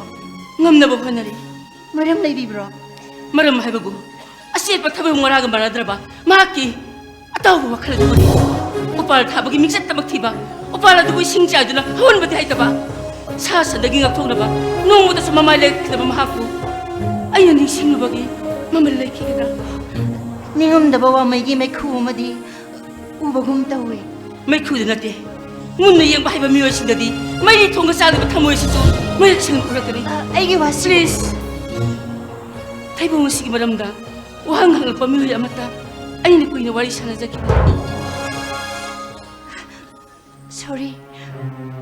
ꯉꯝꯅꯕ ꯍꯣꯠꯅꯔꯤ꯫ ꯃꯔꯝ ꯂꯩꯕꯤꯕ꯭ꯔꯣ? ꯃꯔꯝ ꯍꯥꯏꯕꯕꯨ ꯑꯆꯦꯠꯄ ꯊꯕꯛ ꯃꯔꯥꯒ ꯃꯥꯟꯅꯗ꯭ꯔꯕ ꯃꯍꯥꯛꯀꯤ ꯑꯇꯥꯎꯕ ꯋꯥꯈꯜ ꯑꯗꯨꯒꯅꯤ꯫ ꯎꯄꯥꯜ ꯊꯥꯕꯒꯤ ꯃꯤꯡꯆꯠꯇꯃꯛ ꯊꯤꯕ, ꯎꯄꯥꯜ ꯑꯗꯨꯕꯨ ꯏꯁꯤꯡ ꯆꯥꯏꯗꯨꯅ ꯍꯧꯍꯟꯕꯗꯤ ꯍꯩꯇꯕ, ꯁꯥ ꯁꯟꯗꯒꯤ ꯉꯥꯛꯊꯣꯛꯅꯕ ꯅꯣꯡꯃꯗꯁꯨ ꯃꯃꯥꯏ ꯂꯩꯈꯤꯗꯕ ꯃꯍꯥꯛꯄꯨ ꯑꯩꯅ ꯅꯤꯡꯁꯤꯡꯂꯨꯕꯒꯤ ꯃꯃꯜ ꯂꯩꯈꯤꯒꯗ꯭ꯔꯥ? ꯅꯤꯡꯉꯝꯗꯕ ꯋꯥꯃꯩꯒꯤ ꯃꯩꯈꯨ ꯑꯃꯗꯤ ꯎꯕꯒꯨꯝ ꯇꯧꯏ꯫ ꯃꯩꯈꯨꯗ ꯅꯠꯇꯦ, ꯃꯨꯟꯅ ꯌꯦꯡꯕ ꯍꯩꯕ ꯃꯤꯑꯣꯏꯁꯤꯡꯗꯗꯤ ꯃꯩꯔꯤ ꯊꯣꯡꯕ ꯆꯥꯗꯕ ꯊꯃꯣꯏ ꯑꯁꯤꯁꯨ ꯃꯌꯦꯛ ꯁꯦꯡꯅ ꯎꯔꯛꯀꯅꯤ꯫ ꯑ, ꯑꯩꯒꯤ ꯋꯥꯁꯤ Please, ꯊꯩꯕꯣꯡ ꯑꯁꯤꯒꯤ ꯃꯔꯝꯗ ꯋꯥꯍꯪ ꯍꯪꯂꯛꯄ ꯃꯤꯑꯣꯏ ꯑꯃꯠꯇ ꯑꯩꯅ ꯀꯨꯏꯅ ꯋꯥꯔꯤ ꯁꯥꯟꯅꯖꯈꯤꯕ꯫ ꯁꯣꯔꯤ,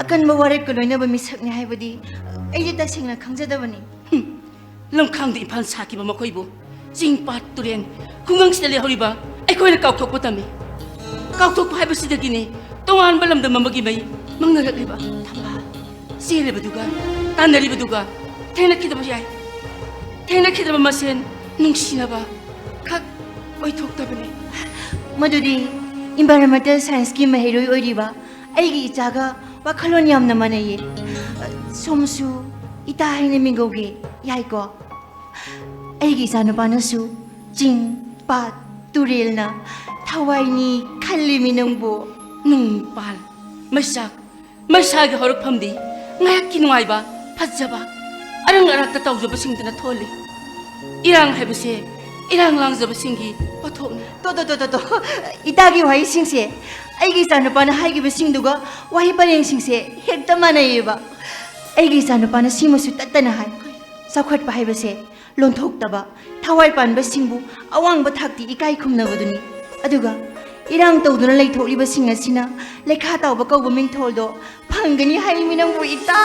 ꯑꯀꯟꯕ ꯋꯥꯔꯦꯞꯀ ꯂꯣꯏꯅꯕ ꯃꯤꯁꯛꯅꯤ ꯍꯥꯏꯕꯗꯤ ꯑꯩꯗꯤ ꯇꯁꯦꯡꯅ ꯈꯪꯖꯗꯕꯅꯤ꯫ ꯂꯝꯈꯥꯡꯗ ꯏꯝꯐꯥꯜ ꯁꯥꯈꯤꯕ ꯃꯈꯣꯏꯕꯨ ꯆꯤꯡ, ꯄꯥꯠ, ꯇꯨꯔꯦꯟ, ꯈꯨꯡꯒꯪꯁꯤꯗ ꯂꯩꯍꯧꯔꯤꯕ ꯑꯩꯈꯣꯏꯅ ꯀꯥꯎꯊꯣꯛꯄ ꯇꯝꯃꯤ꯫ ꯀꯥꯎꯊꯣꯛꯄ ꯍꯥꯏꯕꯁꯤꯗꯒꯤꯅꯤ ꯇꯣꯉꯥꯟꯕ ꯂꯝꯗꯝ ꯑꯃꯒꯤ ꯃꯩ ꯃꯪꯅꯔꯛꯂꯤꯕ꯫ ꯊꯝꯕꯥꯜ, ꯆꯦꯜꯂꯤꯕꯗꯨꯒ ꯇꯥꯟꯅꯔꯤꯕꯗꯨꯒ ꯊꯦꯡꯅꯈꯤꯗꯕ ꯌꯥꯏ꯫ ꯊꯦꯡꯅꯈꯤꯗꯕ ꯃꯁꯦꯟ ꯅꯨꯡꯁꯤꯅꯕ ꯈꯛ ꯑꯣꯏꯊꯣꯛꯇꯕꯅꯤ꯫ ꯃꯗꯨꯗꯤ environmental scienceꯀꯤ ꯃꯍꯩꯔꯣꯏ ꯑꯣꯏꯔꯤꯕ ꯑꯩꯒꯤ ꯏꯆꯥꯒ ꯋꯥꯈꯜꯂꯣꯟ ꯌꯥꯝꯅ ꯃꯥꯟꯅꯩꯌꯦ꯫ ꯁꯣꯝꯁꯨ ꯏꯇꯥ ꯍꯥꯏꯅ ꯃꯤꯡꯒꯧꯒꯦ, ꯌꯥꯏꯀꯣ? ꯑꯩꯒꯤ ꯏꯆꯥꯅꯨꯄꯥꯅꯁꯨ ꯆꯤꯡ, ꯄꯥꯠ, ꯇꯨꯔꯦꯜꯅ ꯊꯋꯥꯏꯅꯤ ꯈꯜꯂꯤꯃꯤ ꯅꯪꯕꯨ꯫ ꯅꯨꯡ ꯄꯥꯜ, ꯃꯩꯆꯥꯛ, ꯃꯩꯁꯥꯒꯤ ꯍꯧꯔꯛꯐꯝꯗꯤ ꯉꯥꯏꯍꯥꯛꯀꯤ ꯅꯨꯡꯉꯥꯏꯕ, ꯐꯖꯕ, ꯑꯔꯪ ꯑꯔꯥꯛꯇ ꯇꯧꯖꯕꯁꯤꯡꯗꯨꯅ ꯊꯣꯛꯍꯜꯂꯤ꯫ ꯏꯔꯥꯡ ꯍꯥꯏꯕꯁꯦ ꯏꯔꯥꯡ ꯂꯥꯡꯖꯕꯁꯤꯡꯒꯤ ꯄꯣꯠꯊꯣꯛꯅꯤ꯫ ꯇꯣ, ꯇꯣ, ꯇꯣ, ꯇꯣ, ꯇꯣ꯫ ꯏꯇꯥꯒꯤ ꯋꯥꯍꯩꯁꯤꯡꯁꯦ ꯑꯩꯒꯤ ꯏꯆꯥꯅꯨꯄꯥꯅ ꯍꯥꯏꯈꯤꯕꯁꯤꯡꯗꯨꯒ ꯋꯥꯍꯩ ꯄꯔꯦꯡꯁꯤꯡꯁꯦ ꯍꯦꯛꯇ ꯃꯥꯟꯅꯩꯌꯦꯕ꯫ ꯑꯩꯒꯤ ꯏꯆꯥꯅꯨꯄꯥꯅ ꯁꯤꯃꯁꯨ ꯇꯠꯇꯅ ꯍꯥꯏ, ꯆꯥꯎꯈꯠꯄ ꯍꯥꯏꯕꯁꯦ ꯂꯣꯟꯊꯣꯛꯇꯕ, ꯊꯋꯥꯏ ꯄꯥꯟꯕꯁꯤꯡꯕꯨ ꯑꯋꯥꯡꯕ ꯊꯥꯛꯀꯤ ꯏꯀꯥꯏ ꯈꯨꯝꯅꯕꯗꯨꯅꯤ꯫ ꯑꯗꯨꯒ ꯏꯔꯥꯡ ꯇꯧꯗꯨꯅ ꯂꯩꯊꯣꯛꯂꯤꯕꯁꯤꯡ ꯑꯁꯤꯅ ꯂꯩꯈꯥ ꯇꯥꯎꯕ ꯀꯧꯕ ꯃꯤꯡꯊꯣꯜꯗꯣ ꯐꯪꯒꯅꯤ ꯍꯥꯏꯔꯤꯃꯤ ꯅꯪꯕꯨ, ꯏꯇꯥ꯫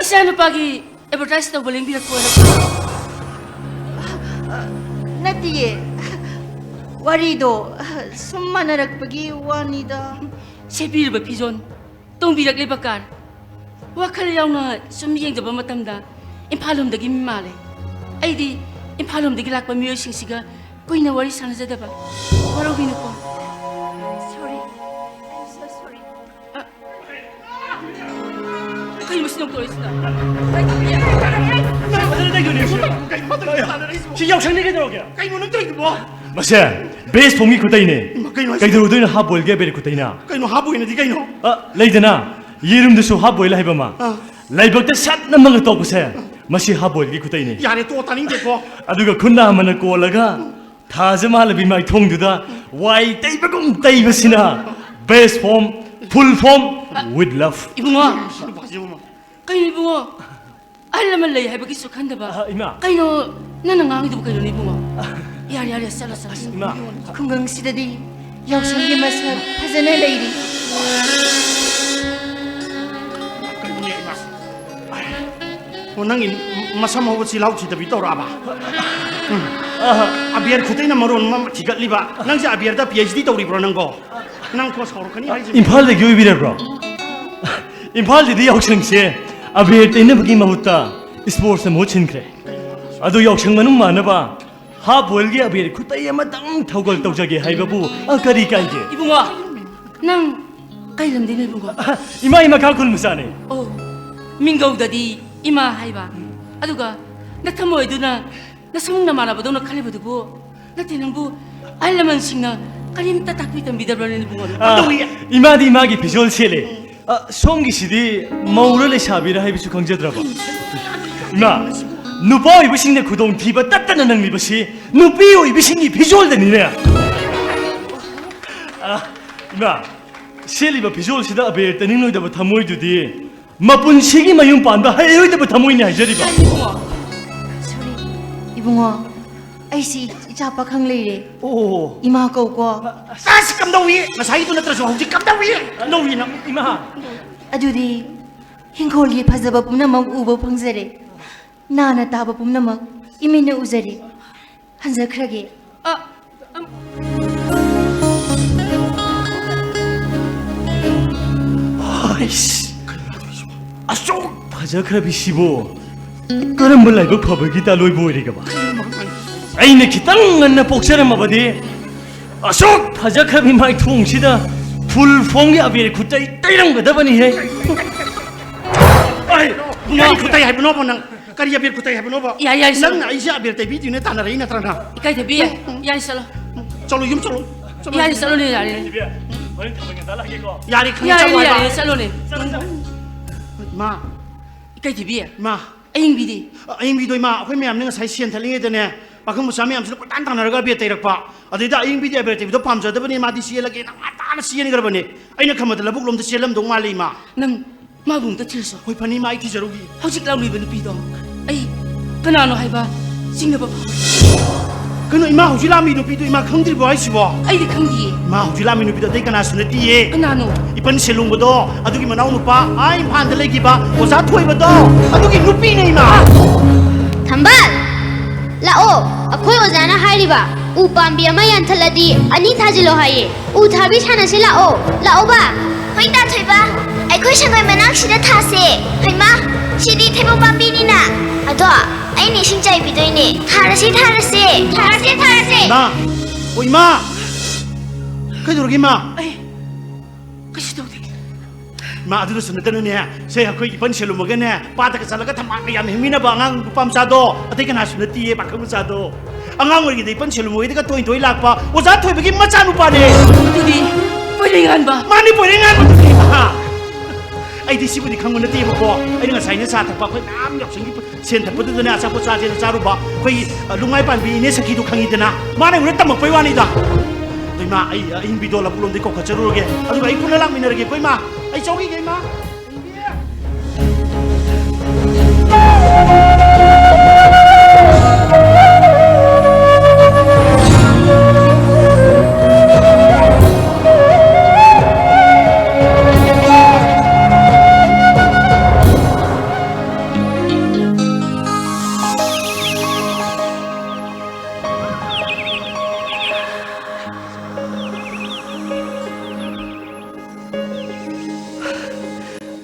ꯏꯆꯥꯅꯨꯄꯥꯒꯤ ꯑꯦꯗꯚꯔꯇꯥꯏꯁ ꯇꯧꯕ ꯂꯦꯡꯕꯤꯔꯛꯄ ꯑꯣꯏꯔꯕ꯭ꯔꯥ? ꯅꯠꯇꯤꯌꯦ, ꯋꯥꯔꯤꯗꯣ ꯁꯨꯝ ꯃꯥꯟꯅꯔꯛꯄꯒꯤ ꯋꯥꯅꯤꯗ꯫ ꯁꯦꯠꯄꯤꯔꯤꯕ ꯐꯤꯖꯣꯜ, ꯇꯣꯡꯕꯤꯔꯛꯂꯤꯕ ꯀꯥꯔ, ꯋꯥꯈꯜ ꯌꯥꯎꯅ ꯁꯨꯝ ꯌꯦꯡꯖꯕ ꯃꯇꯝꯗ ꯏꯝꯐꯥꯜ ꯂꯣꯝꯗꯒꯤ ꯃꯤ ꯃꯥꯜꯂꯦ꯫ ꯑꯩꯗꯤ ꯏꯝꯐꯥꯜ ꯂꯣꯝꯗꯒꯤ ꯂꯥꯛꯄ ꯃꯤꯑꯣꯏꯁꯤꯡꯁꯤꯒ ꯀꯨꯏꯅ ꯋꯥꯔꯤ ꯁꯥꯟꯅꯖꯗꯕ꯫ ꯋꯥꯔꯧꯕꯤꯅꯨꯀꯣ꯫ Sorry. I'm so sorry. ꯀꯩꯅꯣ ꯃꯁꯤ ꯇꯧꯔꯤꯁꯤꯅ? ꯁꯤ ꯌꯥꯎꯁꯪꯅꯤ ꯀꯩꯗꯧꯔꯒꯦ? ꯀꯩꯅꯣ ꯅꯪ ꯇꯧꯔꯤꯗꯨꯕꯣ? ꯃꯁꯦ ꯕꯦꯁ ꯐꯣꯝꯒꯤ ꯈꯨꯇꯩꯅꯦ꯫ ꯏꯃꯥ, ꯀꯩꯅꯣ ꯍꯥꯏꯁꯤꯕꯣ? ꯀꯩꯗꯧꯔꯨꯗꯣꯏꯅꯣ ꯍꯥꯞ ꯕꯣꯏꯜꯒꯤ ꯑꯕꯦꯔ ꯈꯨꯇꯩꯅ? ꯀꯩꯅꯣ ꯍꯥꯞ ꯕꯣꯏꯜꯅꯗꯤ ꯀꯩꯅꯣ? ꯑ, ꯂꯩꯗꯅ, ꯌꯦꯔꯨꯝꯗꯁꯨ ꯍꯥꯞ ꯕꯣꯏꯜ ꯍꯥꯏꯕ ꯑꯃ꯫ ꯑꯥ꯫ ꯂꯥꯏꯕꯛꯇ ꯁꯠ ꯅꯝꯃꯒ ꯇꯧꯕꯁꯦ, ꯃꯁꯤ ꯍꯥꯞ ꯕꯣꯏꯜꯒꯤ ꯈꯨꯇꯩꯅꯦ꯫ ꯌꯥꯔꯦ, ꯇꯣ, ꯇꯥꯅꯤꯡꯗꯦꯀꯣ꯫ ꯑꯗꯨꯒ ꯈꯨꯟꯗ ꯑꯃꯅ ꯀꯣꯜꯂꯒ ꯊꯥꯖ ꯃꯥꯜꯂꯕꯤ ꯃꯥꯏꯊꯣꯡꯗꯨꯗ ꯋꯥꯏ ꯇꯩꯕꯒꯨꯝ ꯇꯩꯕꯁꯤꯅ ꯕꯦꯁ ꯐꯣꯝ, ꯐꯨꯜ ꯐꯣꯝ, with love꯫ ꯏꯕꯨꯡꯉꯣ, ꯁꯤ ꯅꯨꯄꯥꯁꯤꯕꯨ꯫ ꯀꯩꯅꯣ ꯏꯕꯨꯡꯉꯣ? ꯑꯍꯜ ꯂꯃꯟ ꯂꯩ ꯍꯥꯏꯕꯒꯤꯁꯨ ꯈꯟꯗꯕ꯫ ꯑ, ꯏꯃꯥ꯫ ꯀꯩꯅꯣ ꯅꯪꯅ ꯉꯥꯡꯉꯤꯗꯨꯕꯨ ꯀꯩꯅꯣꯅꯦ ꯏꯕꯨꯡꯉꯣ? ꯌꯥꯔꯦ, ꯌꯥꯔꯦ, ꯆꯠꯂꯣ, ꯆꯠꯂꯣ꯫ ꯏꯃꯥ꯫ ꯈꯨꯡꯒꯪꯁꯤꯗꯗꯤ ꯌꯥꯎꯁꯪꯒꯤ ꯃꯁꯛ ꯐꯖꯅ ꯂꯩꯔꯤ꯫ ꯀꯩꯅꯣꯅꯦ ꯏꯃꯥ? ꯑꯣ, ꯅꯪꯒꯤ ꯃꯁꯝ ꯍꯧꯕ ꯆꯤꯜꯍꯥꯎ ꯊꯤꯗꯕꯤ ꯇꯧꯔꯛꯑꯕ? ꯎꯝ꯫ ꯑꯕꯦꯔ ꯈꯨꯇꯩꯅ ꯃꯔꯣꯟ ꯑꯃ ꯊꯤꯒꯠꯂꯤꯕ꯫ ꯅꯪꯁꯦ ꯑꯕꯦꯔꯗ ꯄꯤ ꯑꯩꯆ ꯗꯤ ꯇꯧꯔꯤꯕ꯭ꯔꯣ ꯅꯪꯕꯣ? ꯅꯪ ꯀꯣ ꯁꯥꯎꯔꯛꯀꯅꯤ ꯍꯥꯏꯁꯤꯅꯤ꯫ ꯏꯝꯐꯥꯜꯗꯒꯤ ꯑꯣꯏꯕꯤꯔꯕ꯭ꯔꯣ? ꯏꯝꯐꯥꯜꯗꯗꯤ ꯌꯥꯎꯁꯪꯁꯦ ꯑꯕꯦꯔ ꯇꯩꯅꯕꯒꯤ ꯃꯍꯨꯠꯇ ꯁ꯭ꯄꯣꯔꯠꯁꯅ ꯃꯍꯨꯠ ꯁꯤꯟꯈ꯭ꯔꯦ꯫ ꯑꯗꯣ ꯌꯥꯎꯁꯪ ꯃꯅꯨꯡ ꯃꯥꯟꯅꯕ ꯍꯥꯞ ꯕꯣꯏꯜꯒꯤ ꯑꯕꯦꯔ ꯈꯨꯇꯩ ꯑꯃꯇꯪ ꯊꯧꯒꯜ ꯇꯧꯖꯒꯦ ꯍꯥꯏꯕꯕꯨ, ꯑ, ꯀꯔꯤ ꯀꯥꯏꯒꯦ? ꯏꯕꯨꯡꯉꯣ, ꯅꯪ ꯀꯩ ꯂꯝꯗꯩꯅꯣ ꯏꯕꯨꯡꯉꯣ? ꯏꯃꯥ, ꯏꯃꯥ ꯈꯥ ꯈꯨꯜ ꯃꯆꯥꯅꯦ꯫ ꯑꯣ, ꯃꯤꯡꯒꯧꯗꯗꯤ ꯏꯃꯥ ꯍꯥꯏꯕ꯫ ꯑꯗꯨꯒ ꯅꯊꯃꯣꯏꯗꯨꯅ ꯅꯁꯨꯡ ꯅꯃꯥꯟꯅꯕꯗꯧꯅ ꯈꯜꯂꯤꯕꯗꯨꯕꯨ, ꯅꯠꯇꯦ ꯅꯪꯕꯨ ꯑꯍꯜ ꯂꯃꯟꯁꯤꯡꯅ ꯀꯔꯤꯝꯇ ꯇꯥꯛꯄꯤ ꯇꯝꯕꯤꯗꯕ꯭ꯔꯅꯦ ꯏꯕꯨꯡꯉꯣ? ꯑ, ꯀꯩꯗꯧꯏ? ꯏꯃꯥꯗꯤ ꯏꯃꯥꯒꯤ ꯐꯤꯖꯣꯜ ꯁꯦꯠꯂꯦ꯫ ꯑ, ꯁꯣꯝꯒꯤꯁꯤꯗꯤ ꯃꯧꯔ ꯂꯩꯁꯥꯕꯤꯔ ꯍꯥꯏꯕꯁꯨ ꯈꯪꯖꯗ꯭ꯔꯕ? ꯏꯃꯥ, ꯅꯨꯄꯥ ꯑꯣꯏꯕꯁꯤꯡꯅ ꯈꯨꯗꯣꯡꯊꯤꯕ ꯇꯠꯇꯅ ꯅꯪꯂꯤꯕꯁꯤ ꯅꯨꯄꯤ ꯑꯣꯏꯕꯁꯤꯡꯒꯤ ꯐꯤꯖꯣꯜꯗꯅꯤꯅꯦ꯫ ꯑ, ꯏꯃꯥ, ꯁꯦꯠꯂꯤꯕ ꯐꯤꯖꯣꯜꯁꯤꯗ ꯑꯕꯦꯔ ꯇꯩꯅꯤꯡꯂꯣꯏꯗꯕ ꯊꯃꯣꯏꯗꯨꯗꯤ ꯃꯄꯨꯟꯁꯤꯒꯤ ꯃꯌꯨꯝ ꯄꯥꯟꯕ ꯍꯩꯔꯣꯏꯗꯕ ꯊꯃꯣꯏꯅꯤ ꯍꯥꯏꯖꯔꯤꯕ꯫ ꯁꯣꯔꯤ, ꯏꯕꯨꯡꯉꯣ, ꯑꯩꯁꯤ ꯏꯆꯥ ꯄꯥꯈꯪ ꯂꯩꯔꯦ꯫ ꯑꯣ꯫ ꯏꯃꯥ ꯀꯧꯀꯣ꯫ ꯑꯁ, ꯀꯝꯗꯧꯏ? ꯉꯁꯥꯏꯒꯤꯗꯨ ꯅꯠꯇ꯭ꯔꯁꯨ ꯍꯧꯖꯤꯛ ꯀꯝꯗꯧꯏ? ꯀꯝꯗꯧꯏ ꯅꯪ, ꯏꯃꯥ? ꯑꯗꯨꯗꯤ ꯍꯤꯡꯈꯣꯜꯒꯤ ꯐꯖꯕ ꯄꯨꯝꯅꯃꯛ ꯎꯕ ꯐꯪꯖꯔꯦ꯫ ꯅꯥꯅ ꯇꯥꯕ ꯄꯨꯝꯅꯃꯛ ꯏꯃꯤꯠꯅ ꯎꯖꯔꯦ꯫ ꯍꯟꯖꯈ꯭ꯔꯒꯦ꯫ ꯑ, ꯑꯝ, ꯍꯩꯁ! ꯑꯁꯨꯛ ꯐꯖꯈ꯭ꯔꯕꯤꯁꯤꯕꯨ ꯀꯔꯝꯕ ꯂꯥꯏꯕꯛ ꯐꯕꯒꯤ ꯇꯥꯂꯣꯏꯕꯨ ꯑꯣꯏꯔꯤꯒꯕ? ꯑꯩꯅ ꯈꯤꯇꯪ ꯉꯟꯅ ꯄꯣꯛꯆꯔꯝꯃꯕꯗꯤ ꯑꯁꯨꯛ ꯐꯖꯈ꯭ꯔꯕꯤ ꯃꯥꯏꯊꯣꯡꯁꯤꯗ ꯐꯨꯜ ꯐꯣꯝꯒꯤ ꯑꯕꯦꯔ ꯈꯨꯠꯇꯩ ꯇꯩꯔꯝꯒꯗꯕꯅꯤꯍꯦ꯫ ꯑꯩ, ꯀꯔꯤ ꯈꯨꯠꯇꯩ ꯍꯥꯏꯕꯅꯣꯕ ꯅꯪ? ꯀꯔꯤ ꯑꯕꯦꯔ ꯈꯨꯠꯇꯩ ꯍꯥꯏꯕꯅꯣꯕ? ꯌꯥꯏ, ꯌꯥꯏ, ꯁꯥꯔ꯫ ꯅꯪꯅ ꯑꯩꯁꯦ ꯑꯕꯦꯔ ꯇꯩꯕꯤꯗꯨꯅ ꯇꯥꯟꯅꯔꯛꯏ ꯅꯠꯇ꯭ꯔꯅ? ꯏꯀꯥꯏꯊꯕꯤ, ꯌꯥꯏ, ꯆꯠꯂꯣ꯫ ꯆꯠꯂꯣ, ꯌꯨꯝ ꯆꯠꯂꯣ꯫ ꯆꯠꯂꯣ꯫ ꯌꯥꯔꯦ, ꯆꯠꯂꯣꯅꯦ, ꯌꯥꯔꯦ꯫ ꯌꯥꯔꯦ, ꯈꯪꯉꯦ, ꯌꯥꯔꯦ, ꯆꯠꯂꯣ ꯍꯥꯏꯕ꯫ ꯌꯥꯔꯦ, ꯆꯠꯂꯣꯅꯦ꯫ ꯏꯃꯥ, ꯏꯀꯥꯏꯊꯕꯤ, ꯏꯃꯥ꯫ ꯑꯌꯤꯡꯕꯤꯗꯤ? ꯑ, ꯑꯌꯤꯡꯕꯤꯗꯣ ꯏꯃꯥ, ꯑꯩꯈꯣꯏ ꯃꯌꯥꯝꯅ ꯉꯁꯥꯏ ꯁꯦꯟ ꯊꯠꯂꯤꯉꯩꯗꯅꯦ, ꯄꯥꯈꯪ ꯃꯆꯥ ꯃꯌꯥꯝꯁꯤꯅ ꯀꯣꯏꯇꯥꯟ ꯇꯥꯟꯅꯔꯒ ꯑꯕꯦꯔ ꯇꯩꯔꯛꯄ꯫ ꯑꯗꯩꯗ ꯑꯌꯤꯡꯕꯤꯗꯤ ꯑꯕꯦꯔ ꯇꯩꯕꯗꯣ ꯄꯥꯝꯖꯗꯕꯅꯤ, ꯃꯥꯗꯤ ꯆꯦꯜꯂꯒꯦꯅ ꯉꯟꯇꯥꯅ ꯆꯦꯟꯈ꯭ꯔꯕꯅꯤ꯫ ꯑꯩꯅ ꯈꯟꯕꯗ ꯂꯧꯕꯨꯛ ꯂꯣꯝꯗ ꯆꯦꯜꯂꯝꯗꯧ ꯃꯥꯜꯂꯦ, ꯏꯃꯥ꯫ ꯅꯪ ꯃꯥꯕꯨ ꯑꯝꯇ ꯊꯤꯔꯁꯨ꯫ ꯍꯣꯏ, ꯐꯅꯤ, ꯏꯃꯥ, ꯑꯩ ꯊꯤꯖꯔꯨꯒꯦ꯫ ꯍꯧꯖꯤꯛ ꯂꯥꯛꯂꯤꯕ ꯅꯨꯄꯤꯗꯣ ꯑꯩ ꯀꯅꯥꯅꯣ ꯍꯥꯏꯕ ꯆꯤꯡꯅꯕ ꯐꯥꯎ-, ꯀꯩꯅꯣ, ꯏꯃꯥ, ꯍꯧꯖꯤꯛ ꯂꯥꯛꯑꯝꯃꯤ ꯅꯨꯄꯤꯗꯣ ꯏꯃꯥ ꯈꯪꯗ꯭ꯔꯤꯕꯣ ꯍꯥꯏꯁꯤꯕꯣ? ꯑꯩꯗꯤ ꯈꯪꯗꯤꯌꯦ꯫ ꯏꯃꯥ, ꯍꯧꯖꯤꯛ ꯂꯥꯛꯑꯝꯃꯤ ꯅꯨꯄꯤꯗꯣ ꯑꯇꯩ ꯀꯅꯥꯁꯨ ꯅꯠꯇꯤꯌꯦ꯫ ꯀꯅꯥꯅꯣ? ꯏꯄꯟ ꯁꯦꯂꯨꯡꯕꯗꯣ, ꯑꯗꯨꯒꯤ ꯃꯅꯥꯎ ꯅꯨꯄꯥ, ꯑꯥ ꯏꯝꯐꯥꯜꯗ ꯂꯩꯈꯤꯕ ꯑꯣꯖꯥ ꯊꯣꯏꯕꯗꯣ, ꯑꯗꯨꯒꯤ ꯅꯨꯄꯤꯅꯦ, ꯏꯃꯥ꯫ ꯊꯝꯕꯥꯜ, ꯂꯥꯛꯑꯣ꯫ ꯑꯩꯈꯣꯏ ꯑꯣꯖꯥꯅ ꯍꯥꯏꯔꯤꯕ ꯎ ꯄꯥꯝꯕꯤ ꯑꯃ ꯌꯥꯟꯊꯠꯂꯗꯤ ꯑꯅꯤ ꯊꯥꯖꯤꯜꯂꯣ ꯍꯥꯏꯌꯦ꯫ ꯎ ꯊꯥꯕꯤ ꯁꯥꯟꯅꯁꯤ ꯂꯥꯛꯑꯣ꯫ ꯂꯥꯛꯑꯣꯕ꯫ ꯍꯣꯏ, ꯇꯥꯊꯣꯏꯕ꯫ ꯑꯩꯈꯣꯏ ꯁꯪꯒꯣꯏ ꯃꯅꯥꯛꯁꯤꯗ ꯊꯥꯁꯦ꯫ ꯍꯩꯃꯥ, ꯁꯤꯗꯤ ꯊꯩꯕꯣꯡ ꯄꯥꯝꯕꯤꯅꯤꯅ꯫ ꯑꯗꯣ ꯑꯩꯅ ꯏꯁꯤꯡ ꯆꯥꯏꯕꯤꯗꯣꯏꯅꯦ꯫ ꯊꯥꯔꯁꯦ, ꯊꯥꯔꯁꯦ꯫ ꯊꯥꯔꯁꯦ, ꯊꯥꯔꯁꯦ꯫ ꯏꯃꯥ, ꯑꯣ, ꯏꯃꯥ, ꯀꯩꯗꯧꯔꯒꯦ, ꯏꯃꯥ? ꯑꯩ ꯀꯩꯁꯨ ꯇꯧꯗꯦ꯫ ꯏꯃꯥ, ꯑꯗꯨꯗꯁꯨ ꯅꯠꯇꯅꯅꯦ, ꯁꯦ, ꯑꯩꯈꯣꯏ ꯏꯄꯟ ꯁꯦꯂꯨꯝꯃꯒꯅꯦ, ꯄꯥꯠꯇꯒ ꯆꯠꯂꯒ ꯊꯝꯕꯥꯜꯒ ꯌꯥꯝꯅ ꯍꯦꯛꯃꯤꯟꯅꯕ ꯑꯉꯥꯡ ꯅꯨꯄꯥ ꯃꯆꯥꯗꯣ, ꯑꯇꯩ ꯀꯅꯥꯁꯨ ꯅꯠꯇꯤꯌꯦ, ꯄꯥꯈꯪ ꯃꯆꯥꯗꯣ꯫ ꯑꯉꯥꯡ ꯑꯣꯏꯔꯤꯉꯩꯗ ꯏꯄꯟ ꯁꯦꯂꯨꯝꯃꯒꯤꯗꯒ ꯇꯣꯏ ꯇꯣꯏ ꯂꯥꯛꯄ ꯑꯣꯖꯥ ꯊꯣꯏꯕꯒꯤ ꯃꯆꯥꯅꯨꯄꯥꯅꯦ꯫ ꯑꯗꯨꯗꯤ ꯄꯣꯏꯔꯩꯉꯥꯟꯕ꯫ ꯃꯥꯅꯤ, ꯄꯣꯏꯔꯩꯉꯥꯟꯕꯗꯨꯅꯤ꯫ ꯑꯍꯥ꯫ ꯑꯩꯗꯤ ꯁꯤꯕꯨꯗꯤ ꯈꯪꯕ ꯅꯠꯇꯦꯕꯀꯣ꯫ ꯑꯩꯅ ꯉꯁꯥꯏꯅ ꯆꯥ ꯊꯛꯄ ꯑꯩꯈꯣꯏ ꯃꯌꯥꯝ ꯌꯥꯎꯁꯪꯒꯤ ꯁꯦꯟ ꯊꯛꯄꯗꯨꯗꯅꯦ, ꯑꯆꯥꯄꯣꯠ ꯆꯥꯁꯦꯅ ꯆꯥꯔꯨꯕ꯫ ꯑꯩꯈꯣꯏꯒꯤ, ꯑ, ꯂꯨꯡꯃꯥꯏ ꯄꯥꯟꯕꯤ ꯏꯅꯦ ꯁꯈꯤꯗꯣ ꯈꯪꯉꯤꯗꯅ, ꯃꯥꯅ ꯑꯩꯉꯣꯟꯗ ꯇꯝꯃꯛꯄꯩ ꯋꯥꯅꯤꯗ꯫ ꯑꯗꯣ ꯏꯃꯥ, ꯑꯩ, ꯑ, ꯑꯍꯤꯡꯕꯤꯗꯣ ꯂꯕꯨꯛꯂꯣꯝꯗꯒꯤ ꯀꯧꯈꯠꯆꯔꯨꯔꯒꯦ, ꯑꯗꯨꯒ ꯑꯩ ꯄꯨꯟꯅ ꯂꯥꯛꯃꯤꯟꯅꯔꯒꯦꯀꯣ, ꯏꯃꯥ꯫ ꯑꯩ ꯆꯧꯈꯤꯒꯦ, ꯏꯃꯥ꯫ ꯑꯍꯤꯡꯕꯤ꯫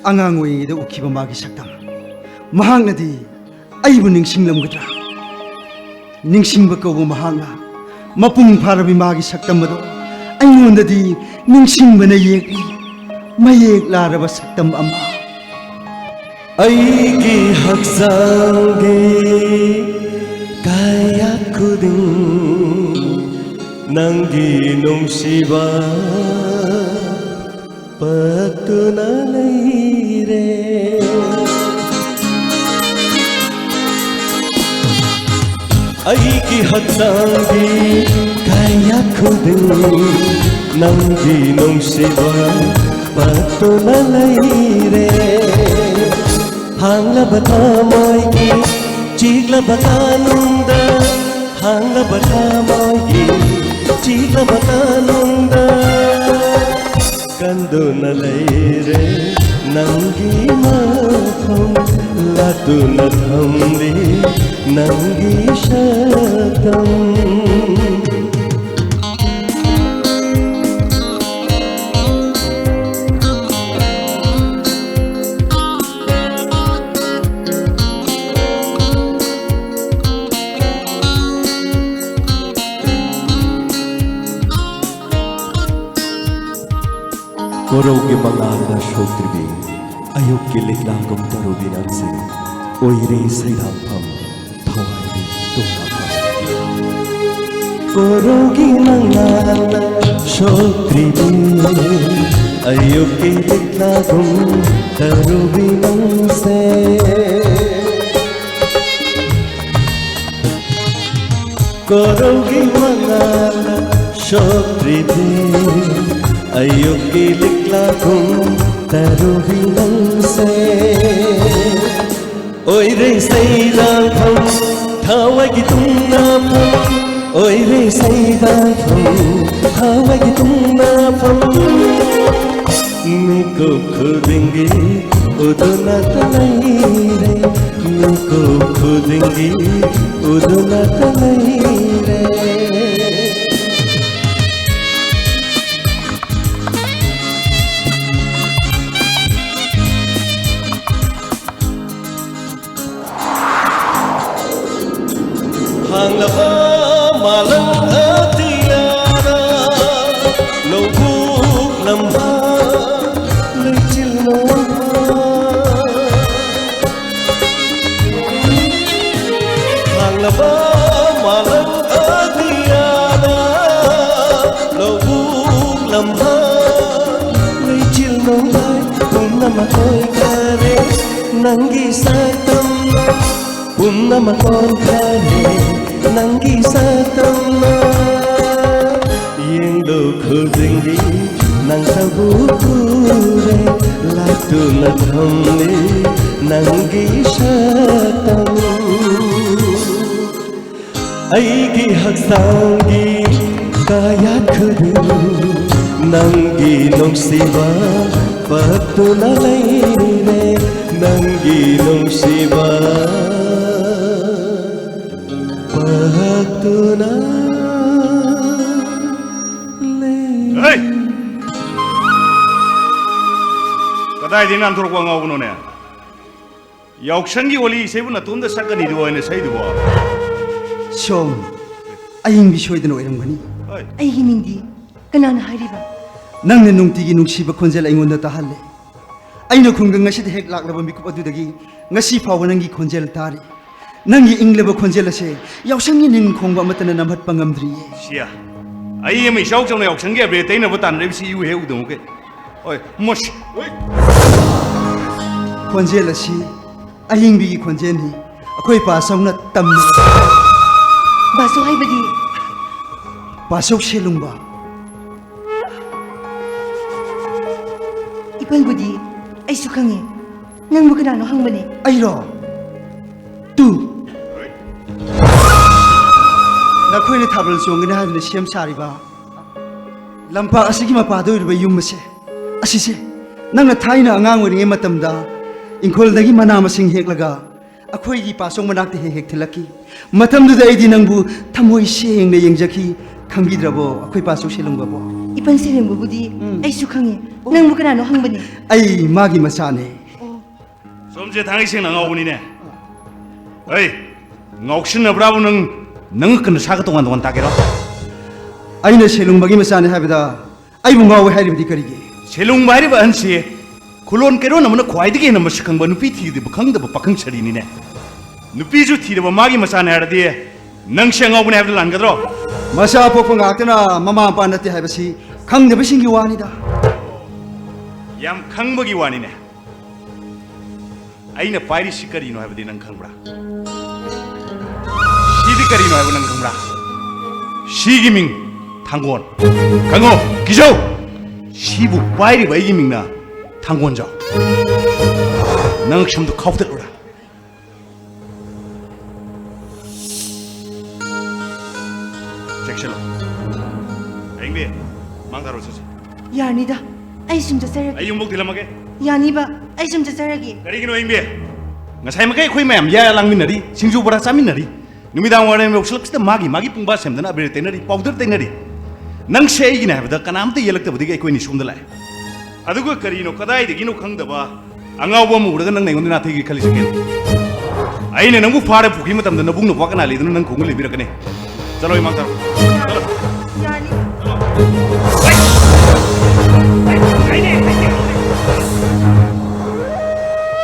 ꯑꯉꯥꯡ ꯑꯣꯏꯔꯤꯉꯩꯗ ꯎꯈꯤꯕ ꯃꯥꯒꯤ ꯁꯛꯇꯝ, ꯃꯍꯥꯛꯅꯗꯤ ꯑꯩꯕꯨ ꯅꯤꯡꯁꯤꯡꯂꯝꯒꯗ꯭ꯔꯥ? ꯅꯤꯡꯁꯤꯡꯕ ꯀꯧꯕ ꯃꯍꯥꯛꯅ ꯃꯄꯨꯡ ꯐꯥꯔꯕꯤ ꯃꯥꯒꯤ ꯁꯛꯇꯝ ꯑꯗꯣ ꯑꯩꯉꯣꯟꯗꯗꯤ ꯅꯤꯡꯁꯤꯡꯕꯅ ꯌꯦꯛꯂꯤ ꯃꯌꯦꯛ ꯂꯥꯔꯕ ꯁꯛꯇꯝ ꯑꯃ꯫ ꯑꯩꯒꯤ ꯍꯛꯆꯥꯡꯒꯤ ꯀꯌꯥꯠ ꯈꯨꯗꯤꯡ ꯅꯪꯒꯤ ꯅꯨꯡꯁꯤꯕ ꯄꯠꯇꯨꯅ ꯂꯩꯔꯦ꯫ ꯑꯩꯒꯤ ꯍꯛꯆꯥꯡꯒꯤ ꯀꯌꯥꯠ ꯈꯨꯗꯤꯡ ꯅꯪꯒꯤ ꯅꯨꯡꯁꯤꯕ ꯄꯠꯇꯨꯅ ꯂꯩꯔꯦ꯫ ꯍꯥꯡꯂꯕ ꯊꯃꯣꯏꯒꯤ ꯆꯤꯛꯂꯕ ꯀꯥꯅꯨꯡꯗ, ꯍꯥꯡꯂꯕ ꯊꯃꯣꯏꯒꯤ ꯆꯤꯛꯂꯕ ꯀꯥꯅꯨꯡꯗ ꯀꯟꯗꯨꯅ ꯂꯩꯔꯦ ꯅꯪꯒꯤ ꯃꯐꯝ, ꯂꯥꯠꯇꯨꯅ ꯊꯝꯂꯤ ꯅꯪꯒꯤ ꯁꯛꯇꯝ꯫ ꯀꯣꯔꯧꯒꯤ ꯃꯉꯥꯜꯅ ꯁꯣꯛꯇ꯭ꯔꯤꯕꯤ, ꯑꯌꯨꯛꯀꯤ ꯂꯤꯛꯂꯥꯒꯨꯝ ꯇꯔꯨꯕꯤ ꯅꯪꯁꯦ, ꯑꯣꯏꯔꯦ ꯁꯩꯗꯥꯡꯐꯝ, ꯊꯋꯥꯏꯒꯤ ꯇꯨꯝꯅꯐꯝ꯫ ꯀꯣꯔꯧꯒꯤ ꯃꯉꯥꯜꯅ ꯁꯣꯛꯇ꯭ꯔꯤꯕꯤ, ꯑꯌꯨꯛꯀꯤ ꯂꯤꯛꯂꯥꯒꯨꯝ ꯇꯔꯨꯕꯤ ꯅꯪꯁꯦ꯫ ꯀꯣꯔꯧꯒꯤ ꯃꯉꯥꯜꯅ ꯁꯣꯛꯇ꯭ꯔꯤꯕꯤ, ꯑꯌꯨꯛꯀꯤ ꯂꯤꯛꯂꯥꯒꯨꯝ ꯇꯔꯨꯕꯤ ꯅꯪꯁꯦ꯫ ꯑꯣꯏꯔꯦ ꯁꯩꯗꯥꯡꯐꯝ, ꯊꯋꯥꯏꯒꯤ ꯇꯨꯡꯅꯐꯝ꯫ ꯑꯣꯏꯔꯦ ꯁꯩꯗꯥꯡꯐꯝ, ꯊꯋꯥꯏꯒꯤ ꯇꯨꯡꯅꯐꯝ꯫ ꯃꯤꯀꯨꯞ ꯈꯨꯗꯤꯡꯒꯤ ꯎꯗꯨꯅꯇ ꯂꯩꯔꯦ, ꯃꯤꯀꯨꯞ ꯈꯨꯗꯤꯡꯒꯤ ꯎꯗꯨꯅꯇ ꯂꯩꯔꯦ꯫ ꯍꯥꯡꯂꯕ ꯃꯥꯂꯪ ꯑꯇꯤꯌꯥꯗ ꯂꯧꯕꯨꯛ ꯂꯝꯍꯥꯡ ꯂꯩꯆꯤꯜ ꯅꯣꯡꯐꯥ꯫ ꯍꯥꯡꯂꯕ ꯃꯥꯂꯪ ꯑꯇꯤꯌꯥꯗ ꯂꯧꯕꯨꯛ ꯂꯝꯍꯥꯡ ꯂꯩꯆꯤꯜ ꯅꯣꯡꯂꯩ ꯄꯨꯝꯅꯃꯛ ꯑꯣꯏꯈꯔꯦ ꯅꯪꯒꯤ ꯁꯛꯇꯝꯅ꯫ ꯄꯨꯝꯅꯃꯛ ꯑꯣꯟꯈꯔꯦ ꯅꯪꯒꯤ ꯁꯛꯇꯝꯅ꯫ ꯌꯦꯡꯂꯨ ꯈꯨꯗꯤꯡꯒꯤ ꯅꯪꯇꯕꯨ ꯎꯔꯦ, ꯂꯥꯠꯇꯨꯅ ꯊꯝꯂꯤ ꯅꯪꯒꯤ ꯁꯛꯇꯝ꯫ ꯑꯩꯒꯤ ꯍꯛꯆꯥꯡꯒꯤ ꯀꯌꯥꯠ ꯈꯨꯗꯤꯡ ꯅꯪꯒꯤ ꯅꯨꯡꯁꯤꯕ ꯄꯛꯇꯨꯅ ꯂꯩꯔꯦ, ꯅꯪꯒꯤ ꯅꯨꯡꯁꯤꯕ ꯄꯛꯇꯨꯅ ꯂꯩ꯫ ꯍꯩ! ꯀꯗꯥꯏꯗꯒꯤ ꯅꯥꯟꯊꯣꯔꯛꯄ ꯑꯉꯥꯎꯕꯅꯣꯅꯦ? ꯌꯥꯎꯁꯪꯒꯤ ꯍꯣꯂꯤ ꯏꯁꯩꯕꯨ ꯅꯇꯣꯝꯗ ꯁꯛꯀꯅꯤꯗꯨꯕꯨ ꯑꯣꯏꯅ ꯁꯛꯏꯗꯨꯕꯣ? ꯁꯣꯝ, ꯑꯌꯤꯡꯕꯤ ꯁꯣꯏꯗꯅ ꯑꯣꯏꯔꯝꯒꯅꯤ꯫ ꯍꯣꯏ꯫ ꯑꯩꯒꯤ ꯃꯤꯡꯗꯤ ꯀꯅꯥꯅ ꯍꯥꯏꯔꯤꯕ? ꯅꯪꯅ ꯅꯨꯡꯇꯤꯒꯤ ꯅꯨꯡꯁꯤꯕ ꯈꯣꯟꯖꯦꯜ ꯑꯩꯉꯣꯟꯗ ꯇꯥꯍꯜꯂꯦ꯫ ꯑꯩꯅ ꯈꯨꯡꯒꯪ ꯑꯁꯤꯗ ꯍꯦꯛ ꯂꯥꯛꯂꯕ ꯃꯤꯀꯨꯞ ꯑꯗꯨꯗꯒꯤ ꯉꯁꯤ ꯐꯥꯎꯕ ꯅꯪꯒꯤ ꯈꯣꯟꯖꯦꯜ ꯇꯥꯔꯤ꯫ ꯅꯪꯒꯤ ꯏꯪꯂꯕ ꯈꯣꯟꯖꯦꯜ ꯑꯁꯦ ꯌꯥꯎꯁꯪꯒꯤ ꯅꯤꯟ ꯈꯣꯡꯕ ꯑꯃꯠꯇꯅ ꯅꯝꯍꯠꯄ ꯉꯝꯗ꯭ꯔꯤꯌꯦ꯫ ꯁꯤꯌꯥ, ꯑꯩ ꯑꯃ ꯏꯆꯥꯎ ꯆꯥꯎꯅ ꯌꯥꯎꯁꯪꯒꯤ ꯑꯕꯦꯔ ꯇꯩꯅꯕ ꯇꯥꯟꯅꯔꯤꯕꯁꯤ ꯏꯎ ꯍꯦꯛ ꯎꯗꯧ ꯀꯩ? ꯍꯣꯏ, ꯃꯁ-, ꯍꯣꯏ꯫ ꯈꯣꯟꯖꯦꯜ ꯑꯁꯤ ꯑꯍꯤꯡꯕꯤꯒꯤ ꯈꯣꯟꯖꯦꯜꯅꯤ꯫ ꯑꯩꯈꯣꯏ ꯄꯥꯁꯧꯅ ꯇꯝꯃꯤ꯫ ꯕꯥꯁꯧ ꯍꯥꯏꯕꯗꯤ? ꯄꯥꯁꯧ ꯁꯦꯂꯨꯡꯕ꯫ ꯏꯄꯟꯕꯨꯗꯤ ꯑꯩꯁꯨ ꯈꯪꯉꯤ꯫ ꯅꯪꯕꯨ ꯀꯅꯥꯅꯣ ꯍꯪꯕꯅꯦ? ꯑꯩꯔꯣ? ꯇꯨ꯫ ꯅꯈꯣꯏꯅ ꯊꯥꯕꯜ ꯆꯣꯡꯒꯅꯤ ꯍꯥꯏꯗꯨꯅ ꯁꯦꯝ ꯁꯥꯔꯤꯕ ꯂꯝꯄꯥꯛ ꯑꯁꯤꯒꯤ ꯃꯄꯥꯗ ꯑꯣꯏꯔꯤꯕ ꯌꯨꯝ ꯑꯁꯦ, ꯑꯁꯤꯁꯦ ꯅꯪꯅ ꯊꯥꯏꯅ ꯑꯉꯥꯡ ꯑꯣꯏꯔꯤꯉꯩ ꯃꯇꯝꯗ ꯏꯪꯈꯣꯜꯗꯒꯤ ꯃꯅꯥ ꯃꯁꯤꯡ ꯍꯦꯛꯂꯒ ꯑꯩꯈꯣꯏꯒꯤ ꯄꯥꯆꯧ ꯃꯅꯥꯛꯇ ꯍꯦꯛ ꯍꯦꯛ ꯊꯤꯜꯂꯛꯈꯤ꯫ ꯃꯇꯝꯗꯨꯗ ꯑꯩꯗꯤ ꯅꯪꯕꯨ ꯊꯃꯣꯏ ꯁꯦꯡꯅ ꯌꯦꯡꯖꯈꯤ꯫ ꯈꯪꯕꯤꯗ꯭ꯔꯕꯣ ꯑꯩꯈꯣꯏ ꯄꯥꯆꯧ ꯁꯦꯂꯨꯡꯕꯕꯣ? ꯏꯄꯟ ꯁꯦꯂꯨꯡꯕꯕꯨꯗꯤ ꯎꯝ꯫ ꯑꯩꯁꯨ ꯈꯪꯉꯤ꯫ ꯅꯪꯕꯨ ꯀꯅꯥꯅꯣ ꯍꯪꯕꯅꯤ? ꯑꯩ ꯃꯥꯒꯤ ꯃꯆꯥꯅꯦ꯫ ꯑꯣ꯫ ꯁꯣꯝꯁꯦ ꯊꯥꯡꯒꯩ ꯁꯦꯡꯅ ꯑꯉꯥꯎꯕꯅꯤꯅꯦ꯫ ꯍꯩ, ꯉꯥꯎꯁꯤꯟꯅꯕ꯭ꯔꯥꯕꯨ ꯅꯪ, ꯅꯪ ꯀꯟꯅ ꯁꯥꯒ ꯇꯣꯉꯥꯟ ꯇꯣꯉꯥꯟ ꯇꯥꯒꯦꯔꯣ? ꯑꯩꯅ ꯁꯦꯂꯨꯡꯕꯒꯤ ꯃꯆꯥꯅꯦ ꯍꯥꯏꯕꯗ ꯑꯩꯕꯨ ꯉꯥꯎꯋꯦ ꯍꯥꯏꯔꯤꯕꯗꯤ ꯀꯔꯤꯒꯤ? ꯁꯦꯂꯨꯡꯕ ꯍꯥꯏꯔꯤꯕ ꯑꯍꯟꯁꯤ ꯈꯨꯂꯣꯟ ꯀꯩꯔꯣꯟ ꯑꯃꯅ ꯈ꯭ꯋꯥꯏꯗꯒꯤ ꯍꯦꯟꯅ ꯃꯁꯛ ꯈꯪꯕ ꯅꯨꯄꯤ ꯊꯤꯗ꯭ꯔꯤꯕ ꯈꯪꯗꯕ ꯄꯥꯈꯪ ꯁꯥꯔꯤꯅꯤꯅꯦ꯫ ꯅꯨꯄꯤꯁꯨ ꯊꯤꯗꯕ ꯃꯥꯒꯤ ꯃꯆꯥꯅꯦ ꯍꯥꯏꯔꯗꯤ ꯅꯪꯁꯦ ꯑꯉꯥꯎꯕꯅꯦ ꯍꯥꯏꯕꯗ ꯂꯥꯟꯒꯗ꯭ꯔꯣ? ꯃꯆꯥ ꯄꯣꯛꯄ ꯉꯥꯛꯇꯅ ꯃꯃꯥ ꯃꯄꯥ ꯅꯠꯇꯦ ꯍꯥꯏꯕꯁꯤ ꯈꯪꯗꯕꯁꯤꯡꯒꯤ ꯋꯥꯅꯤꯗ꯫ ꯌꯥꯝ ꯈꯪꯕꯒꯤ ꯋꯥꯅꯤꯅꯦ꯫ ꯑꯩꯅ ꯄꯥꯏꯔꯤꯁꯤ ꯀꯔꯤꯅꯣ ꯍꯥꯏꯕꯗꯤ ꯅꯪ ꯈꯪꯕ꯭ꯔꯥ? ꯁꯤꯗꯤ ꯀꯔꯤꯅꯣ ꯍꯥꯏꯕ ꯅꯪ ꯈꯪꯕ꯭ꯔꯥ? ꯁꯤꯒꯤ ꯃꯤꯡ ꯊꯥꯡꯒꯣꯟ꯫ ꯈꯪꯉꯣ, ꯀꯤꯖꯧ꯫ ꯁꯤꯕꯨ ꯄꯥꯏꯔꯤꯕ ꯑꯩꯒꯤ ꯃꯤꯡꯅ ꯊꯥꯡꯒꯣꯟꯖꯥꯎ꯫ ꯅꯪ ꯁꯝꯗꯨ ꯈꯥꯎꯊꯠꯂꯨꯔꯥ? ꯆꯦꯛꯁꯤꯜꯂꯣ꯫ ꯑꯌꯤꯡꯕꯤ, ꯃꯥꯡ ꯊꯥꯔꯣ ꯆꯠꯁꯤ꯫ ꯌꯥꯅꯤꯗ, ꯑꯩ ꯁꯨꯝ ꯆꯠꯆꯔꯒꯦ꯫ ꯑꯩ ꯌꯨꯝꯕꯨꯛ ꯊꯤꯜꯂꯝꯃꯒꯦ꯫ ꯌꯥꯅꯤꯕ, ꯑꯩ ꯁꯨꯝ ꯆꯠꯆꯔꯒꯦ꯫ ꯀꯔꯤꯒꯤꯅꯣ ꯑꯌꯤꯡꯕꯤ? ꯉꯁꯥꯏ ꯃꯈꯩ ꯑꯩꯈꯣꯏ ꯃꯌꯥꯝ ꯌꯥ ꯂꯥꯡꯃꯤꯟꯅꯔꯤ, ꯁꯤꯡꯖꯨ ꯕꯣꯔꯥ ꯆꯥꯃꯤꯟꯅꯔꯤ꯫ ꯅꯨꯃꯤꯗꯥꯡ ꯋꯥꯏꯔꯝ ꯌꯧꯁꯤꯜꯂꯛꯄꯁꯤꯗ ꯃꯥꯒꯤ ꯃꯥꯒꯤ ꯄꯨꯡꯕꯥ ꯁꯦꯝꯗꯅ ꯑꯕꯤꯔ ꯇꯩꯅꯔꯤ, ꯄꯥꯎꯗꯔ ꯇꯩꯅꯔꯤ꯫ ꯅꯪꯁꯦ ꯑꯩꯒꯤꯅꯦ ꯍꯥꯏꯕꯗ ꯀꯅꯥꯝꯇ ꯌꯦꯜꯂꯛꯇꯕꯗꯒꯤ ꯑꯩꯈꯣꯏꯅꯤ ꯁꯣꯝꯗ ꯂꯥꯛꯑꯦ꯫ ꯑꯗꯨꯒ ꯀꯔꯤꯅꯣ ꯀꯗꯥꯏꯗꯒꯤꯅꯣ ꯈꯪꯗꯕ ꯑꯉꯥꯎꯕ ꯑꯃ ꯎꯔꯒ ꯅꯪꯅ ꯑꯩꯉꯣꯟꯗ ꯅꯥꯊꯩꯒꯦ ꯈꯜꯂꯤꯁꯤ ꯀꯩꯅꯣ? ꯑꯩꯅ ꯅꯪꯕꯨ ꯐꯥꯔ ꯄꯨꯈ꯭ꯔꯤ ꯃꯇꯝꯗ ꯅꯕꯨꯡ ꯅꯄ꯭ꯋꯥ ꯀꯅꯥ ꯂꯩꯗꯨꯅ ꯅꯪ ꯈꯣꯡꯒꯨꯜ ꯂꯩꯕꯤꯔꯛꯀꯅꯤ? ꯆꯠꯂꯣ ꯏꯃꯥ ꯆꯠꯂꯣ꯫ ꯆꯠꯂꯣ꯫ ꯌꯥꯅꯤ꯫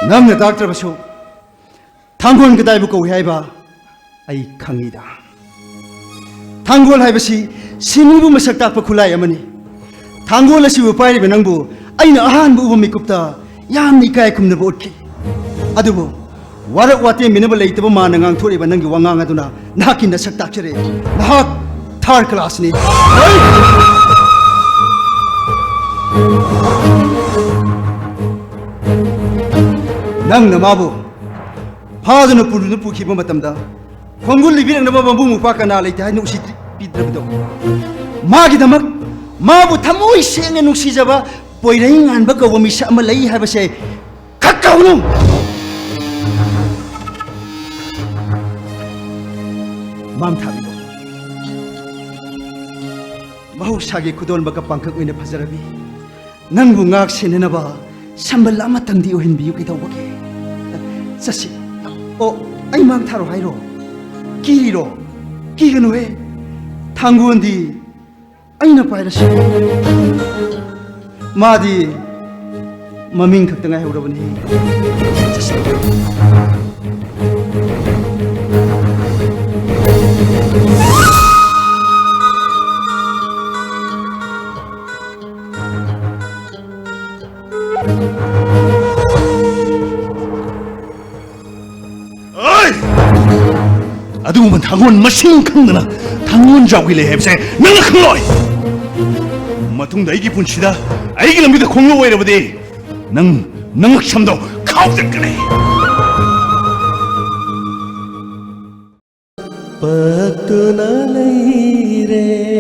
ꯅꯪꯅ ꯇꯥꯛꯇ꯭ꯔꯕꯁꯨ ꯊꯥꯡꯒꯣꯜ ꯀꯗꯥꯏꯕꯨ ꯀꯧꯏ ꯍꯥꯏꯕ ꯑꯩ ꯈꯪꯉꯤꯗ꯫ ꯊꯥꯡꯒꯣꯜ ꯍꯥꯏꯕꯁꯤ ꯁꯤꯟꯃꯤꯕꯨ ꯃꯁꯛ ꯇꯥꯛꯄ ꯈꯨꯠꯂꯥꯏ ꯑꯃꯅꯤ꯫ ꯊꯥꯡꯒꯣꯜ ꯑꯁꯤꯕꯨ ꯄꯥꯏꯔꯤꯕ ꯅꯪꯕꯨ ꯑꯩꯅ ꯑꯍꯥꯟꯕ ꯎꯕ ꯃꯤꯀꯨꯞꯇ ꯌꯥꯝꯅ ꯏꯀꯥꯏ ꯈꯨꯝꯅꯕ ꯎꯠꯈꯤ꯫ ꯑꯗꯨꯕꯨ ꯋꯥꯔꯛ ꯋꯥꯇꯦꯝꯕꯤꯅꯕ ꯂꯩꯇꯕ ꯃꯥꯅ ꯉꯥꯡꯊꯣꯔꯛꯏꯕ ꯅꯪꯒꯤ ꯋꯥꯉꯥꯡ ꯑꯗꯨꯅ ꯅꯍꯥꯛꯀꯤ ꯅꯁꯛ ꯇꯥꯛꯆꯔꯦ꯫ ꯅꯍꯥꯛ ꯊꯥꯔ ꯀ꯭ꯂꯥꯁꯅꯤ꯫ ꯅꯪꯅ ꯃꯥꯕꯨ ꯐꯥꯗꯨꯅ ꯄꯨꯗꯨꯅ ꯄꯨꯈꯤꯕ ꯃꯇꯝꯗ ꯈꯣꯡꯒꯨꯜ ꯂꯤꯕꯤꯔꯛꯅꯕ ꯃꯕꯨꯡ ꯃꯧꯄ꯭ꯋꯥ ꯀꯅꯥ ꯂꯩꯇꯦ ꯍꯥꯏꯅ ꯎꯁꯤꯠ ꯄꯤꯗ꯭ꯔꯕꯗꯣ? ꯃꯥꯒꯤꯗꯃꯛ ꯃꯥꯕꯨ ꯊꯃꯣꯏ ꯁꯦꯡꯅ ꯅꯨꯡꯁꯤꯖꯕ ꯄꯣꯏꯔꯩ ꯉꯥꯟꯕ ꯀꯧꯕ ꯃꯤꯁꯛ ꯑꯃ ꯂꯩ ꯍꯥꯏꯕꯁꯦ ꯈꯛ ꯀꯥꯎꯅꯨ꯫ ꯃꯥꯡ ꯊꯥꯕꯤꯔꯣ꯫ ꯃꯍꯧꯁꯥꯒꯤ ꯈꯨꯗꯣꯜꯃꯛꯀ ꯄꯥꯡꯈꯛ ꯑꯣꯏꯅ ꯐꯖꯔꯕꯤ ꯅꯪꯕꯨ ꯉꯥꯛ ꯁꯦꯟꯅꯅꯕ ꯁꯝꯕꯜ ꯑꯃꯇꯪꯗꯤ ꯑꯣꯏꯍꯟꯕꯤꯌꯨ꯫ ꯀꯩꯗꯧꯕꯒꯦ? ꯆꯠꯁꯤ꯫ ꯑꯣ, ꯑꯩ ꯃꯥꯡ ꯊꯥꯔꯣ ꯍꯥꯏꯔꯣ? ꯀꯤꯔꯤꯔꯣ? ꯀꯤꯒꯅꯨꯍꯦ꯫ ꯊꯥꯡꯒꯣꯟꯗꯤ ꯑꯩꯅ ꯄꯥꯏꯔꯁꯤ꯫ ꯃꯥꯗꯤ ꯃꯃꯤꯡ ꯈꯛꯇ ꯉꯥꯏꯍꯧꯔꯕꯅꯤ꯫ ꯆꯠꯁꯤ꯫ ꯑꯩ! ꯑꯗꯨꯒꯨꯝꯕ ꯊꯥꯡꯒꯣꯟ ꯃꯁꯤꯡ ꯈꯪꯗꯅ ꯊꯥꯡꯒꯣꯟ ꯖꯥꯎꯒꯤ ꯂꯩ ꯍꯥꯏꯕꯁꯦ ꯅꯪꯅ ꯈꯪꯂꯣꯏ꯫ ꯃꯇꯨꯡꯗ ꯑꯩꯒꯤ ꯄꯨꯟꯁꯤꯗ ꯑꯩꯒꯤ ꯂꯝꯕꯤꯗ ꯈꯣꯡꯂꯣꯏ ꯑꯣꯏꯔꯕꯗꯤ ꯅꯪ ꯅꯉꯛꯁꯝꯗꯣ ꯈꯥꯎꯖꯠꯀꯅꯤ꯫ ꯄꯠꯇꯨꯅ ꯂꯩꯔꯦ꯫